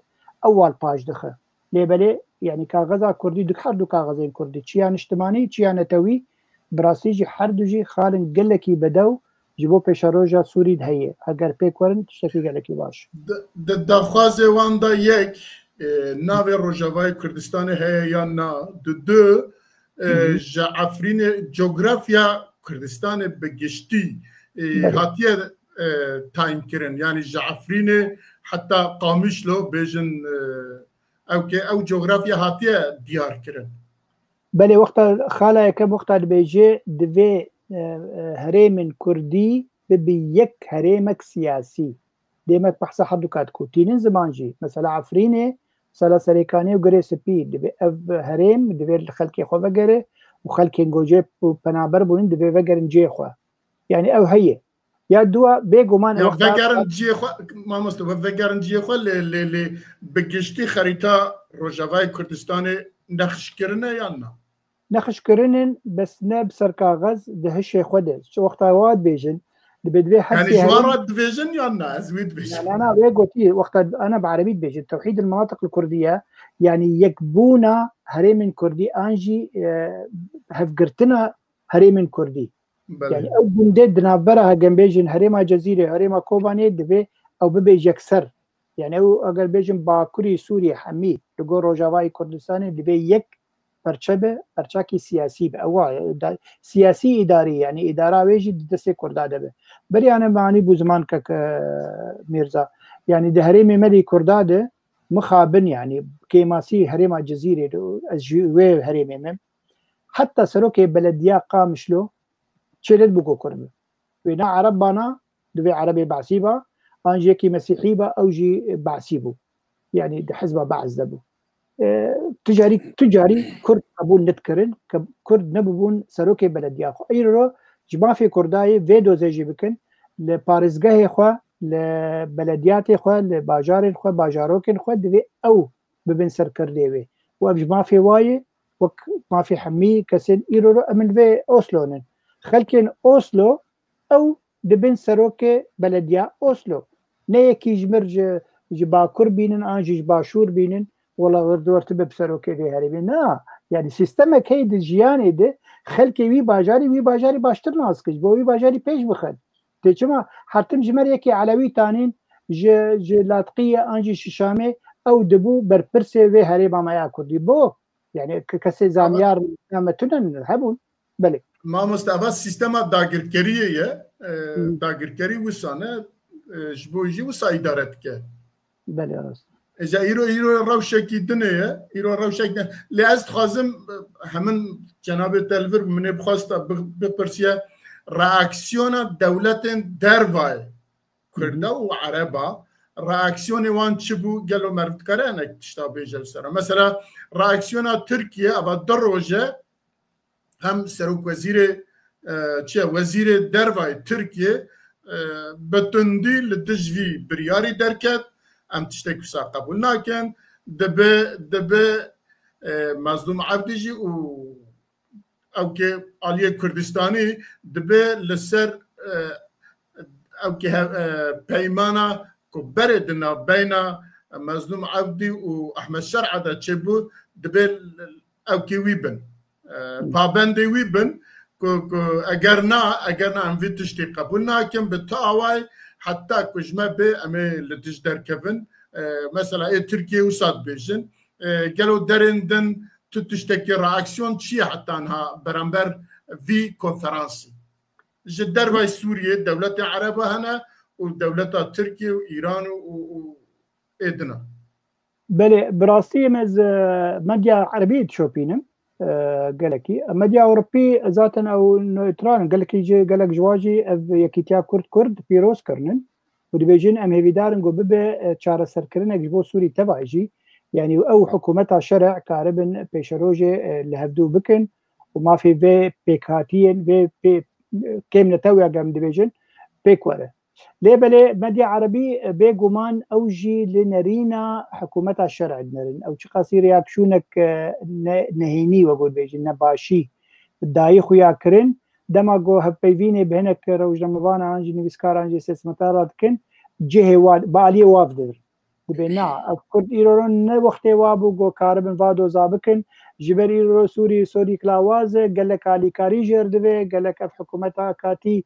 ew wal paş dixe. Lê belê, yani kaxeza kurdî, du, her du kaxezên kurdî, çiya niştimanî, çiya netewî, bi rastî jî her du jî xalên gelekî bedew ji bo pêşeroja Sûrî de heye. Heger pêk werin, tiştekî gelekî baş. Di, di daxwazê wan de yek, e, navê Rojavayê Kurdistanê heye yan na, di du, e, Hı hı. ji Efrînê, cografya Kurdistanê bi giştî, e, Belê. hatiye, e, tayîn kirin. Yani ji Efrînê heta Qamişlo bêjin, e, ew ke ew cografya hatiye diyar kirin. Belê, wexta xala yekem wexta dibêje, divê, e, e, herêmên kurdî bibe yek herêmek siyasî. Dê me behsa her du kat ku tînin ziman jî. Mesela Efrînê, mesela Serêkanê û Girê Spî, divê ev herêm, divê li xelkê xwe vegere û xelkên gocê û penaber bûnin, divê vegerin cihê xwe. Yani ew heye. Ya dua, bêguman Ya wexta vegerin cihê xwe, mamoste, we vegerin cihê xwe, lê, lê, lê bi giştî xerîta Rojavayê Kurdistanê nexş kirine yan na? Nexş kirinin, bes ne bi ser kaxez, di hişê xwe de. Çi wexta wa dibêjin, dibê divê her Yani sê ji wan herêm re dibêjin yan na? Ez wî dibêjim. Na, na, na, wê gotî, wexta ana bi erebî dibêjin, tewhîd el-menatik li kurdî ye. Yani yekbûna herêmên kurdî an jî, e, hevgirtina herêmên kurdî. Belê. Yani ew gundê di navbera, heger em bêjin, herêma Cezîrê, herêma Kobanê divê ew bibe yekser. Yani ew, eger bêjin Bakurî Sûriyê hemî li gor Rojavayê Kurdistanê divê yek perçe be, perçakî siyasî be. Ew wa, da, siyasî îdarî, yani îdara wê jî di destê Kurda de be. Berî ana me anî bû ziman kek, e, Mîrza. Yani di herêmê me de Kurda de mixabin, yani kêmasî herêma Cezîrê de, ez ji wê herêmê me. Heta serokê belediya Qamişlo çêlê dibû ku Kurd be. Wê ne Ereb bana, divê Erebê Be'sî ba, an jî yekî Mesîhî ba, ew jî Be'sî bû. Yani di hizba Be'es de bû. E, tu carî, tu carî Kurd qebûl nedikirin, ke Kurd nebûbûn serokê belediya xwe. Îro ji mafê Kurdayê vê dozê jî bikin, li parêzgehê xwe, li belediyatê xwe, li bajarên xwe, bajarokên xwe divê ew bibin serkirdê wê. Û ev ji mafê wa ye, wek mafê hemî kesên îro re em li vê Oslo nin. Xelkên Oslo ew dibin serokê belediya Oslo. Ne yekî ji mir ji, ji Bakur bînin an jî ji Başûr bînin, wela wir, wir tu be bi serokê vê herêmê. Na, yani sîstemek heye di jiyanê de xelkê wî bajarî, wî bajarî baştir nas kir, ji bo wî bajarî pêş bixin. Tê çima her tim ji me re yekê Elewî tanîn, ji, ji Latqiyê an jî ji Şamê, ew dibû berpirsê vê herêma me ya Kurdî. Bo, yani ke-, kesê Ama zamiyar me tune hebûn. Belê. Mamoste, eva sîstema dagirkeriyê ye. E, Hı. dagirkerî wisa ne, e, ji bo jî wisa îdare dike. Belê, rast. Êca îro, îro rewşekî din e ye. Îro rewşek din. Lê ez dixwazim, e, hemin cenabê te li vir min ê bixwesta bi-, bipirsiye, reaksiyona dewletên dervayê, Kurda û Ereba, reaksiyonê wan çi bû? Gelo meriv dikare hinek tişta bêje li ser? Mesela reaksiyona Tirkiye, eva du roje hem serokwezîrê, e, çi ye, wezîrê dervayê Tirkiye, e, bi tundî li dij vî biryarî derket, em tiştek wisa qebûl nakin, dibe, dibe, e, Mazlûm Ebdî jî û ew ke aliyê Kurdistanî dibe li ser, e, ew ke he-, e, peymana ku berê di navbeyna Mezlûm Evdî û Ehmed Şer'a de çêbû, dibê ewkê wî bin. E, pabendê wî bin ku, ku eger na, eger na em vî tiştî qebûl nakin, bi tu awayî heta ku ji me bê em ê li dij derkevin. E, mesela ê Tirkiyê wisa dibêjin. E, gelo derên din tu tiştekî reaksiyon çi ye heta niha beramber vî konferansî? Ji dervayî Sûriyê dewletên Ereba hene û dewleta Tirkiye û Îran û, û, û ê dina. Belê, bi rastî em ez, e, medya erebî dişopînim, e, gelekî. Medya Ewropî zaten ew neutral in. Gelekî jî, gelek ji wan jî ev yekîtiya Kurd-Kurd pîroz kirinin û dibêjin em hêvîdar in ku bibe, e, çareserkirinek ji bo Sûrî tevayî jî. Yanî ew hikûmeta şerê karibin pêşerojê, e, li hevdû bikin û mafê vê pêkhatiyên, vê pê-, kêmnetew ya em dibêjin, pêk were. Lê belê medya erebî, e, bêguman ew jî li nerîna hikûmeta şerê dinerin. Ew çiqasî reaksiyoneke, e, ne-, nehênî, wek ku dibêjin, nebaşî dayî xuya kirin. Dema ku hevpeyvînê bi hinek rojnamevanan an jî nivîskaran jî sesmeta re dikin, cihê wa, bi aliyê wa digirin. Dibê na, ev Kurd îro ne wextê wa bû ku karibin va doza bikin. Ji ber îro Sûrî, Sûrî kilawaz e, gelek alîkarî jêr divê, gelek ev hikûmeta katî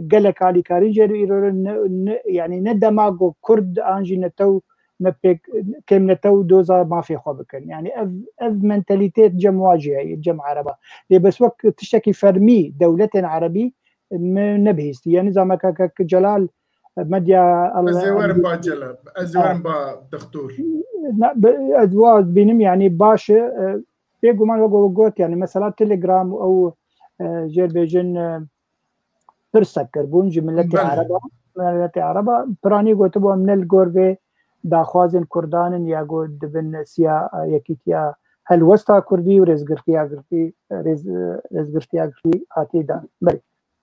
gelek alîkarî jêr îro ne, ne, yanî ne dema ku Kurd an jî netew, ne pêk, kêm netew doza mafê xwe bikin. Yanî ev, ev mentalîtê cem wa jî heye, cem Ereba. Lê bes wek tiştekî fermî dewletên Erebî me nebihîstî. Yanî zama kek Celal medya Ez ê werim ba Celal, ez ê werim ba dixtor. Na, be-, ez wa bînim, yanî baş e, e, bêguman wek we got, yanî mesela Telegram û ew, e, jêr bêjin, e, pirsek kirbûn ji miletê Belê. Ereba, miletê Ereba, piranî gotibû em ne li gor vê daxwazên Kurdan in ya ku dibin siya, e, yekîtiya helwesta Kurdî û rêzgirtiya girtî, rêz-, rêzgirtiya girtî hatî dan. Belê.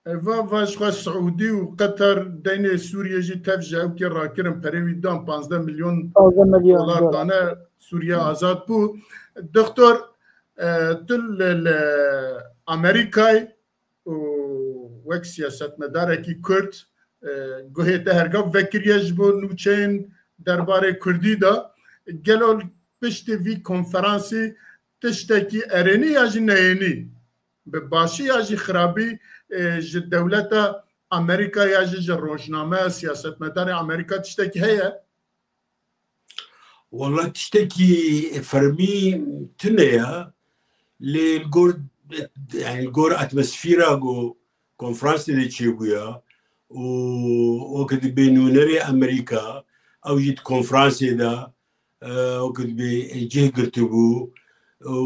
Eva va ji xwe Siûdî û Qeter deynê Sûriyê jî tev ji ewkê rakirin, perê wî dan, panzdeh milyon Panzdeh milyon dolar dolar. dane, Sûriye azad bû. Doktor, e, tu li, li Amerîkayê û wek siyasetmedarekî Kurd, e, guhê te her gav vekiriye ji bo nûçeyên derbarê Kurdî de. Gelo piştî vî konferansî tiştekî erênî ya jî neyênî, bi başî ya jî xirabî, e, ji dewleta Amerîka ya jî ji rojnameya siyasetmedarê Amerîka tiştekî heye? Wala tiştekî fermî tune ye. Lê li gor, yani li gor atmosfera ku konferansê de çêbûya û weke dibê nûnerê Amerîka, ew jî di konferansê de, e, weke dibê, e, cih girtibû û,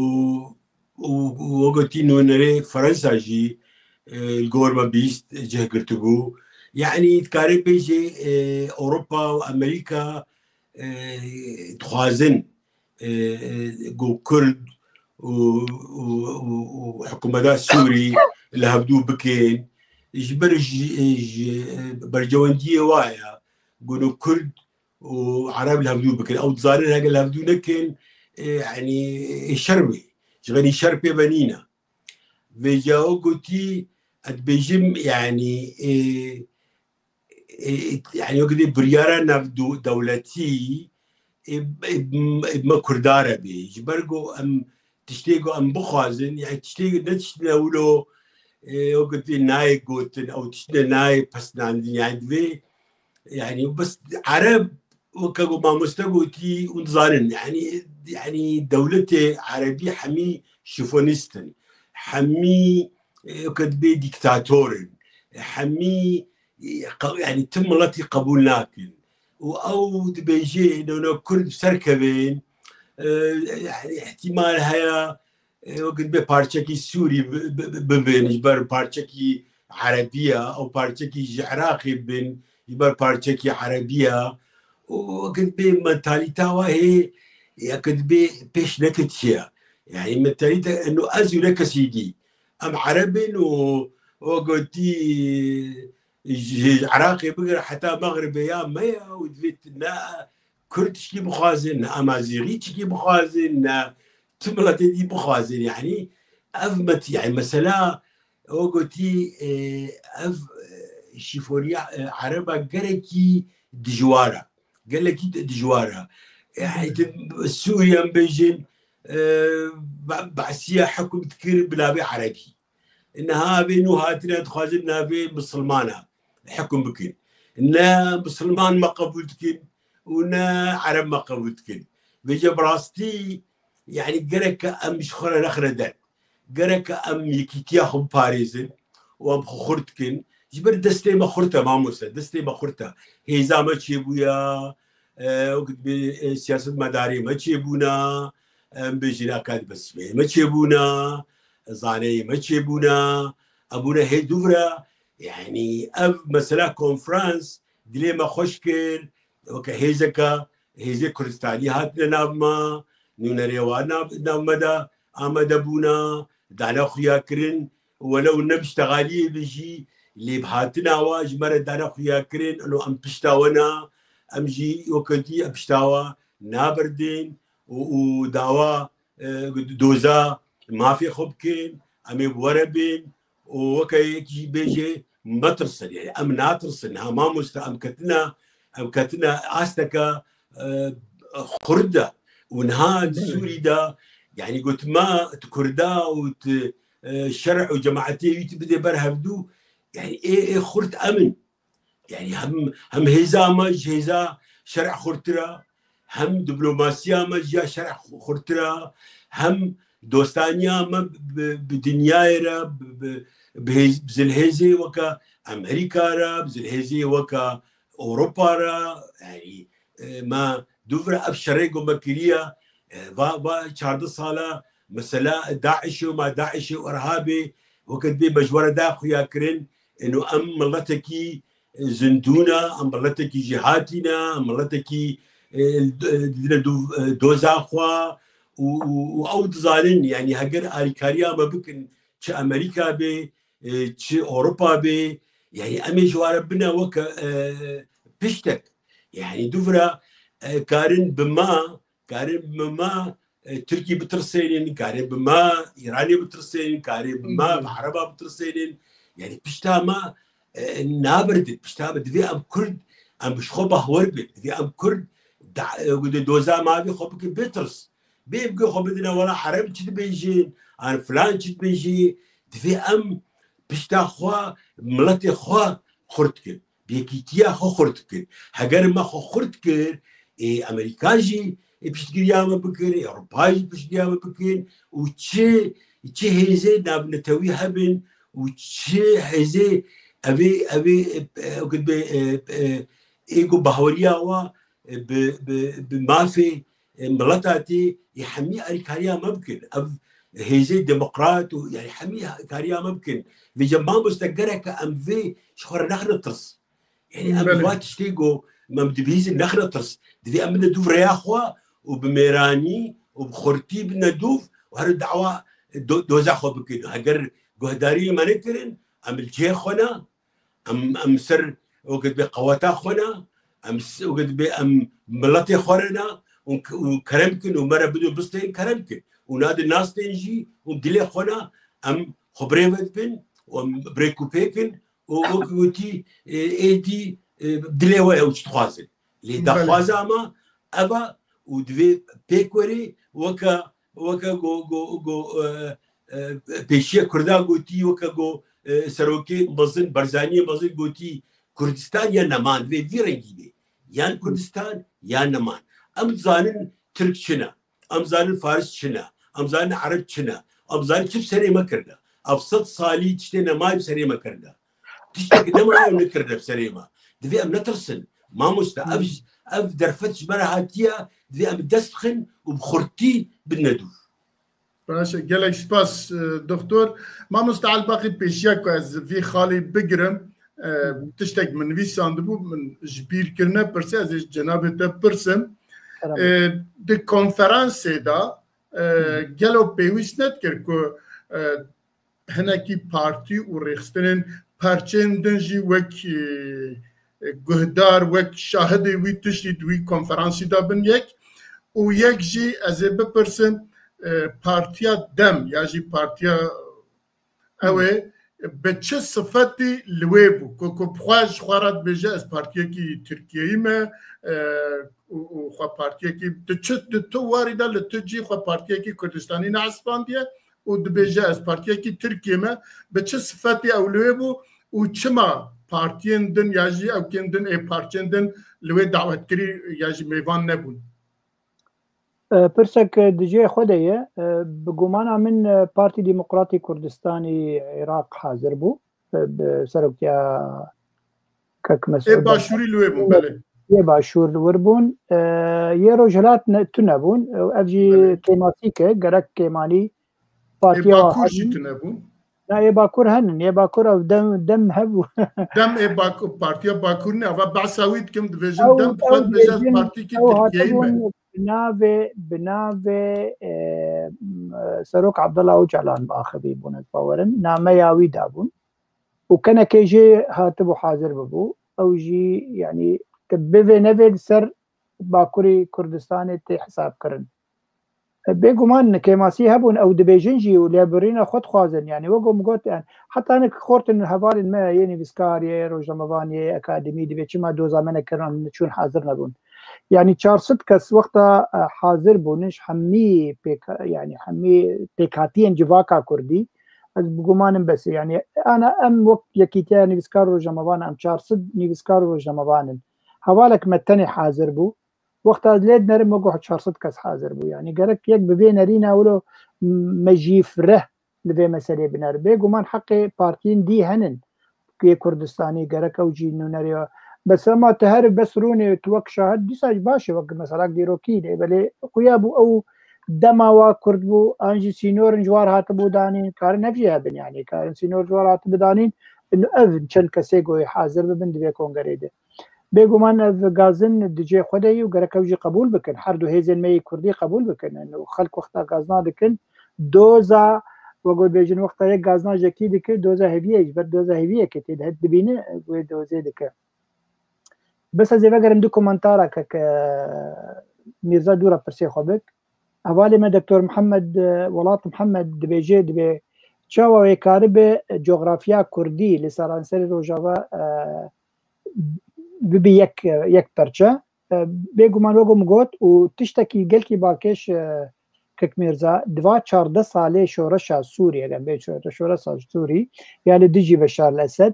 û, û weke tî nûnerê Fransa jî, e, li gor me bîst cih girtibû. Yani dikare bêjê, e, Ewropa û Amerîka, e, dixwazin, e, e, ku Kurd û, û, û, û hikûmeta Sûrî li hevdû bikin. Ji ber ji, ji, e, bercewendiyê wa ye ku no Kurd û Ereb li hevdû bikin. Ew dizanin hege li hevdû nekin, e, yanî, e, şer bê. Ji xenî şer pê ve nîne. Vêca wek gotî, ez dibêjim, yanî, e, e, yani wek dê biryara navdewletî, e, e, e, me Kurda re bê. Ji ber ku em tiştê ku em bixwazin, yani tiştê ne tiştine wilo, e, wek dê nayê gotin, ew tiştine nayê pesnandin. Yani divê, yani bes Ereb, weke ku mamoste gotî, hûn dizanin, yani, yani dewletê Erebî hemî şifonîst in, hemî, e, weke dibê dîktator in, hemî, e, qe-, yani tim miletî qebûl nakin. Û ew dibêje, nona Kurd bi ser kevin, e, yani ihtimal heye, e, wek dibê parçekî Sûrî bi-, bi-, bi-, bibin, ji ber parçekî Erebî ye, ew parçekî ji Iraqê bin, ji ber parçekî Erebî ye. Û wek dibê mentalîta wa hê, ya wek dibê pêş neketiye. Yani mentalîte eno ez û ne kesî dî. Em Ereb in û wek gotî ji Iraqê bigire heta Mexribê ya me ye û divê ne Kurd tişkî bixwazin, ne Amazîxî tişkî bixwazin, ne tu miletê dî bixwazin. Yani ev met-, yani mesela o gotî, e, ev, e, şîfoniya, e, Ereba gerekî dijwar e. Gelekî di-, dijwar e. Sûriye em bêjin, e, Be'siye hukm dikir bi navê Erebî. Niha vê nû hatine dixwazin navê Misilmana hukm bikin. Ne Misilman me qebûl dikin û ne Ereb me qebûl dikin. Vêce bi rastî, yani gereke em ji xwe re nexine der. Gereke em yekîtiya xwe biparêzin û em xwe xurt dikin. Ji ber destê me xurt e, mamoste, destê me xurt e. Hêza me çêbûya, e, wek dibê, e, siyasetmedarê me çêbûna, em bêjin akademîsmeyê me çêbûna, zaneyê me çêbûna, em bûne hê dûvre. Yani ev mesela konferans dilê me xweş kir, weke hêzeke, hêzê Kurdistanî hatine nav me, nûnerê wan nav, nav me de amade bûna, dane xuya kirin, welew ne bi ştexaliyê be jî, lê bi hatina wa ji me re dane xuya kirin, eno em pişta we ne, em jî weke dî em pişta we naberdin û, û dawa, e, doza mafê xwe bikin, em ê bi we re bin û weke yek jî bêje metirsin. Yani em natirsin. Ha mamoste, em ketine, em ketine asteke, e, xurt de û niha di Sûrî de, yani got ma tu Kurda û tu, e, şer û cemaetê wî tu bidê ber hevdû, yani ê, ê xurt em in. Yani hem, hem hêza me ji hêza şer'a xurtir e, hem diplomasiya me ji ya şer'a xurtir e, hem dostaniya me bi, bi dinyayê re, bi, bi, bi hêz-, bi zilhêzê weke Amerîka re, bi zilhêzê weke Ewropa re, yani, e, me dûvre ev şerê ku me kiriye, e, va, va çardeh sala mesela DAIŞê û ma DAIŞê û Irhabê weke dibê me ji we re da xuya kirin, eno em miletekî, e, zindû ne, em miletekî jêhatî ne, em miletekî, e, d-, didine do-, e, doza xwe û, û, û ew dizanin, yani heger alîkariya me bikin, çi Amerîka be, e, çi Ewropa be, yani em ê ji wan re bine weke, e, piştek. Yani dûvre, e, karin bi me, karin bi me, e, Tirkî bitirsênin, karin bi me Îranê bitirsênin, karin bi me bi Ereba bitirsênin. Yani pişta me, e, nabirdin, pişta me divê em Kurd, em bi ji xwe bahwer bin, divê em Kurd da, e, doza mavê xwe bikin bê tirs. Bê em guh xwe bidine wela Ereb çi dibêjin, an filan çi dibêjî, divê em pişta xwe, miletê xwe xurt kin. Bi yekîtiya xwe xurt kin. Heger me xwe xurt kir, ê Amerîka jî, ê piştgiriya me bikin, ê Ewropa jî piştgiriya me bikin û çi, çi hêzê navnetewî hebin û çi hêzê evê, evê, e, e, e, ê ku bahweriya wa, e, bi, bi, bi mafê, e, mileta tê, ê hemî alîkariya me bikin. Ev hêzê demokrat û, yani, hemî kariya me bikin. Vêce mamoste gereke em vê ji xwe re nexine tirs. Yani em Belê. va tiştê ku em dibihîzin nexine tirs. Divê em bine dûv rêya xwe û bi mêranî û bi xurtî bine dûv û her dawa do-, doza xwe bikin. Heger guhdarî li me nekirin, em li cihê xwe ne, em, em ser weke dibê qeweta xwe ne, em s-, weke dibê em miletê xwe re ne, û k-, û kerem kin û me re bidin bistên kerem kin. Û nadin nastên jî û dilê xwe ne, em xwe birêve dibin û em birêkûpêk in û wek gotî, e, êdî, e, dilê we ew çi dixwazin. Lê Belê. daxwaza me ev e û divê pêk werê weke, weke go, go, go, e, e, pêşiya Kurda gotî, weke go, e, serokê mezin, Barzaniyê mezin gotî, Kurdistan ya neman, divê vî rengî be. Yan Kurdistan, yan neman. Em dizanin Tirk çi ne. Em zanin Faris çi ne. Em zanin Ereb çi ne. Em zanin çi bi serê me kirine. Ev sed salî tiştê nemaye bi serê me kirine. Tiştek nemaye ew nekirine bi serê me. Divê em netirsin. Mamoste, ev, Hmm. ev derfet ji me re hatiye, divê em dest bixin û bi xurtî bidine dûr. Baş e, gelek spas, e, doktor. Mamoste Elbaqî, pêşiya ku ez vî xalî bigirim, e, Hı hı. tiştek min nivîsandibû, min ji bîr kirine pirsê, ez ê ji cenabê te pirsim. Kerem. E, di konferansê de, e, Hı hı. gelo pêwîst nedikir ku, e, hinekî partî û rêxistinên perçeyên din jî wek, e, guhdar, wek şahidê wî tiştî di wî konferansî de bin yek û yek jî ez ê bipirsim, e, Partiya Dem ya jî Partiya ew ê, Bi çi sifetî li wê bû? Ku, ku bi xwe ji xwe re dibêje, ez partiyekî Tirkiyeyî me, e, û, û xwe partiyekî, di çi, di tu warî de li tu cî xwe partiyekî Kurdistanî neespandiye û dibêje, ez partiyekî Tirkiyê me. Bi çi sifetî ew li wê bû û çima partiyên din ya jî ewkên din ê parçên din li wê dawetkirî ya jî mêvan nebûn? E, pirsek, e, di cihê xwe de ye. E, bi gumana min, e, Partî Demokratî Kurdistanî Iraq hazir bû. E, bi serokiya Kek Mesûd. Ê başûrî li wê bûn, belê. Yê başûr li wir bûn. E, yê rojhilat ne, tune bûn. E, ev jî kêmasîk e, gerek kêmanî. Ê Partiya Bakur jî tune bûn. Na, ê Bakur henin, ê Bakur ev dem, dem hebû. Dem ê Bakur, Partiya Bakur ne, ava behsa wî dikim, dibêjin dem, bi xwe dibêje ez partîkî Tirkiyeyî me. Bi navê, bi navê, e, Serok Abdullah Ocalan axivî bûn, ez bawerim. Nameya wî dabûn. Û kenekê jê hatibû hazir bibû. Ew jî, yanî, te bivê nevê li ser Bakurê Kurdistanê tê hesabkirin. Bêguman kêmasî hebûn, ew dibêjin jî û lêbirîna xwe dixwazin. Yanî wek min got, yani, heta hinek xortin hevalên me yê nivîskar, yê rojnamevan, yê akademî dibê çima doza me nekirin, çûn hazir nebûn. Yani çar sed kes wexta, e, hazir bûn, ji hemî pêk, yani hemî pêkhatiyên civaka kurdî, ez bigumanim bes e. Yani ana em wek Yekîtiya Nivîskar û Rojnamevan, em çar sed nivîskar û rojnamevan in. Hevalek me tenê hazir bû. Wexta ez lê dinerim, wek çar sed kes hazir bû. Yani gerek yek bi vê nerîna wilo me jî fireh li vê meselê biner. Bêguman heqê partiyên dî henin yê Kurdistanî, gerek ew jî nûnerê. Bes ema tu her bes rûnê, tu wek şahid, dîsa jî baş e, wek mesela dîrokî de. Belê xuya bû ew dema wa kurt bû, an jî sînorin ji war hatibû danîn, karin ev jî hebin, yani karin sînor ji war hatibû danîn. Ino ev çend kesê goyê hazir bibin di vê kongerê de. Bêguman ev gazin di cihê xwe de yî û gerek ew jî qebûl bikin. Her du hêzên me yê kurdî qebûl bikin. Ino xelk wexta gazna dikin, doza, we got bêjin, wexta yek gazna jekî dike, doza heviyê, ji ber doza heviyekê tê de dibîne, wê dozê dike. Bes ez ê vegerim du komentara ke, ke Mîrza dû re pirsê xwe bik. Hevalê me Doktor Mihemed, e, Welat Mihemed dibêje, dibê çawa wê karibe, e, coğrafya kurdî li seranserê Rojava, e, bibe yek, e, yek perçe. E, bêguman wek min got û tiştekî gelkî balkêş, e, Kek Mîrza, di va çardeh salê şoreşa Sûrî, eger bê şoreşa Sûrî, ya li dijî Beşar el Esed,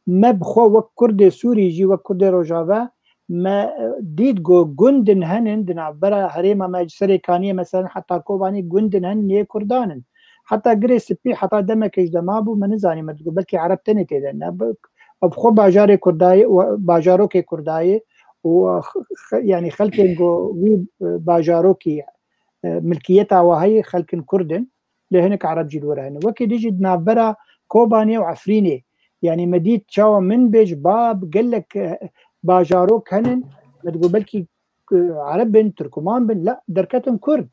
me bi xwe wek Kurdê Sûrî jî, wek Kurdê Rojava, me, e, dît ku gundin henin di navbera herêma me, ji Serê Kaniyê, meselen, heta Kobanî gundin henin yê Kurdan in. Heta Girê Spî, heta demekê ji dema bû, me nizanî, me digot, belkî Ereb tenê tê de ne. Bi, bi xwe bajarê Kurdayê, bajarokê Kurdayê û, e, x-, x-, yanî xelkên ku wî, e, bajarokî, e, milkiyeta wa heye, xelkin Kurd in. Lê hinek Ereb jî li wir hene. Wekî dî jî di navbera Kobanê û Efrînê. Yanî me dît çawa min bêj ba gelek, e, bajarok henin. Me digot belkî, e, Ereb bin, Tirkuman bin. La, derketin Kurd.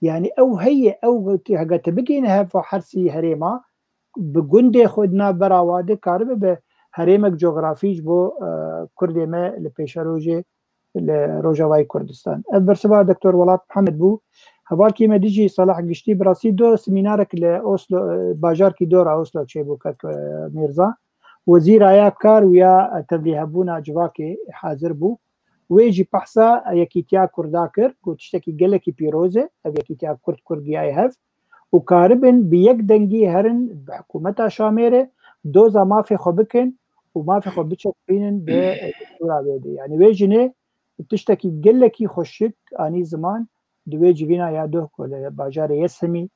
Yanî ew heye, ew hege tu bigihîne heva hersî herêma, bi gundê xwe di navbera wa de karibe be herêmek cografî ji bo, e, Kurdê me li pêşerojê li Rojavayê Kurdistan. Ev bersiva Doktor Welat Mihemed bû. Hevalkî me dijî Salah Giştî, bi rastî do semînarek li Oslo, e, bajarkî dora Oslo çêbû, kek, e, Mîrza. Wezîra ya kar û ya tevlîhebûna civakê hazir bû. Wê jî behsa yekîtiya Kurda kir, got tiştekî gelekî pîroz e, ev yekîtiya Kurd, Kurd giyaye hev û karibin bi yek dengî herin bi hikûmeta Şamê re doza mafê xwe bikin û mafê xwe biçepînin bi destûra wê de. Yanî wê jinê tiştekî gelekî xweşik anî ziman, di wê civîna ya doh ku li bajarê Yesemî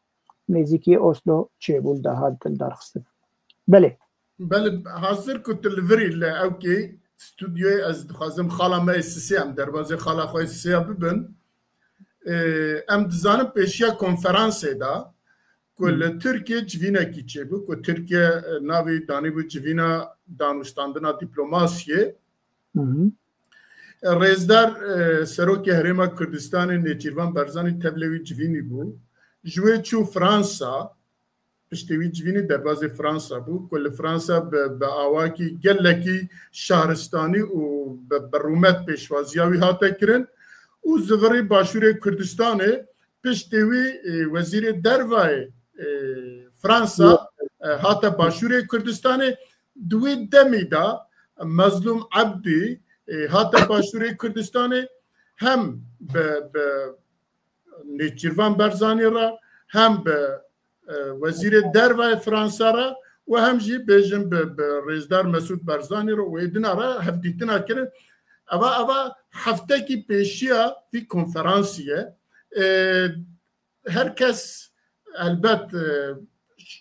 nêzîkî Oslo çêbû, li daha dikin darxistin. Belê. Belê, hazir ku tu li vir î li ewkê stûdyoyê, ez dixwazim xala me yê sisê, em derbazê xala xwe yê sisê ya bibin. Ê, em dizanin pêşiya konferansê de ku li Tirkiye civînekî çêbû, ku Tirkiye, e, navê danîbû civîna danûstandina dîplomasiyê. Hı hı. Rêzdar, e, Serokê Herêma Kurdistanê Nêçîrvan Barzanî tevlê wî civînî bû. Ji wê çû Fransa, piştî wî civînî derbazê Fransa bû, ku li Fransa bi, bi awakî gelekî şaristanî û bi, bi rûmet pêşwaziya wî hate kirin û zivirî Başûrê Kurdistanê. Piştî wî, e, wezîrê dervayê, e, Fransa, e, hate Başûrê Kurdistanê. Di wê demî de Mezlûm Ebdî, e, hate Başûrê Kurdistanê, hem bi, bi Nêçîrvan Barzanî re, hem bi, e, Wezîrê Derve Fransa re û hem jî bêjin bi, bi Rêzdar Mesûd Barzanî re û êdina re hevdîtina kirin. Eva, eva heftekî pêşiya vî konferansî ye. E, her kes elbet, e,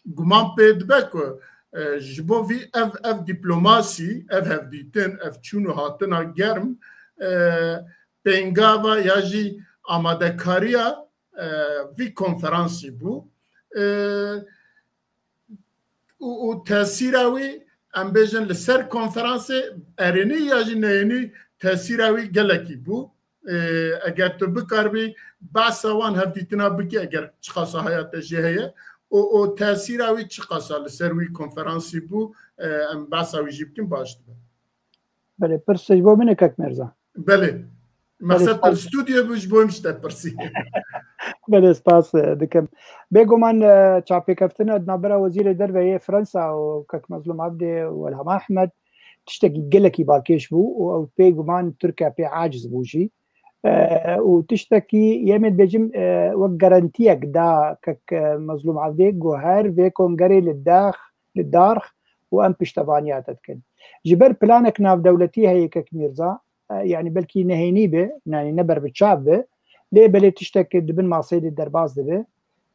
guman pê dibe ku, e, ji bo vî ev, ev dîplomasî, ev hevdîtin, ev çûn û hatina germ, e, pêngava ya jî amadekariya, e, vî konferansî bû. E, û, û tesîra wî, em bêjin, li ser konferansê erênî ya jî neyênî tesîra wî gelekî bû. E, eger tu bikaribî behsa wan hevdîtina bikî, eger çiqasa haya te jê heye, û, û tesîra wî çiqasa li ser wî konferansî bû, e, em behsa wî jî bikin, baş dibe. Belê, pirs ji bo min e, kek Mirza. Belê. Mexsed te li stûdyo bû, ji bo min ji te pirsî. Belê, spas, e, dikim. Bêguman, e, çavpêkeftina di navbera Wezîrê Derve yê Fransa û kek Mezlûm Abdê û Elham Ahmed tiştekî gelekî balkêş bû û ew bêguman Tirkiye pê aciz bû jî. E, û tiştekî yê min bêjim, e, wek garantiyek da kek, e, Mezlûm Abdê ku her vê kongerê li dax, li darx û em piştevaniya te dikin. Ji ber planek navdewletî heye kek Mîrza, e, yanî belkî nehênî be, yanî ne ber bi çav be, lê belê tiştek di bin maseyê de derbas dibe.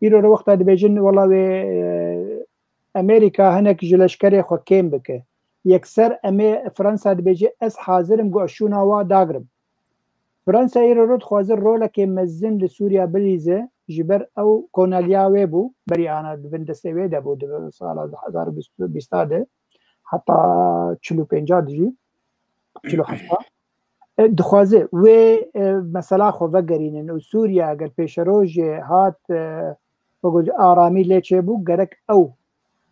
Îro re wexta dibêjin, wela wê, e, Amerîka hinek ji leşkerê xwe kêm bike. Yekser em ê, Fransa dibêje, ez hazir im ku ez şûna wa dagrim. Fransa îro re dixwaze rolekê mezin li Sûriya bilîze, ji ber ew koneliya wê bû, berî ana di bin destê wê de bû, di bin sala du hezar û bîst de, heta çil û pênca dijî, çil û hefta. E, dixwaze wê, e, mesela xwe vegerînin û Sûriya eger pêşerojê hat, e, wek aramî lê çêbû, gerek ew,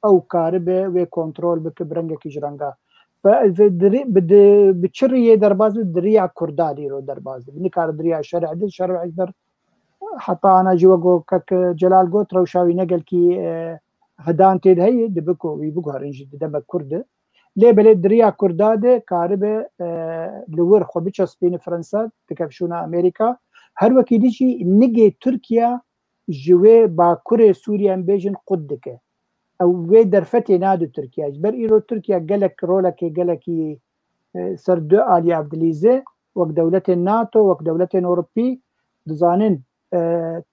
ew karibe wê kontrol bike bi rengekî ji renga. Ve, ve di rê-, bi di-, bi çi riyê derbas bi? Di riya Kurda dîro derbas bi. Nikare di riya şer'ê de, şer'ê ji ber heta ana jî wek kek Celal got, rewşa wî ne gelkî, e, hedan tê de heye, dibe ku wî biguherin jî di demek kurt de. Lê belê di riya Kurda de karibe, e, li wir xwe biçespîne Fransa, dikevşûna Amerîka. Her wekî dî jî nigê Tirkiye ji wê bakurê Sûriye em bêjin qut dike. Ew wê derfetê nade Tirkiye. Ji ber îro Tirkiye gelek rolekê gelekî, e, ser du aliya dilîze, wek dewletên NATO, wek dewletên Ewropî dizanin, e,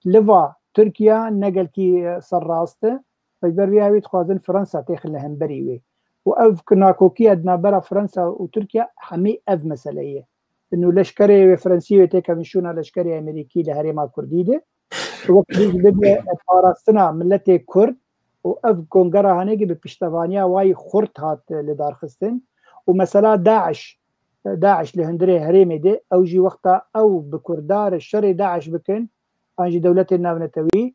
liva Tirkiye ne gelkî, e, serrast e. Ji ber vê yawî dixwazin Fransa têxin li hemberî wê. Û ev nakokiya di navbera Fransa û Tirkiye hemî ev mesele ye. Û leşkerê wê Fransî wê têkevin şûna leşkerê Amerîkî li herêma Kurdî de. Wek bibe parastina miletê Kurd û ev kongera hanekî bi piştevaniya wayî xurt hat lidarxistin. Û mesela DAIŞ, DAIŞ li hundirê herêmê de, ew jî wexta ew bi Kurda re şerê DAIŞ bikin, an jî dewletên navnetewî,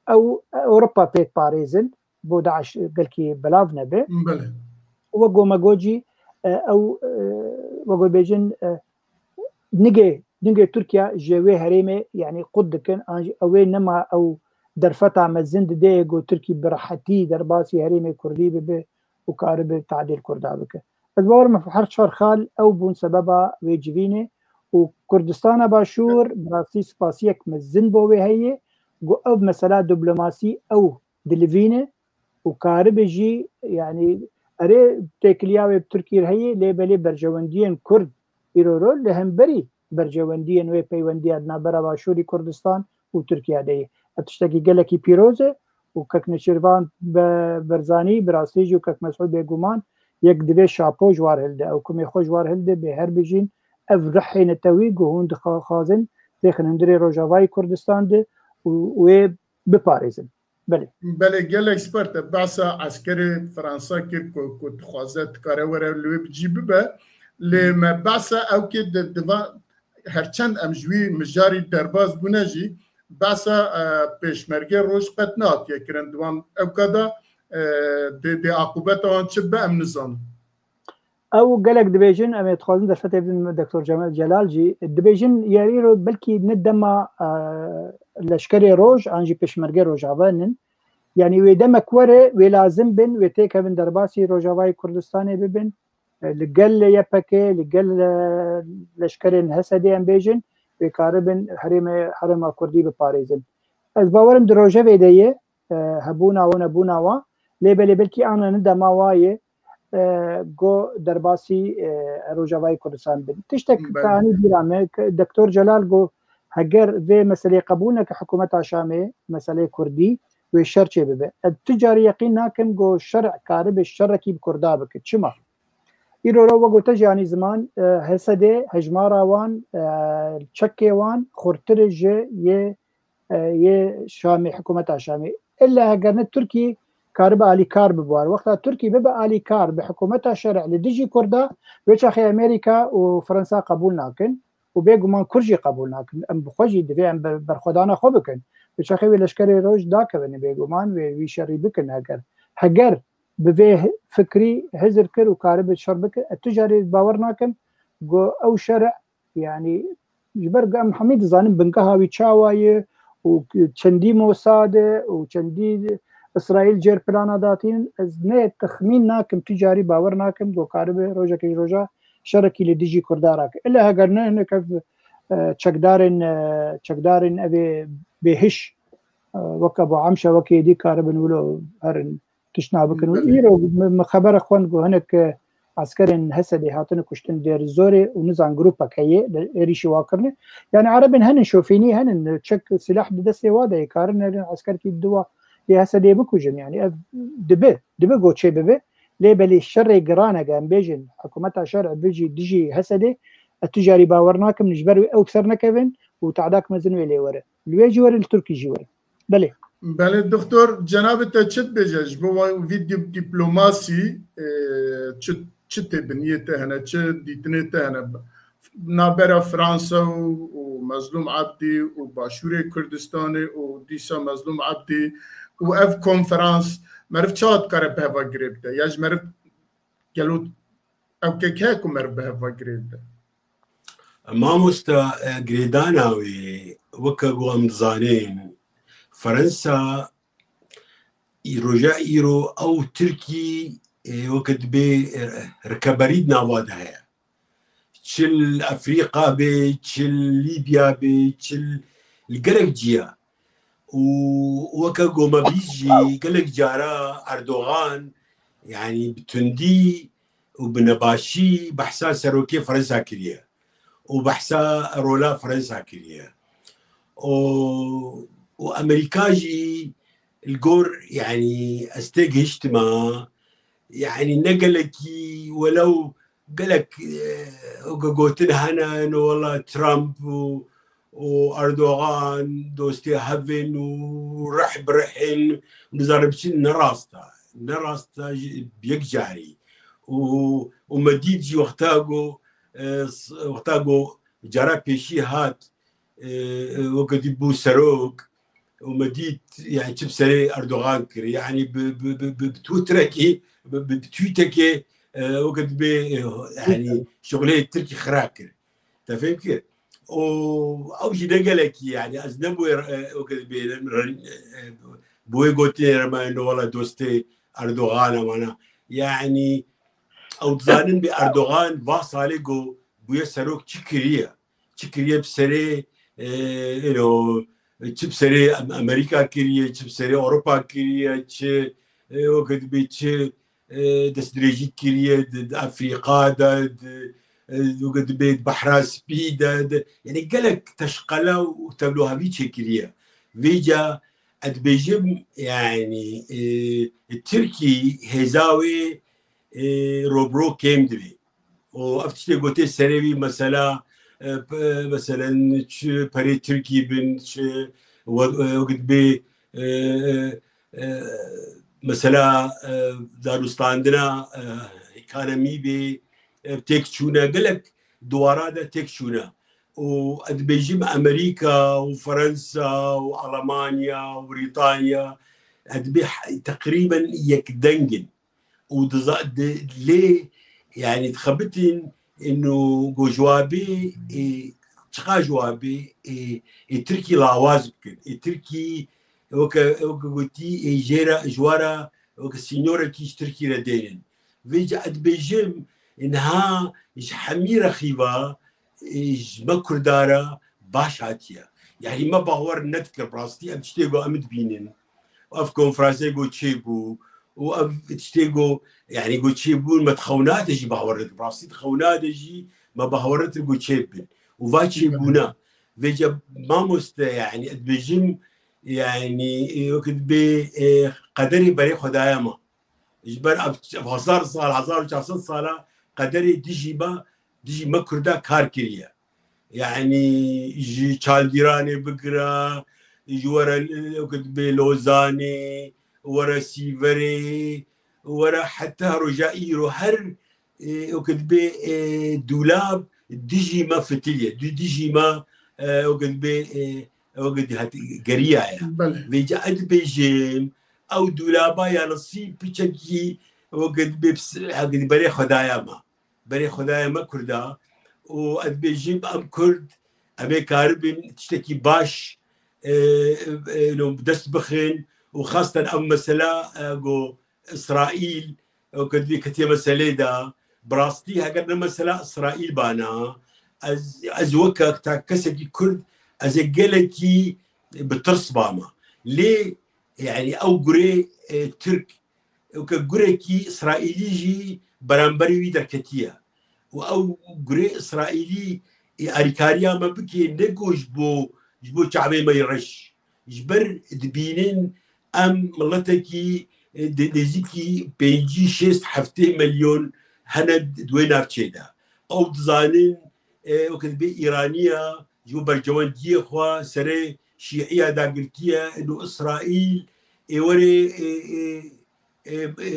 ew Ewropa pê diparêzin, bo DAIŞ gelkî belav nebe. Belê. Wek go me got jî, e, ew, e, wek go bêjin, e, nigê, nigê Tirkiye ji wê herêmê, yanî qut dikin, an jî ew ê nema ew derfeta mezin dide ku Tirkî bi rehetî derbasî herêmê Kurdî bibe û karibe tadîl Kurda bike. Ez bawer me her çar xal ew bûn sebeba wê civînê û Kurdistana Başûr bi rastî spasiyek mezin bo wê heye ku ev mesela diplomasî ew dilivîne û karibe jî, yanî erê têkiliya wê bi Tirkî re heye, lê belê berjewendiyên Kurd îro ro li hemberî berjewendiyên wê peywendiya di navbera Başûrî Kurdistan û Tirkiye de ye. Ev tiştekî gelekî pîroz e û kek Nêçîrvan Be-, Berzanî bi rastî jî û kek Mesûd bêguman yek divê şapo ji war hilde. Ew kumê xwe ji war hilde, bê her bijîn ev rihê netewî ku hûn dixwazin têxin hundirê Rojavayê Kurdistan de û wê biparêzin. Belê. Belê, gelek sper te. Behsa eskerê Fransa kir ku, ku dixwaze dikare were li wê bi cî bibe. Lê me behsa ew kê di, di va, herçend em ji wî mijarî derbas bûne jî, behsa, e, pêşmergê roj qet nehatiye kirin. Di wan ewka de, e, dê, dê aqûbeta wan çi be em nizanin. Ew gelek dibêjin, em ê dixwazin derfetê bidin Doktor Cemal Celal jî. Dibêjin, yerî ro belkî ne dema, e, leşkerê roj, an jî pêşmergê Rojava nin. Yanî wê demek were, wê lazim bin, wê têkevin derbasî Rojavayê Kurdistanê bibin, e, li gel Y P G, li gel, e, leşkerên H S D em bêjin, wê karibin herêmê, herêma Kurdî biparêzin. Ez bawerim di rojevê de ye, e, hebûna wan, nebûna wan, lê belê belkî ana ne dema wa ye, e, go derbasî, e, Rojavayê Kurdistan bin. Tiştek Belê. Ka anî bîra me, ke Doktor Celal go heger vê meseleyê qebûl neke hikûmeta Şamê, meseleyê Kurdî, wê şer çê bibe. Ez tu carî yeqîn nakim go şer karibe şerekî bi Kurda bike. Çima? Îro ro we gote jî anî ziman, e, H S D, hejmara wan, e, çekê wan xurtir e ji yê, e, yê Şamê, hikûmeta Şamê. Îlla heger ne Tirkî karibe alîkar bibe war. Wexta Tirkî bibe alîkar bi hikûmeta şerî li dijî Kurda, wê çaxê Amerîka û Fransa qebûl nakin û bêguman Kurd jî qebûl nakin. Em bi xwe jî divê em ber-, berxwedana xwe bikin. Wê çaxê wê leşkerê roj dakevin bêguman wê wî şerî bikin heger. Heger bi vê fikrî hizir kir û karibe şer bike, ez tu carî bawer nakim ku ew şer, yanî ji ber ku em hemî dizanin bingeha wî çawa ye û çendî Mossad e û çendî Îsraîl jêr plana datînin, ez ne texmîn nakim, tu carî bawer nakim ku karibe rojekê ji roja şerekî li dijî Kurda rake. Îlla heger ne hinek ev, e, çekdarên, e, çekdarên evê bêhiş, e, weke Abu Emşe, weke êdî karibin wilo herin tiştna bikin. Û Belê. Îro min, min xebere xwend ku hinek, e, eskerên H S D hatine kuştin Dêr Zorê û nizan grûpek heye li êrîşî wa kirine. Yanî erebên henin şofînî henin, çek silah di destê wa de ye, karin herin eskerkî di wa yê H S D bikujin. Yanî ev dibe, dibe go çê bibe. Lê belê şerê giran e, em bêjin hikûmeta şer bijî dijî H S D, ez tu carî bawer nakim, ji ber wê ew ser nekevin û te'dak mezin wê lê were. Li wê jî were, li Tirkî jî were. Belê. Belê, doktor, cenabê te çi dibêje ji bo vî dîp-, dîplomasî, e, çi, çi tê biniyê te hene, çi dîtinê te hene? Navbera Fransa û, û Mezlûm Ebdî û Başûrê Kurdistanê û dîsa Mezlûm Ebdî û ev konferans meriv çawa dikare bi heva girê bide? Ya ji meriv gelo ew kek heye ku meriv bi heva girê bide? Mamosta, e, girêdana wê, weke ku em dizanin, Fransa î-, roja îro ew Tirkî, e, weke dibê, e, rikeberî di nava de heye. Çi li Efrîqa bê, çi li Lîbya bê, çi li gelek ciya. Û weke ku me bîst jî gelek cara Erdogan, yanî bi tundî û bi nebaşî behsa serokê Fransa kiriye û behsa rola Fransa kiriye. Û, û Amerîka jî li gor, yanî ez têgihiştima, yanî ne gelekî, welew gelek, e, weke gotin hene, no wela Trump û, û Erdogan dostê hev in û rih bi rih in, nizanim çi, ne rast e. Ne rast e ji, bi yek carî. Û, û me dît jî wexta ku, e, s-, wexta ku cara pêşî hat, e, e, weke dî bû serok, û me dît, yani çi bi serê Erdogan kir. Yani bi, bi, bi, bi, bi Twitterekê, bi, bi, bi tweetekê, e, weke dibê, e, yani şixulê Tirkî xira kir. Te fêm kir? Û ew jî ne gelekî, yani ez ne bûye, e, weke dibê, e, e, bûye gotinê re me no wela dostê Erdogan e mana. Yani ew dizanin bi Erdogan va salê ku bûye serok çi kiriye. Çi kiriye bi serê, e, you know, çi bi serê Am-, Amerîka kiriye, çi bi serê Ewropa kiriye, çi, e, weke dibê çi, e, destdirêjî kiriye di, di Efrîqa de, di, e, weke dibê di Behra Spî de, di, yani gelek teşqele û tevlohevî çêkiriye. Vêca ez dibêjim, yani, e, Tirkî hêza wê, e, robro kêm dibê. Û ev tiştê gotê serê wî mesela, e, pe-, meselen çi perê Tirkî bin, çi we-, e, wek dibê, e, e, e, mesela, e, danûstandina, e, ekonomî bê, e, têk çûne, gelek duwara de têk çûne. Û ez dibêjim Amerîka û Fransa û Alemanya û Brîtanya, ez dibê he-, teqrîben yekdeng in. Û diza-, di-, lê, yani dixebitin ino go ji wa bê, ê, çiqa ji wa bê, ê, ê Tirkî lawaz bikin. Ê Tirkî, weke, weke gotî, ê, jê re, ji we re weke sînorekî ji Tirkî re dênin. Vêca ez dibêjim, niha ji hemî rexîva, ê, ji me Kurda re baş hatiye. Yanî me bawer nedikir, bi rastî em tiştê ku em dibînin. Ev konferansê ku çêbû û ev tiştê ku, yanî ku çêbûn me dixewna de jî bawer nedir. Bi rastî dixewna de jî me bawer nedir ku çêbin. Û va çêbûna. Vêca mamoste, yanî ez dibêjim, yanî, e, wekî dibê, e, qederê berê Xwedaya me. Ji ber ev, ev hezar sal, hezar û çar sed sala qederê dijî me, dijî me Kurda kar kiriye. Yanî ji Çaldîranê bigire, ji were, wekî dibê Lozanê, were Sîverê, were heta roja îro her, e, wekî dibê, e, dûlab dijî me fitiliye, du-, dijî me, e, wekî dibê, e, wekî hat geriyaye. Belê. Vêca ez dibêjim, ew dûlaba ya Nasî piçekî wekî dibê pis-, wekî berê Xwedaya me. Berê Xwedayê me Kurda û ez dibêjim, em Kurd, em ê karibin tiştekî baş, e, e, no, bi dest bixin û xasten ev mesela, e, ku Îsraîl, e, ku divê ketiye meselê de, bi rastî heger ne mesela Îsraîl bana, ez, ez weke ta kesekî Kurd, ez ê gelekî bi tirs bama. Lê, yanî ew gurê, e, Tirk, weke gurekî Îsraîlî jî beramberî wî derketiye. Û ew gurê Îsraîlî, ê, alîkariya me bike, ne ku ji bo, ji bo çavê me yê reş. Ji ber dibînin em miletekî, ê, di nêzîkî pêncî, şêst, heftê milyon hene di wê navçê de. Ew dizanin, ê, weke dibê Îraniya, ji bo berjewendiyê xwe serê Şîiya dagirtiye, û Îsraîl, ê, were, ê, ê, ê, ê,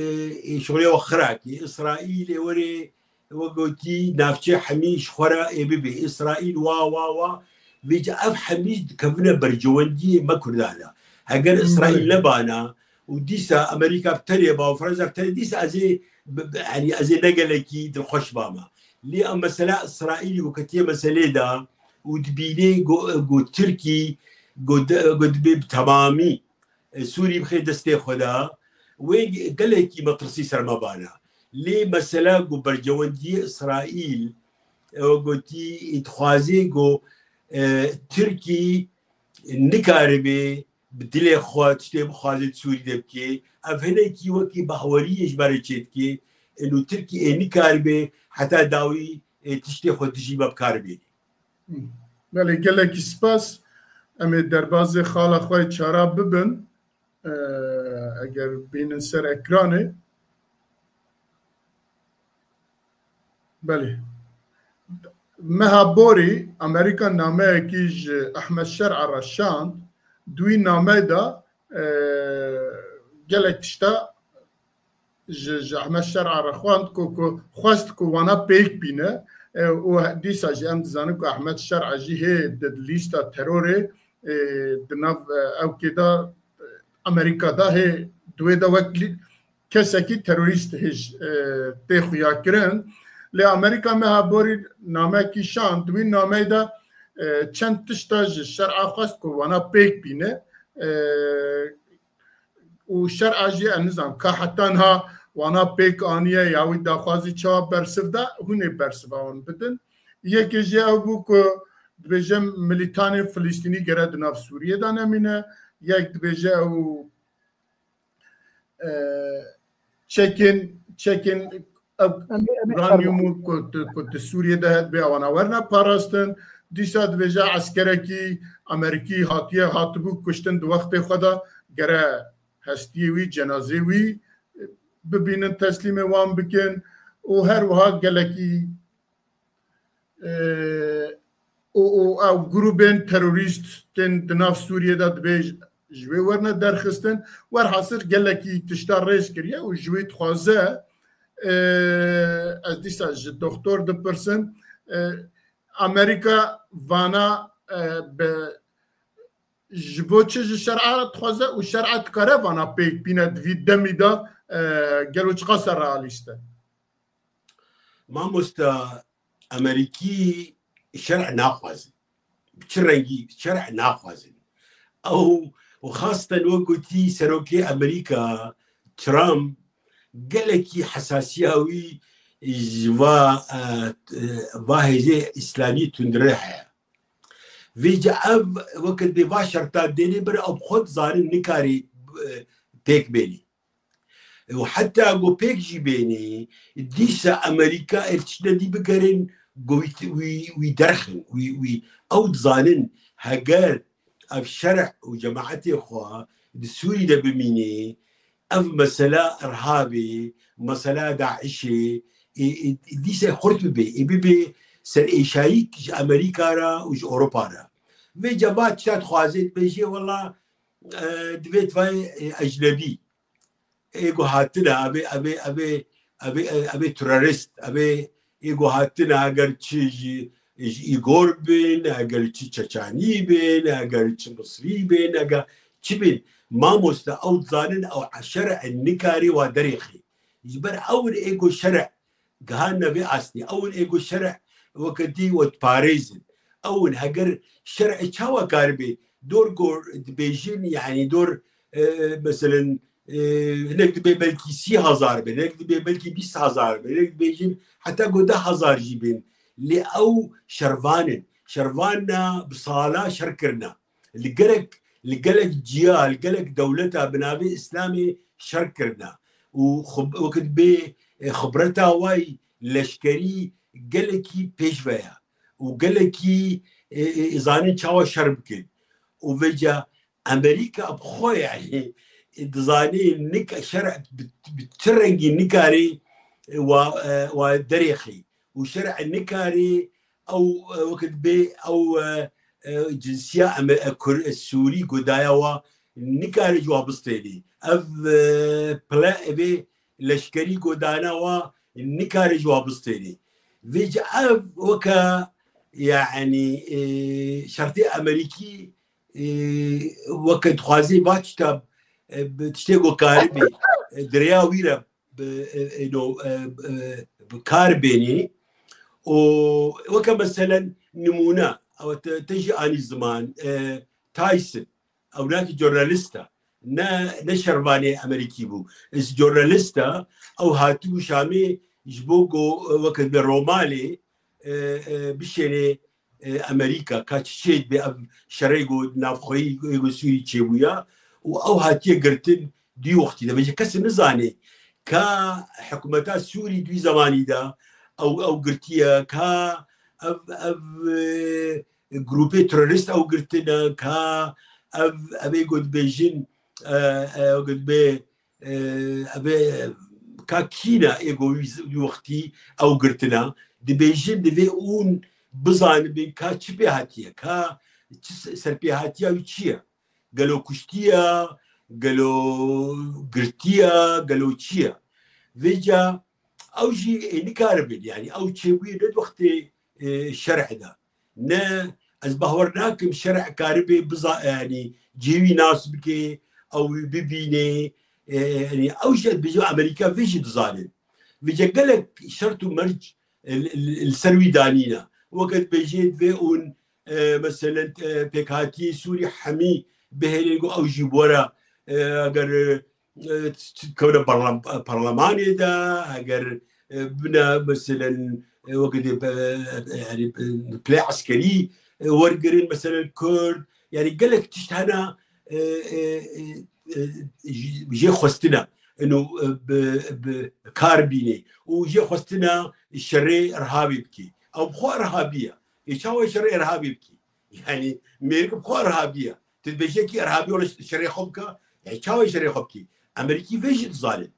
ê, şorê we xirakî. Îsraîl ê were, we gotî, navçe hemî ji xwe re ê bibê. Îsraîl wa, wa, wa. Vêca ev hemî dikevine berjewendiyê me Kurdan de. Heger Îsraîl nebana û dîsa Amerîka bi tenê ba û Fransa bi tenê, dîsa ez ê bi, bi, yanî ez ê ne gelekî dilxweş bama. Lê em mesela Îsraîlî ku ketiye meselê de û dibînê ku, ku Tirkî ku de, ku dibê bi temamî e, Sûrî bixê destê xwe de, wê gelekî metirsî ser me bana. Lê mesela ku berjewendiyê Îsraîl, e, gotî, dixwazê ku, e, Tirkî nikaribe bi dilê xwe tiştê bixwaze di Sûrî de bike. Ev hinekî wekî bahweriyê ji me re çêdike. Û Tirkî ê nikaribe heta dawî, e, tiştê xwe dijî me bi kar bêne. Belê, gelekî spas. Em ê derbazê xala xwe yê çara bibin. Ee, eger bînin ser ekranê. Belê. Meha borî Amerîka nameyekî ji Ehmed Şer'a re şand. Di wî nameyê de, ee, gelek tişta ji, ji Ehmed Şer'a re xwend ku, ku xwest ku wana pêk bîne, e, û he-, dîsa jî em dizanin ku Ehmed Şer'a jî hê di lîsta terorê, e, di nav, e, ewkê de, e, Amerîka de hê di wê de wek lî-, kesekî terorîst hêj, e, tê xuyakirin. Lê Amerîka meha borî namekî şand, di wî nameyê de, e, çend tişta ji Şer'a xwest ku wana pêk bîne, e, û Şer'a jî, em nizam ka heta niha wana pêk aniye ya wî daxwazî çawa bersiv da, hûn ê bersiva wan bidin. Yekê jî ew bû ku dibêje milîtanên Filistînî gere di nav Sûriyê de nemîne. Yek dibêje ew, e, çekên, çekên ev Em ê, em ê uranyumu ku di, ku di Sûriyê de hebe, ewana werine parastin. Dîsa dibêje eskerekî Amerîkî hatiye, hatibû kuştin di wextê xwe de, gere hestiyê wî, cenazê wî, e, bibînin, teslîmê wan bikin û her wiha gelekî, e, û, û ew grûbên terorîst tên di nav Sûriyê de dibê ji, ji wê werine derxistin. Werhasil gelekî tişta rêz kiriye û ji wê dixwaze, e, ez dîsa ji doktor dipirsim, e, Amerîka vana, e, bi, ji bo çi ji Şer'a dixwaze û Şer'a dikare vana pêk bîne di vî demî de, e, gelo çiqas e realîst e? Mamosta, Amerîkî Şer' naxwazin. Bi çi rengî Şer' naxwazin. Ew û xasten wek gotî serokê Amerîka Trump gelekî hesasiya wî ji va, e, e, va hêzê îslamî tundre heye. Vêca ev weke dê va şerta dênê bir ew xwe dizanin nikarî, e, pêk bênî. Û heta ku pêk jî bênî, dîsa Amerîka ev tiştine dî bikerin, ku wî, wî, wî derxin, wî, wî ew dizanin, heger ev şerh û cemaetê xwe di Sûrî de bimînê, ev mesela Irhabê, mesela DAIŞê, ê, ê, dîsa xurt bibe, ê bibe serêşayîk ji Amerîka re û ji Ewropa re. Vê ceva tişta dixwaze dibêje, wela, e, divê tivayê, e, ecnebî. Ê ku hatine, ev ê, ev ê, ev ê, ev ê, ev ê terorist, ev ê, ê ku hatine, eger çi ji, ji Îgor bin, eger çi Çeçanî bin, eger çi Misrî bin, eger çi bin. Mamoste, ew dizanin, ew şer'e nikarî wa derêxî. Ji ber ew in ê ku şer'e gihan navê astê. Ew in ê ku şer'e weke dî we diparêzin. Ew in heger şer'e çawa karibê, dor ku dibêjin, yanî dor, e, meselen, e, hinek dibê belkî sî hezar bin, hinek dibê belkî bîst hezar bin, hinek dibêjin heta ku deh hezar jî bin. Lê ew şervan in. Şervan ne bi sala şer kirine. Li gerek, li gelek ciya, li gelek dewleta bi navê Îslamê şer kirine. Û xub-, wekit bê, e, xibreta wayî leşkerî gelekî pêşve ye. Û gelekî, e, e, zanin çawa şer bikin. Û vêca Amerîka bi xwe, yanî, dizanî nik-, şer bi, bi ti rengî nikarî wa, e, wa derêxî. Û şer nikarî ew, e, wekit bê ew, e, e, cinsiya em, e, Kur-, e, Sûrî godaya wa nikare ji wa bistênî. Ev, e, pile evê leşkerî godana wa nikare ji wa bistênî. Vêca ev weke, yanî, e, şertê Amerîkî, e, weke dixwazê va tişta, e, bi tiştê ku karibê, e, di rêya wî re bi, e, e, no, e, e, bi kar bênî. Û weke meselen nimûne, ew te, te jî anî ziman, e, Tyson, ew nakî jornalist e, ne, ne şervanê Amerîkî bû. Ez jornalist e, ew hatibû Şamê ji bo ku, e, weke bi romalê, e, e, bişênê, e, Amerîka, ka çi çê dibe ev şerê ku navxweyî ku Sûrî çêbûya û ew hatiye girtin dî wextî de. Vêca kes nizane ka hikûmeta Sûrî dî zemanî de ew, ew girtiye, ka ev, ev, e, grûpê terorîst ew girtine, ka ev, ev ê ku dibêjin, e, e, ew ku dibê, e, ev ê, ka kî ne ê ku wî z-, wî wextî ew girtina, dibêjin divê hûn bizanibin ka çi pê hatiye, ka çi se-, serpêhatiya wî çi ye? Gelo kuştiye, gelo girtiye, gelo çi ye? Vêca ew jî ê nikaribin, yanî ew çêbûyê ne di wextê, e, şer'ê de. Ne, ez bawer nakim şer'e karibê biza-, yanî cihê wî nas bike, ew wî bibîne, e, yanî ew jî ez bêjim Amerîka vê jî dizanin. Vêca gelek şert û merc, e, li, li, li ser wî danîne. Weke dibêjê divê hûn, e, meselen, e, pêkhatiyê Sûrî hemî bihêlin ku ew jî bi we re, e, eger, e, e, kewne parlam-, parlemanê de, eger, e, bine, meselen, e, weke dê, e, e, yanî, e, pilê eskerî, e, wergirin, meselen, Kurd, yanî gelek tişt hene, e, e, e, e, jê xwestine, ino, e, bi, bi kar bînê û jê xwestine şerê irhabî bikî. Ew bi xwe irhabî ye. Ê çawa şerê irhabî bikî? Yanî mêrik bi xwe irhabî ye. Tu dibêjekî irhabî wele şerê xwe bike. Yanî çawa şerê xwe bikî? Amerîkî vê jî dizanin.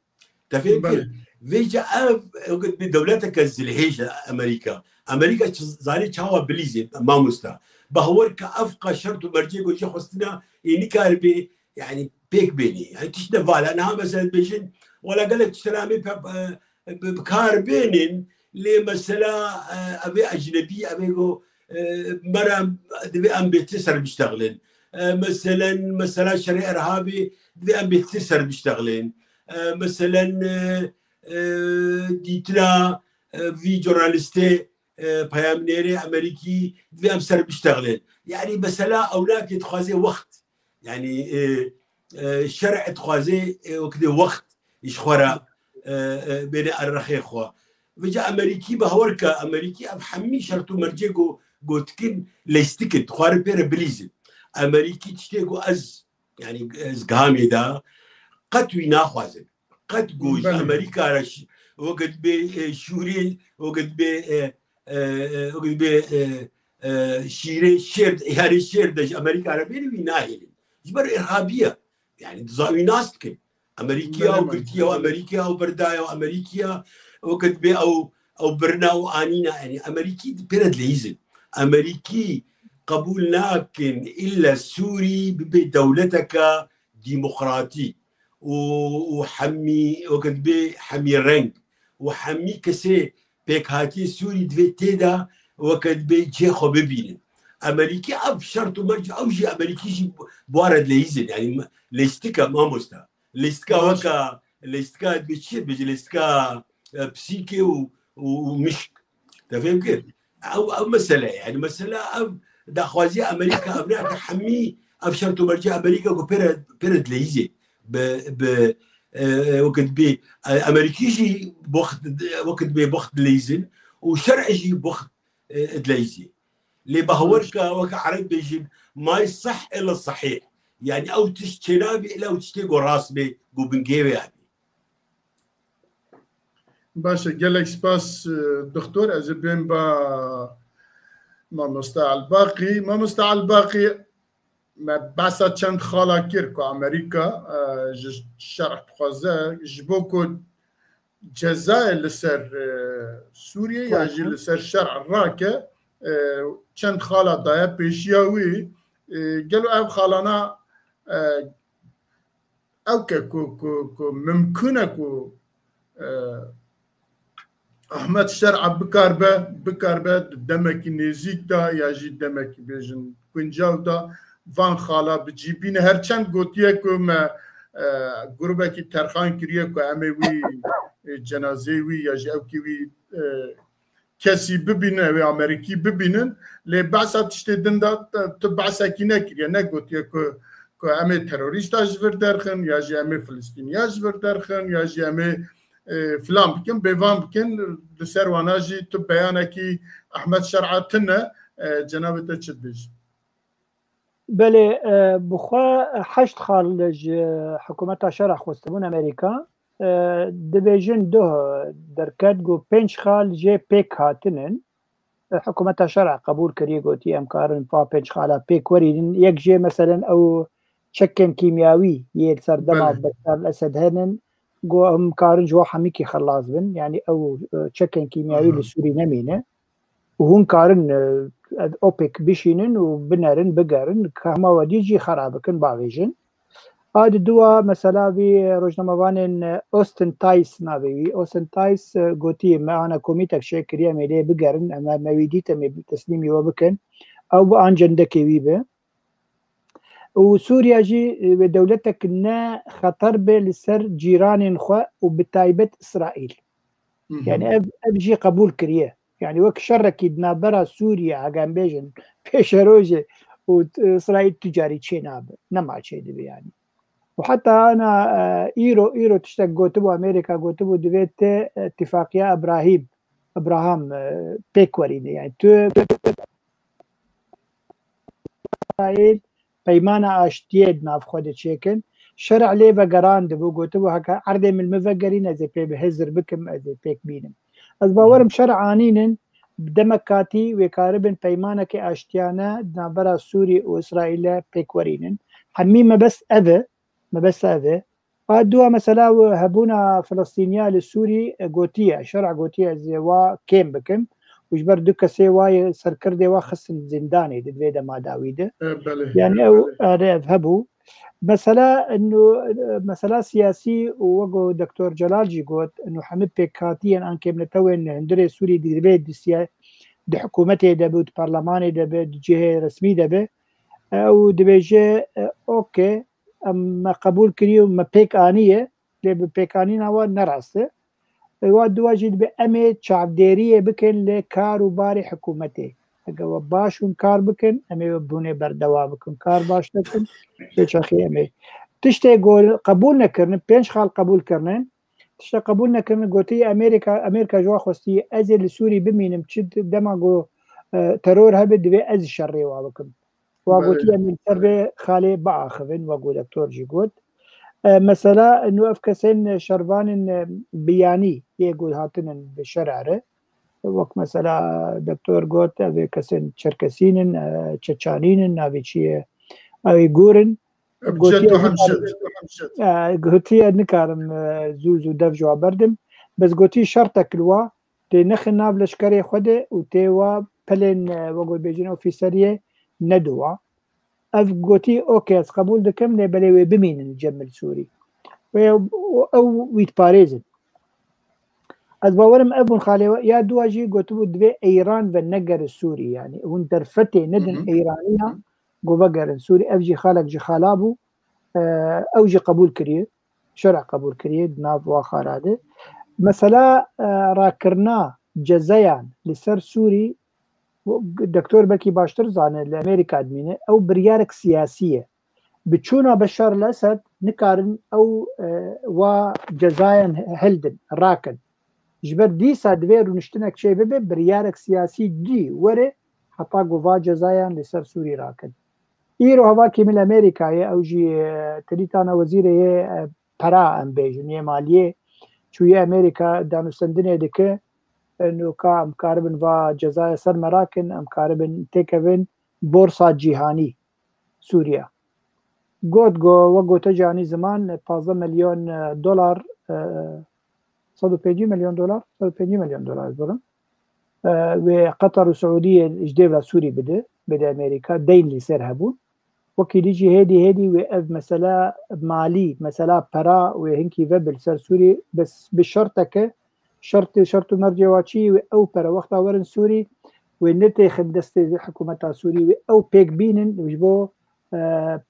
Te fêm kir? Vêca ev, ew bir dewleteke zilhêj e Amerîka. Amerîka çi-, zanî çawa bilîzê, mamosta. Bahwer ke ev qas şert û mercê ku jê xwestina ê nikaribê, yanî pêk bênî. Yanî tişt ne vala. Niha mesela dibêjin, wela gelek tiştena em ê pe-, e, bi, bi kar bênin, lê mesela, e, ev ê ecnebî, ev ê ku, e, me re divê em bêtir ser biştexilin. E, meselen, mesela şerê irhabê divê em bêtir ser biştexilin. E, meselen, e, e, dîtina, e, vî jornalistê, e, peyamnêrê Amerîkî divê em ser biştexilin. Yanî mesela ewnakê dixwaze wext. Yani e, e, şer'e dixwaze e, wekdê wext ji xwe re e, e, bêne errexê xwe. Vêca Amerîkî bawer ke Amerîkî ev hemî şert û mercê ku gotikin leystikin, dixwarin pê re bilîzin. Amerîkî tiştê ku ez, yani ez gihamê de qet wî naxwazin. Qet ku ji Belê. Amerîka re şi-, weke dibê e, şûrê, weke dibê e, e, e, weke dibê e, e, şîrê şêr, yani şêr de ji Amerîka re bêne wî nahêlin. Ji ber irhabiye. Yani diza wî nas dikin. Amerîkiya Belê, ew belê. Girtiye û Amerîkiya ew berdaya û Amerîkiya weke dibê ew, ew birina û anîna. Yani Amerîkî pê re dileyîzin. Amerîkî qebûl nakin ille Sûrî bibe dewleteke demokratî û, û hemî, weke dibê hemî reng û hemî kesê pêkhatiyê Sûrî divê tê de weke dibê cihê xwe bibînin. Amerîkî ev şert û merc, ew jî Amerîkî jî bi wan re dileyîzin. Yani me-, lêstika mamosta. Lêstika Baş. Weke, lêstika dibê çi dibêje? Lêstika e, pisîkê û, û, û mişk. Te fêm kir? Ew, ew mesele ye. Yani mesela ev daxwaziya Amerîka, ev ne ke hemî ev şert û mercê Amerîka ku pê re, pê re dileyîzê. Bi, bi, e, wekit bê, e, Amerîkî jî boxt, wekit bê boxt dileyîzin û şer'e jî boxt, e, dileyîzê. Lê bawer ke weke Ereb bêjin, may seh ila sahih. Yani ew tişt çênabê ila ew tiştê ku rast bê, ku bingê wê hebê. Baş e, gelek spas, e, doktor. Ez ê bêm ba Mamosta Elbaqî. Mamosta Elbaqî, me behsa çend xala kir ku Amerîka, e, ji şerh dixwaze, ji bo ku cezayê li ser, e, Sûriyê ya jî li ser şerh rake, e, çend xala daye pêşiya wî, e, gelo ev xalana, e, ew ke ku, ku, ku mimkun e ku, e, Ahmet Şer'a bikarbe, bikarbe di demekî nêzîk de ya jî demekî bêjin guncav de van xala bi cî bîne. Her çend gotiye ku me, e, grûbekî terxan kiriye ku em ê wî, e, cenazeyê wî ya jî ewkî wî, e, kesî bibînin, ew ê Amerîkî bibînin, lê behsa tiştê din de, e, tu behsekî nekiriye, negotiye ku, ku em ê terorîsta ji vir derxin, ya jî em ê Filistîniya ji vir derxin, ya jî em ê, e, filan bikin, bêvan bikin, li ser wana jî tu beyanekî Ahmet Şer'a tune, e, cenabê te çi dibêjî? Belê, e, bi xwe heşt xal ji hikûmeta şer'a xwestibûn Amerîka. E, dibêjin duh derket ku pênc xal jê pêk hatinin. E, hikûmeta şer'a qebûl kiriye, gotiye, em karin va pênc xala pêk werînin. Yek jê, meselen, ew çekên kîmyawî yê li ser dema Belê. Beşar el-Esed henin, got, em karin ji wan hemîkî xelas bin. Yani ew, e, çekên kîmyawî Aha. li Sûrî nemîne. Û hûn karin, e, ev OPEC bişînin û binerin, bigerin, ka hema we dî jî xera bikin, bavêjin. A di dua mesela vî rojnamevanên, e, Austin Tice navê wî. Austin Tice, e, gotiye, me ana komîtek çêkiriye, em ê lê bigerin, em, me wî dît, em ê teslîmî we bikin. Ew bi ancendekê wî bi. Û Sûriya jî, e, wê dewletek ne xeter be li ser cîranên xwe û bi taybet Îsraîl. Hı hı. Yani ev, ev jî qebûl kiriye. Yani wek şerekî di navbera Sûriye, hege em bêjin, pêşerojê û t-, Îsraîl tu carî çê nabe. Nema çê dibe yani. Û heta ana, e, îro, îro tiştek gotibû, Amerîka gotibû, divê te, e, tifaqiya Ibrahîm, Ibrahim, e, pêk werîne. Yani tu Îsraîl peymana aştiyê di nav xwe de çêkin. Şer'a lê vegerandibû, gotibû, heke erdê min li min vegerîn, ez ê pê bi hizir bikim, ez ê pêk bînim. Ez bawerim şer'a anînin, bi demek katî wê karibin peymanekê aştiyane di navbera Sûrî û Îsraîlê pêk werînin. Hemî mebest ev e, mebest ev e. A dua mesela hebûna Filistîniya li Sûrî, e, gotiye, şer'a gotiye, ez ê wa kêm bikim. Û ji ber du kesê wa yê serkirdê wa xistin zîndanê di vê dema dawî de. E, belê, Yani e, ew, belê. Erê, ev hebû. Mesela, inu, e, mesela siyasî û wek ku Doktor Celal jî got, inu hemî pêkhatiyên an kêmnetewên li hundirê Sûrî di vê di siya-, di hikûmetê de be, di parlemanê de be, di cihê resmî de be. Ew dibêje, e, okey, em me qebûl kiriye û me pêk aniye, lê bi pêkanîna we ne rast e. Wa dua jî dibe em ê çavdêriyê bikin li kar û barê hikûmetê. Eger we baş hûn kar bikin, em ê we bûnê berdewam bikin. Kar baş nekin, lê çaxê em ê. Tiştê ku qebûl nekirin, pênc xal qebûl kirinin. Tiştê qebûl nekirin, gotiye Amerîka, Amerîka ji we xwestiye, ez ê li Sûrî bimînim, çi dema ku, e, teror hebe, divê ez şerê wa bikim. Wa Belê. Gotiye, em ê li ser vê xalê biaxivin, wek ku doktor jî got. E, mesela, nû ev kesên şervanên, e, biyanî yê ku hatinin bi şerê re. Wek mesela doktor got, ev ê kesên Çerkesîn in, e, Çeçanîn in, navê çi ye? Ew ê Gûr in. Gotiye, Ebced û Hemşet. E, gotiye, nikarim, e, zû zû dev ji wan berdim. Bes gotî şertek li wa, tê nexin nav leşkerê xwe de û tê wa pelên, e, wek bêjin ofîseriyê nediwa. Ev gotî, okey, ez qebûl dikim, lê belê wê bimînin li cem li Sûrî. Wê ew, ew wî diparêzin. Ez bawerim ev bûn xalê we. Ya dua jî gotibû, divê Îran ve negerin Sûrî, yanî hûn derfetê nedin Hı hı. Îraniya, Hı hı. Ku vegerin Sûrî. Ev jî xalek ji xala bû. E, ew jî qebûl kiriye. Şer'a qebûl kiriye di nav wa xala de. Mesela, e, rakirina cezayan li ser Sûrî, doktor belkî baştir zane, li Amerîka dimîne, ew biryarek siyasî ye. Bi çûna Beşar el-Esed nikarin ew, e, wa cezayan hildin, rakin. Ji ber dîsa divê rûniştinek çê bibe, biryarek siyasî dî were heta ku va cezayan li ser Sûrî rakin. Îro hevalkî min li Amerîkayê, ew jî, e, terîtana wezîrê yê, e, pera, em bêjin, yê maliyê, çûye Amerîka, danûstendinê dike, e, nûka em karibin va cezaya ser me rakin, em karibin têkevin borsa cîhanî Sûriye. Got, go, wek gote cîhanî ziman, pazdeh milyon, e, dolar, e, sed û pêncî milyon dolar, sed û pêncî milyon dolar, ez birim. E, wê Qatar û Siûdiyê ji dêvla Sûrî bide, bide Amerîka, deyn li ser hebûn. Wekî dî jî hêdî hêdî wê ev mesela malî, mesela pera wê hinkî vebil ser Sûrî, bes bi şerteke, şertê, şert û mercê wa çi, wê ew pere wexta werin Sûrî, wê netêxin destê hikûmeta Sûrî, wê ew pêk bînin ji bo, e,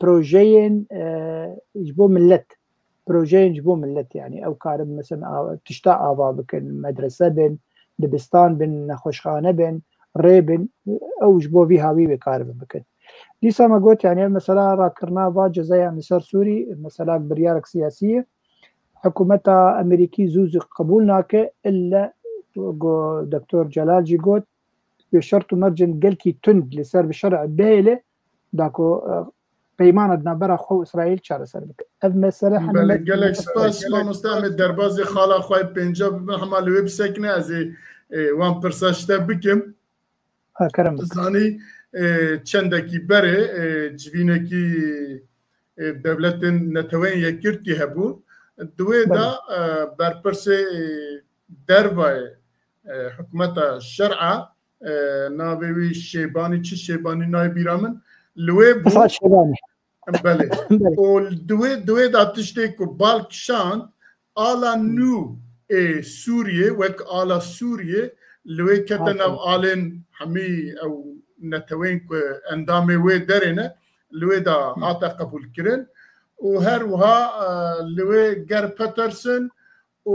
projeyên, e, ji bo millet. Projeyên ji bo millet, yanî ew karin mesela a-, tişta ava bikin, medrese bin, dibistan bin, nexweşxane bin, rê bin, ew ji bo vî hawî wê karibin bikin. Dîsa me got, yanî ev mesela rakirina va cezayan li ser Sûrî, mesela biryarek siyasî ye. Hikûmeta Amerîkî zû zû qebûl nake, ille ku doktor Celal jî got, wê şert û mercên gelkî tund li ser bi şer'ê bihêle, da ku, e, peymana di navbera xwe û Îsraîl çareser bike. Ev mesele hene Belê, me-, gelek me-, spas, mamoste, em ê derbazê xala xwe yê pênca bibin, hema li wê bisekine, ez ê, e, wan pirsa ji te bikim. Ha, kerem bike. Zanî, e, çendekî berê, e, civînekî, e, dewletên Neteweyên Yekgirtî hebû. Di wê Belê. de, e, berpirsê, e, dervayê, e, hikûmeta şer'a, e, navê wî Şêbanî, çi Şêbanî nayê bîra min, li wê bû. Esad Şêbanî. Belê. Belê. Û di wê, di wê de tiştê ku bal kişand, ala nû ê Sûriyê, wek ala Sûriyê, li wê kete Hakime. nav alên hemî ew neteweyên ku endamê wê derê ne, li wê de Hı. hate qebûlkirin. Û her wiha, e, li wê Ger Peterson û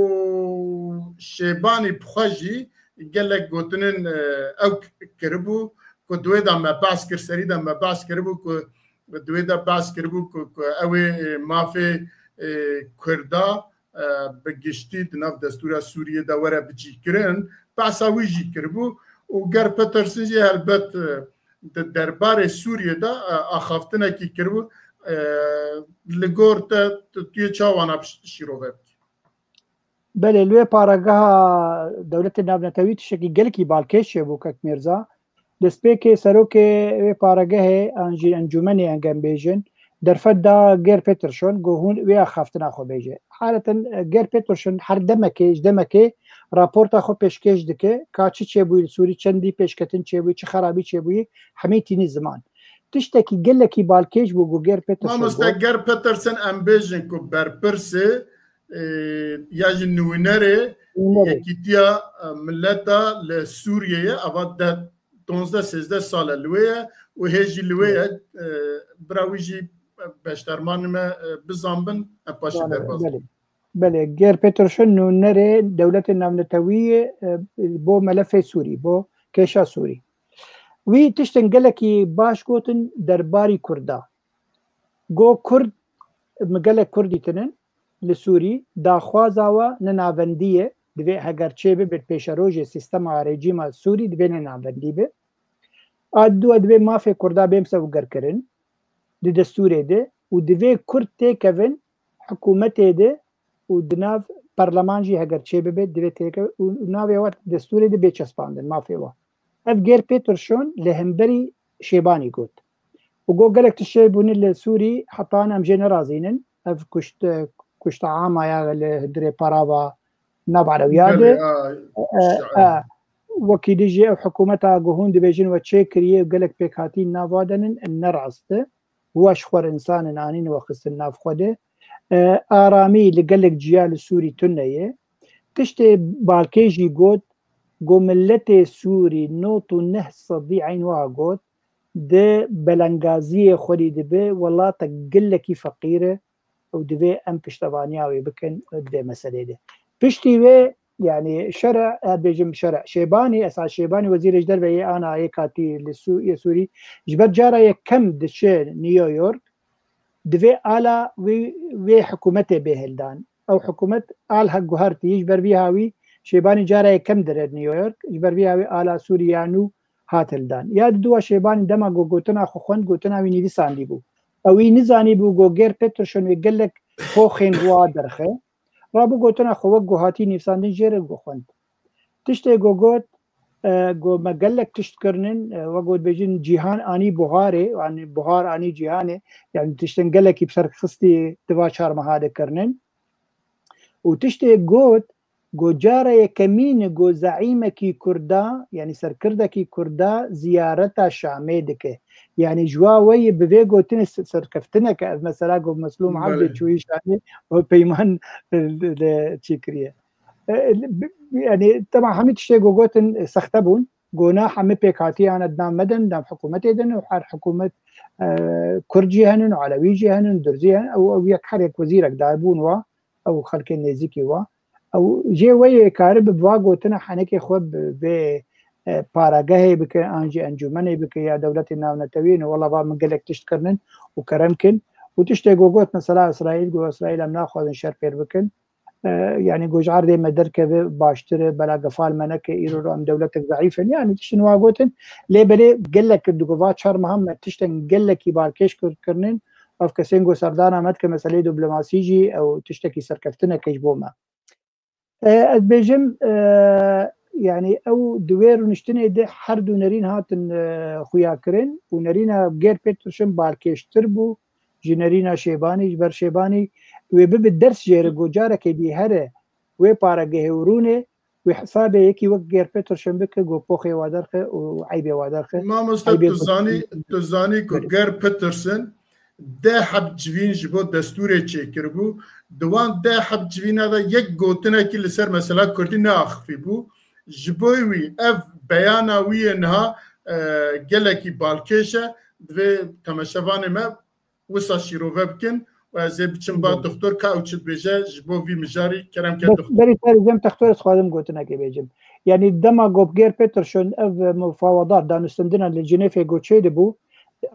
Şêbanî bi xwe jî gelek gotinên, e, ew k-, kiribû ku di wê de me behs kir, serî de me behs kiribû ku di wê de behs kiribû ku, ku ew ê, e, mafê, e, Kurda, e, bi giştî di nav destûra Sûriyê de were bicîkirin. Behsa wî jî kiribû û Ger Peterson jî helbet, e, di derbarê Sûriyê de, e, axaftinekî kiribû. E, li gor te, tu, tu yê çawa wana şîrove bikî? Belê, li wê parageha dewletên navnetewî tiştekî gelekî balkêş çêbû, kek Mîrza. Destpêkê serokê wê paregehê an jî encûmenê, em bêjin, derfet da Ger Peterson, got hûn wê axaftina xwe bêje. Haleten, e, Ger Peterson her demekê, ji demekê raporta xwe pêşkêş dike, ka çi çêbûyî li Sûrî, çendî pêşketin çêbûyî, çi xerabî çêbûyî, hemî tînî ziman. Tiştekî gelekî balkêş bû ku Ger Peterson Mamoste got. Ger Peterson, em bêjin ku berpirsê, e, ya jî nûnerê Nûnerê. Yekîtiya, e, Mileta li Sûriyê ye, ava de, donzdeh sêzdeh sal e li wê ye û hê jî li wê ye. E, bira wî jî beşdarmanê me, e, bizanbin, em paşê Belê, derbas belê. Belê, Ger Peterson nûnerê dewletên navnetewî ye, e, bo melefê Sûrî, bo kêşa Sûrî. Wî tiştên gelekî baş gotin derbarî Kurda. Got Kurd, mi gelek Kurd dîtinin li Sûrî, daxwaza we ne navendî ye, divê heger çê bibe pêşerojê sîstema rejîma Sûrî divê ne navendî be. A diwa divê mafê Kurda bê misewgerkirin di destûrê de û divê Kurd têkevin hikûmetê de û di nav perleman jî heger çê bibe divê têkeve û navê we destûrê de bê çespandin mafê we. Ev Gêr Peterson li hemberî Şêbanî got. Û got gelek tişt çê bûne li Sûrî heta an em jê nerazînin. Ev kuşt, kuşta ama ya li hundirê parava nabare wiya de. E, e, wekî dî jî ev hikûmeta ku hûn dibêjin we çê kiriye û gelek pêkhatî nava denin, ne rast e. Weş xwer însan in anîn we xistin nav xwe de. E, aramî li gelek ciya li Sûrî tune ye. Tiştê Balkê jî got, got miletê Sûrî nod û neh sedî eyn wiha got, di belengaziyê xwedî dibe welatek gelekî feqîr e û divê em piştevaniya wê bikin di vê meselê de. Piştî wê, yanî şere, ez bêjim şere, Şêbanî, Esad Şêbanî wezîrê ji derve yê ana yê katî li Sû-, yê Sûrî, ji ber cara yekem diçe New York, divê ala wê, wê hikûmetê bê hildan. Ew hikûmet al hek guhertî, ji ber vî hawî Şêbanî cara yekem dire New York, ji ber vî hawî ala Sûriya nû hat hildan. Ya diduwa Şêbanî dema ku gotina xwe xwend, gotina wî nivîsandî bû. Ew wî nizanî bû ku Gêr Peterson wê gelek poxên wa derxe. Rabû gotina xwe wek ku hatî nivîsandin jê re ku xwend. Tiştê ku got, e, ku me gelek tişt kirinin, e, wek ku dibêjin cîhan anî buharê, yanî buhar anî cîhanê, yanî tiştên gelekî bi ser xistî di va çar meha de kirinin. Û tiştê got, got cara yekemîn e got zeîmekî Kurda, yanî serkirdekî Kurda ziyareta Şamê dike. Yanî ji wa weyî bi vê gotinê se-, serkeftineke ev mesela got Meslûm Ebdê Belê. Çûyî Şamê û peyman li çê kiriye. E, bi-, yanî tema hemî tiştê got gotin sexte bûn. Gona hemî pêkhatiyan di nav me de, di nav hikûmetê de ne û her hikûmet, e, Kurd jî henin, Elewî jî henin, Durzî henin, ew, ew yek her yek wezîrek daye bûn wa, ew xelkê nêzîkî wa. Ew jê weyê karibe bi va gotina henekê xwe bi vê, e, paragehê bike, an jî encûmenê bike ya dewletên navnetewî ne, wela va min gelek tişt kirinin û kerem kin. Û tiştê ku got, mesela Îsraîl, got Îsraîl em naxwazin şer pêr bikin. E, yanî ku ji erdê me derkeve baştir e, bela gefal me neke, îro em dewletek zeîf in. Yanî tiştin wa gotin, lê belê gelek di ku va çar mehan me tiştên gelekî balkêş kir-, kirinin, ev kesên ku serdana me dike meseleyê diplomasî jî ew tiştekî serkeftineke ji bo me. E, ez bêjim, e, yanî ew di wê rûniştinê de her du nerîn hatin, e, xuya kirin û nerîna Gêr Peterson balkêştir bû ji nerîna Şêbanî, ji ber Şêbanî wê bibe ders jê re ku carekê dî here wê paregehê û rûnê, wê hesabê yekî wek Gêr Peterson bike ku poxê wa derxe û eybê wa derxe. Mamoste, Eybê tu ku zanî, tu zanî ku Belê. Gêr Peterson deh heb civîn ji bo destûrê çêkiribû. Di wan deh heb civîna de yek gotinekî li ser mesela Kurdî neaxifîbû. Ji bo wî ev beyana wî yê niha, e, gelekî balkêş e. Divê temeşevanê me wisa şîrove bikin û ez ê biçim ba Belê. Doktor ka ew çi dibêje ji bo vî mijarî, kerem ke Bes doktor. Berî te diyeceğim, doktor, ez xwazim gotinekê bêjim. Yanî dema ku Gêr Peterson ev mufawedat danûstendina li Cinêfê ku çêdibû,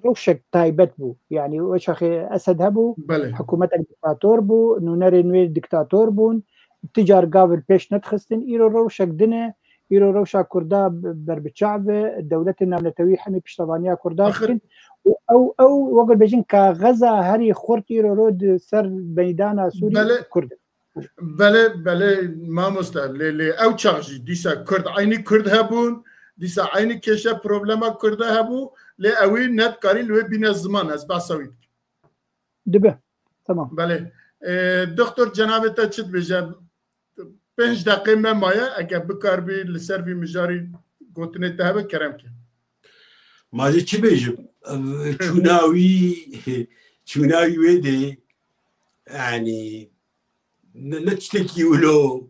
rewşek taybet bû. Yanî o çaxê Esed hebû, Belê. Hikûmetek diktator bû, nûnerên wê diktator bûn, ti car gav li pêş nedixistin, îro rewşek din e, îro rewşa Kurda b-, berbiçav e, dewletên navnetewî hemî piştevaniya Kurda Axir dikin. Û ew, ew, wek bêjin kaxeza herî xurt îro ro di ser meydana Sûrî Belê. Kurd e. Belê, belê mamoste, lê, lê ew çax jî dîsa Kurd, eynî Kurd hebûn, dîsa eynî kêşe problema Kurda hebû, lê ewî nedikarî li wê bîne ziman, ez behsa wî dikim. Dibe. Tamam. Belê. E, doktor, cenabê te çi dibêje? Pênc deqê me maye, eger bikaribî li ser vî mijarî gotinê te hebe, kerem ke. Ma ez ê çi bêjim? Çûna wî, çûna wî wê de, yanî, ne, ne tiştekî wilo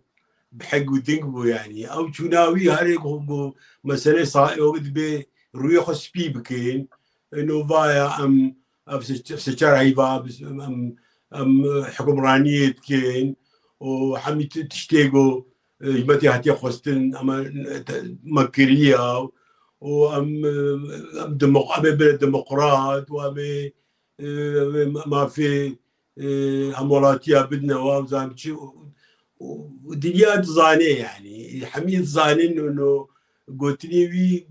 bi heg û ding bû, yanî. Ew çûna wî herê ku, ku meselê sa-, ew dibe rûyê xwe spî bikin. Eno vaya em, ev se-, se çar heyva, em, em, em hukimraniyê dikin û hemî ti-, tiştê ku, e, hikûmetê hatiye xwestin, em, e, te-, me kiriya û em, em demok-, em ê bine demokrat û em ê, e, em ê mafê, e, hemwelatiya bidine wan, em zanim çi û, û dinya dizane, yanî hemî dizanin û no gotinê wî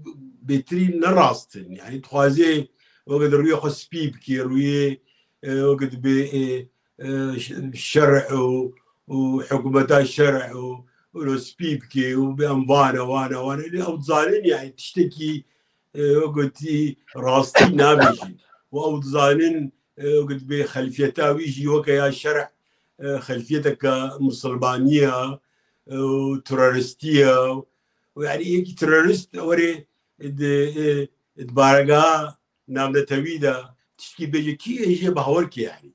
bêtirî ne rast in. Yanî dixwaze weke di rûyê xwe spî bike, rûyê, e, weke dibê, e, e, ş-, şerh û, û hikûmeta şerh û, û lo spî bike û bê em vane, vane, vane. Lê ew dizanin, yanî tiştekî, e, wek gotî rastî nabêjin. Û ew dizanin, e, wek dibê xelfiyeta wî jî weke ya şerh, e, xelfiyeteke misilmanî ye, e, û teroristî ye. Û yanî yekî terorist were di, e, di baregeha navnetewî de tiştkî bêje, kî ê jê bawer ke, yanî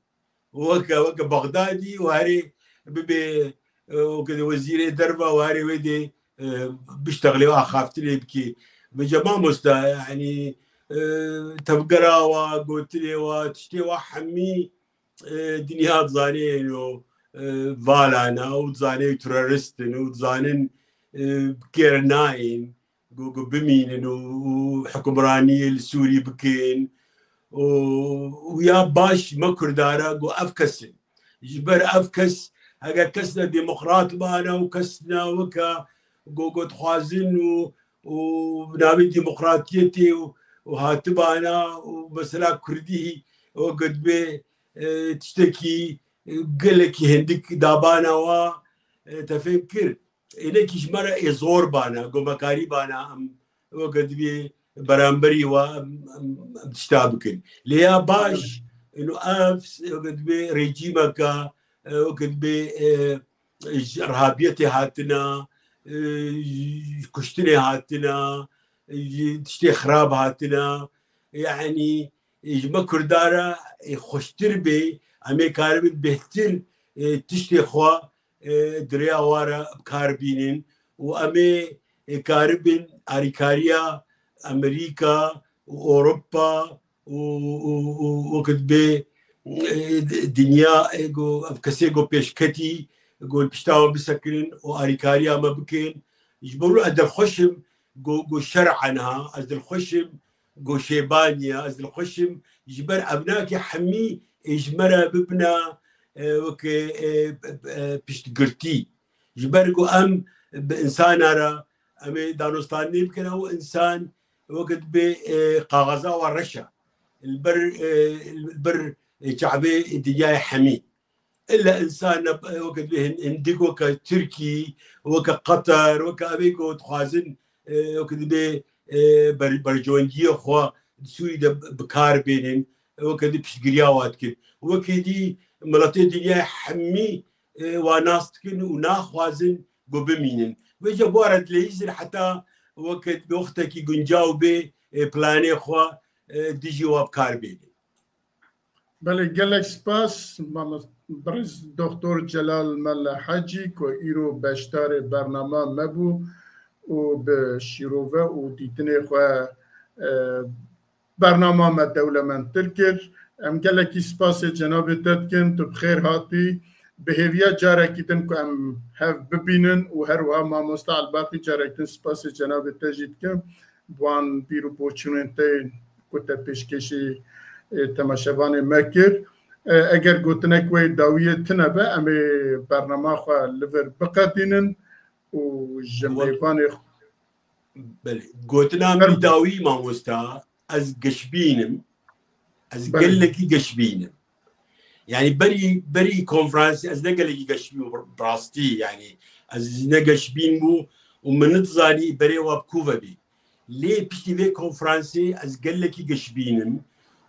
weke, weke Bexdadî û herê bibê, e, weke wezîrê derve û herê wê dê, e, biştexlê û axaftinê bikê. Vêca mamosta, yanî, e, tevgera wa, gotinê wa, tiştê wa hemî, e, dinya dizanê êno, e, vala ne û dizanê terorist in û dizanin, e, bi kêr nayên. Ku, ku bimînin û, û hukimraniyê li Sûrî bikin û, û ya baş me Kurdara ku ev kes in. Ji ber ev kes, heger kes ne demokrat bana û kes ne weke ku, ku dixwazin û, û navê demokratiyetê û, û hatibana û mesela Kurdî weke dibê, e, tiştekî, e, gelekî hindik dabana wa, e, te fêm kir. Ênekî ji me re ê zor bane, gomekarî bane, em weke dibê beramberî wa em, em, em tişta bikin. Lê ya baş, ino ev, weke dibê rejîmeke, e, weke dibê, e, ji irhabiyetê hatina, e, ji kuştinê hatina, e, ji tiştê xirab hatina. Yanî, e, ji me Kurda re, e, xweştir bê, em ê karibin bêhtir, e, tiştê xwe, e, di rêya wa re bi kar bînin û em ê, e, karibin alîkariya Amerîka û Ewropa û, û, û wekit bê, e, dinya, e, go, ev kesê go pêşketî, go li pişta wan bisekinin û alîkariya me bikin. Ji bo ez dilxweş im, go, go şer'a niha, ez dilxweş im, go şêbaniya, ez dilxweş im, ji ber ev nake hemî ê ji me re bibina, e, weke, e, e, piştgirtî. Ji ber ku em bi insana re, em ê danûstanê bikin, ew insan weke dibê, e, kaxeza wa reş e. Li ber, e, li ber çavê dinyayê hemî. Illa insan ne, weke dibê hin-, hindik, weke Tirkî, weke Qatar, weke evê ku dixwazin, e, weke dibê, e, ber-, berjewendiyê xwe di Sûrî de bi kar bênin, weke dî piştgiriya wa dikin. Weke dî miletê dinyayê hemî, e, wa nas dikin û naxwazin ku bimînin. Vêca bo re dileyîzin heta weke wextekî guncaw bê, e, planê xwe, e, dijî wa bi kar bênin. Belê, gelek spas, mamost-, birêz Doktor Celal Melle Hecî, ku îro beşdarê bernama me bû û bi şîrove û dîtinê xwe, e, bernama me dewlemendtir kir. Em gelekî spasê cenabê te dikin, tu bi xêr hatî. Bi hêviya carekî din ku em hev bibînin û her wiha mamosta Elbaqî carek din spasê cenabê te jî dikim. Bi wan bîr û boçûnên te ku te pêşkêşî, e, temaşevanê me kir. E, eger gotinek we dawiyê tune be, em ê bernama xwe li vir biqedînin û ji Wal- mêvanê xwe Belê. Gotina min Fermo. dawî, mamosta, ez geşbîn im. Ez Belê. gelekî geşbîn im. Yani berî, berî konferansê ez ne gelekî geşbîn im, bi rastî, yani ez ne geşbîn bû û min nidizanî berê wa bi ku ve bî. Lê piştî vê konferansê ez gelekî geşbîn im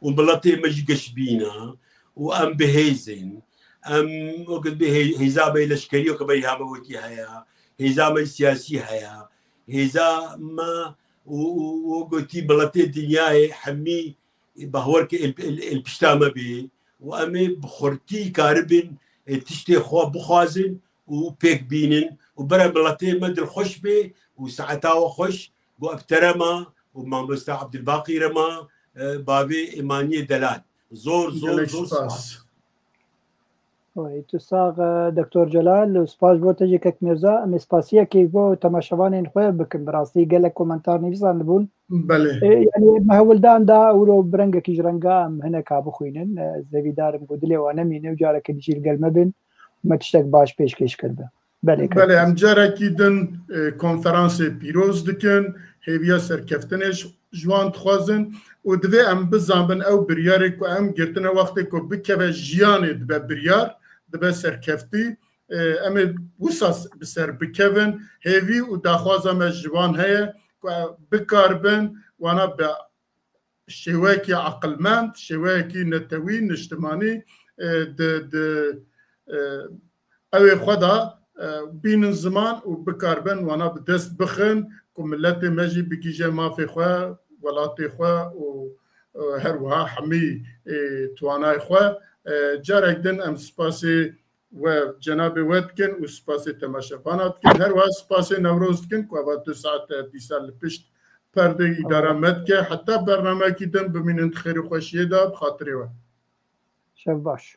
û miletê me jî geşbîn e û em bi hêz in. Em wekî bi hê-, hêza me leşkerî wekî berî hame wekî heye, hêza me siyasî heye, hêza me û, û, û gotî miletê dinyayê hemî bawer ke êl, êl, êl pişta me bê û em ê bi xurtî karibin, e, tiştê xwe bixwazin û pêk bînin û bere miletê me dilxweş bê û saeta we xweş. Go ev te re ma û mamosta Abdulbaqî re ma, e, bavê Emaniyê Delal. Zor, zor, Gelek zor spas. spas. Wey, tu sax, e, Doktor Celal, û spas bo te jî kek Mirza. Em ê spasiyekê bo temaşevanên xwe bikin. Bi rastî gelek komentar nivîsandibûn. Belê. E, yani me hewldan da ûro bi rengekî ji renga em hineka bixwînin. E, zevîdarim ku dilê wan nemîne û careke dî jî li gel me bin. Me tiştek baş pêşkêş kirbe. Belê. Belê, em carekî din e, konferansê pîroz dikin, hêviya serkeftinê ji wan dixwazin û divê em bizanbin ew biryarê ku em girtine wextê ku bikeve jiyanê dibe biryar, dibe serkeftî. E, em ê wisa bi ser bikevin, hêvî û daxwaza me ji wan heye ku bikarbin wana bi şêweyekî aqilmend, şêweyekî netewî, niştimanî e, di, di e, ew ê xwe de e, bînin ziman û bikarbin wana bi dest bixin ku miletê me jî bigihîje mafê xwe, welatê xwe û e, her wiha hemî e, twanayê xwe. E, carek din em spasê we cenabê we dikin û spasê temaşevana dikin. Her wiha spasê Newroz dikin ku eva du saete dîsa li pişt perdê îdara me dike. Heta bernameyekî din bimînin di xêr û xweşiyê de bi xatirê we. Şev baş.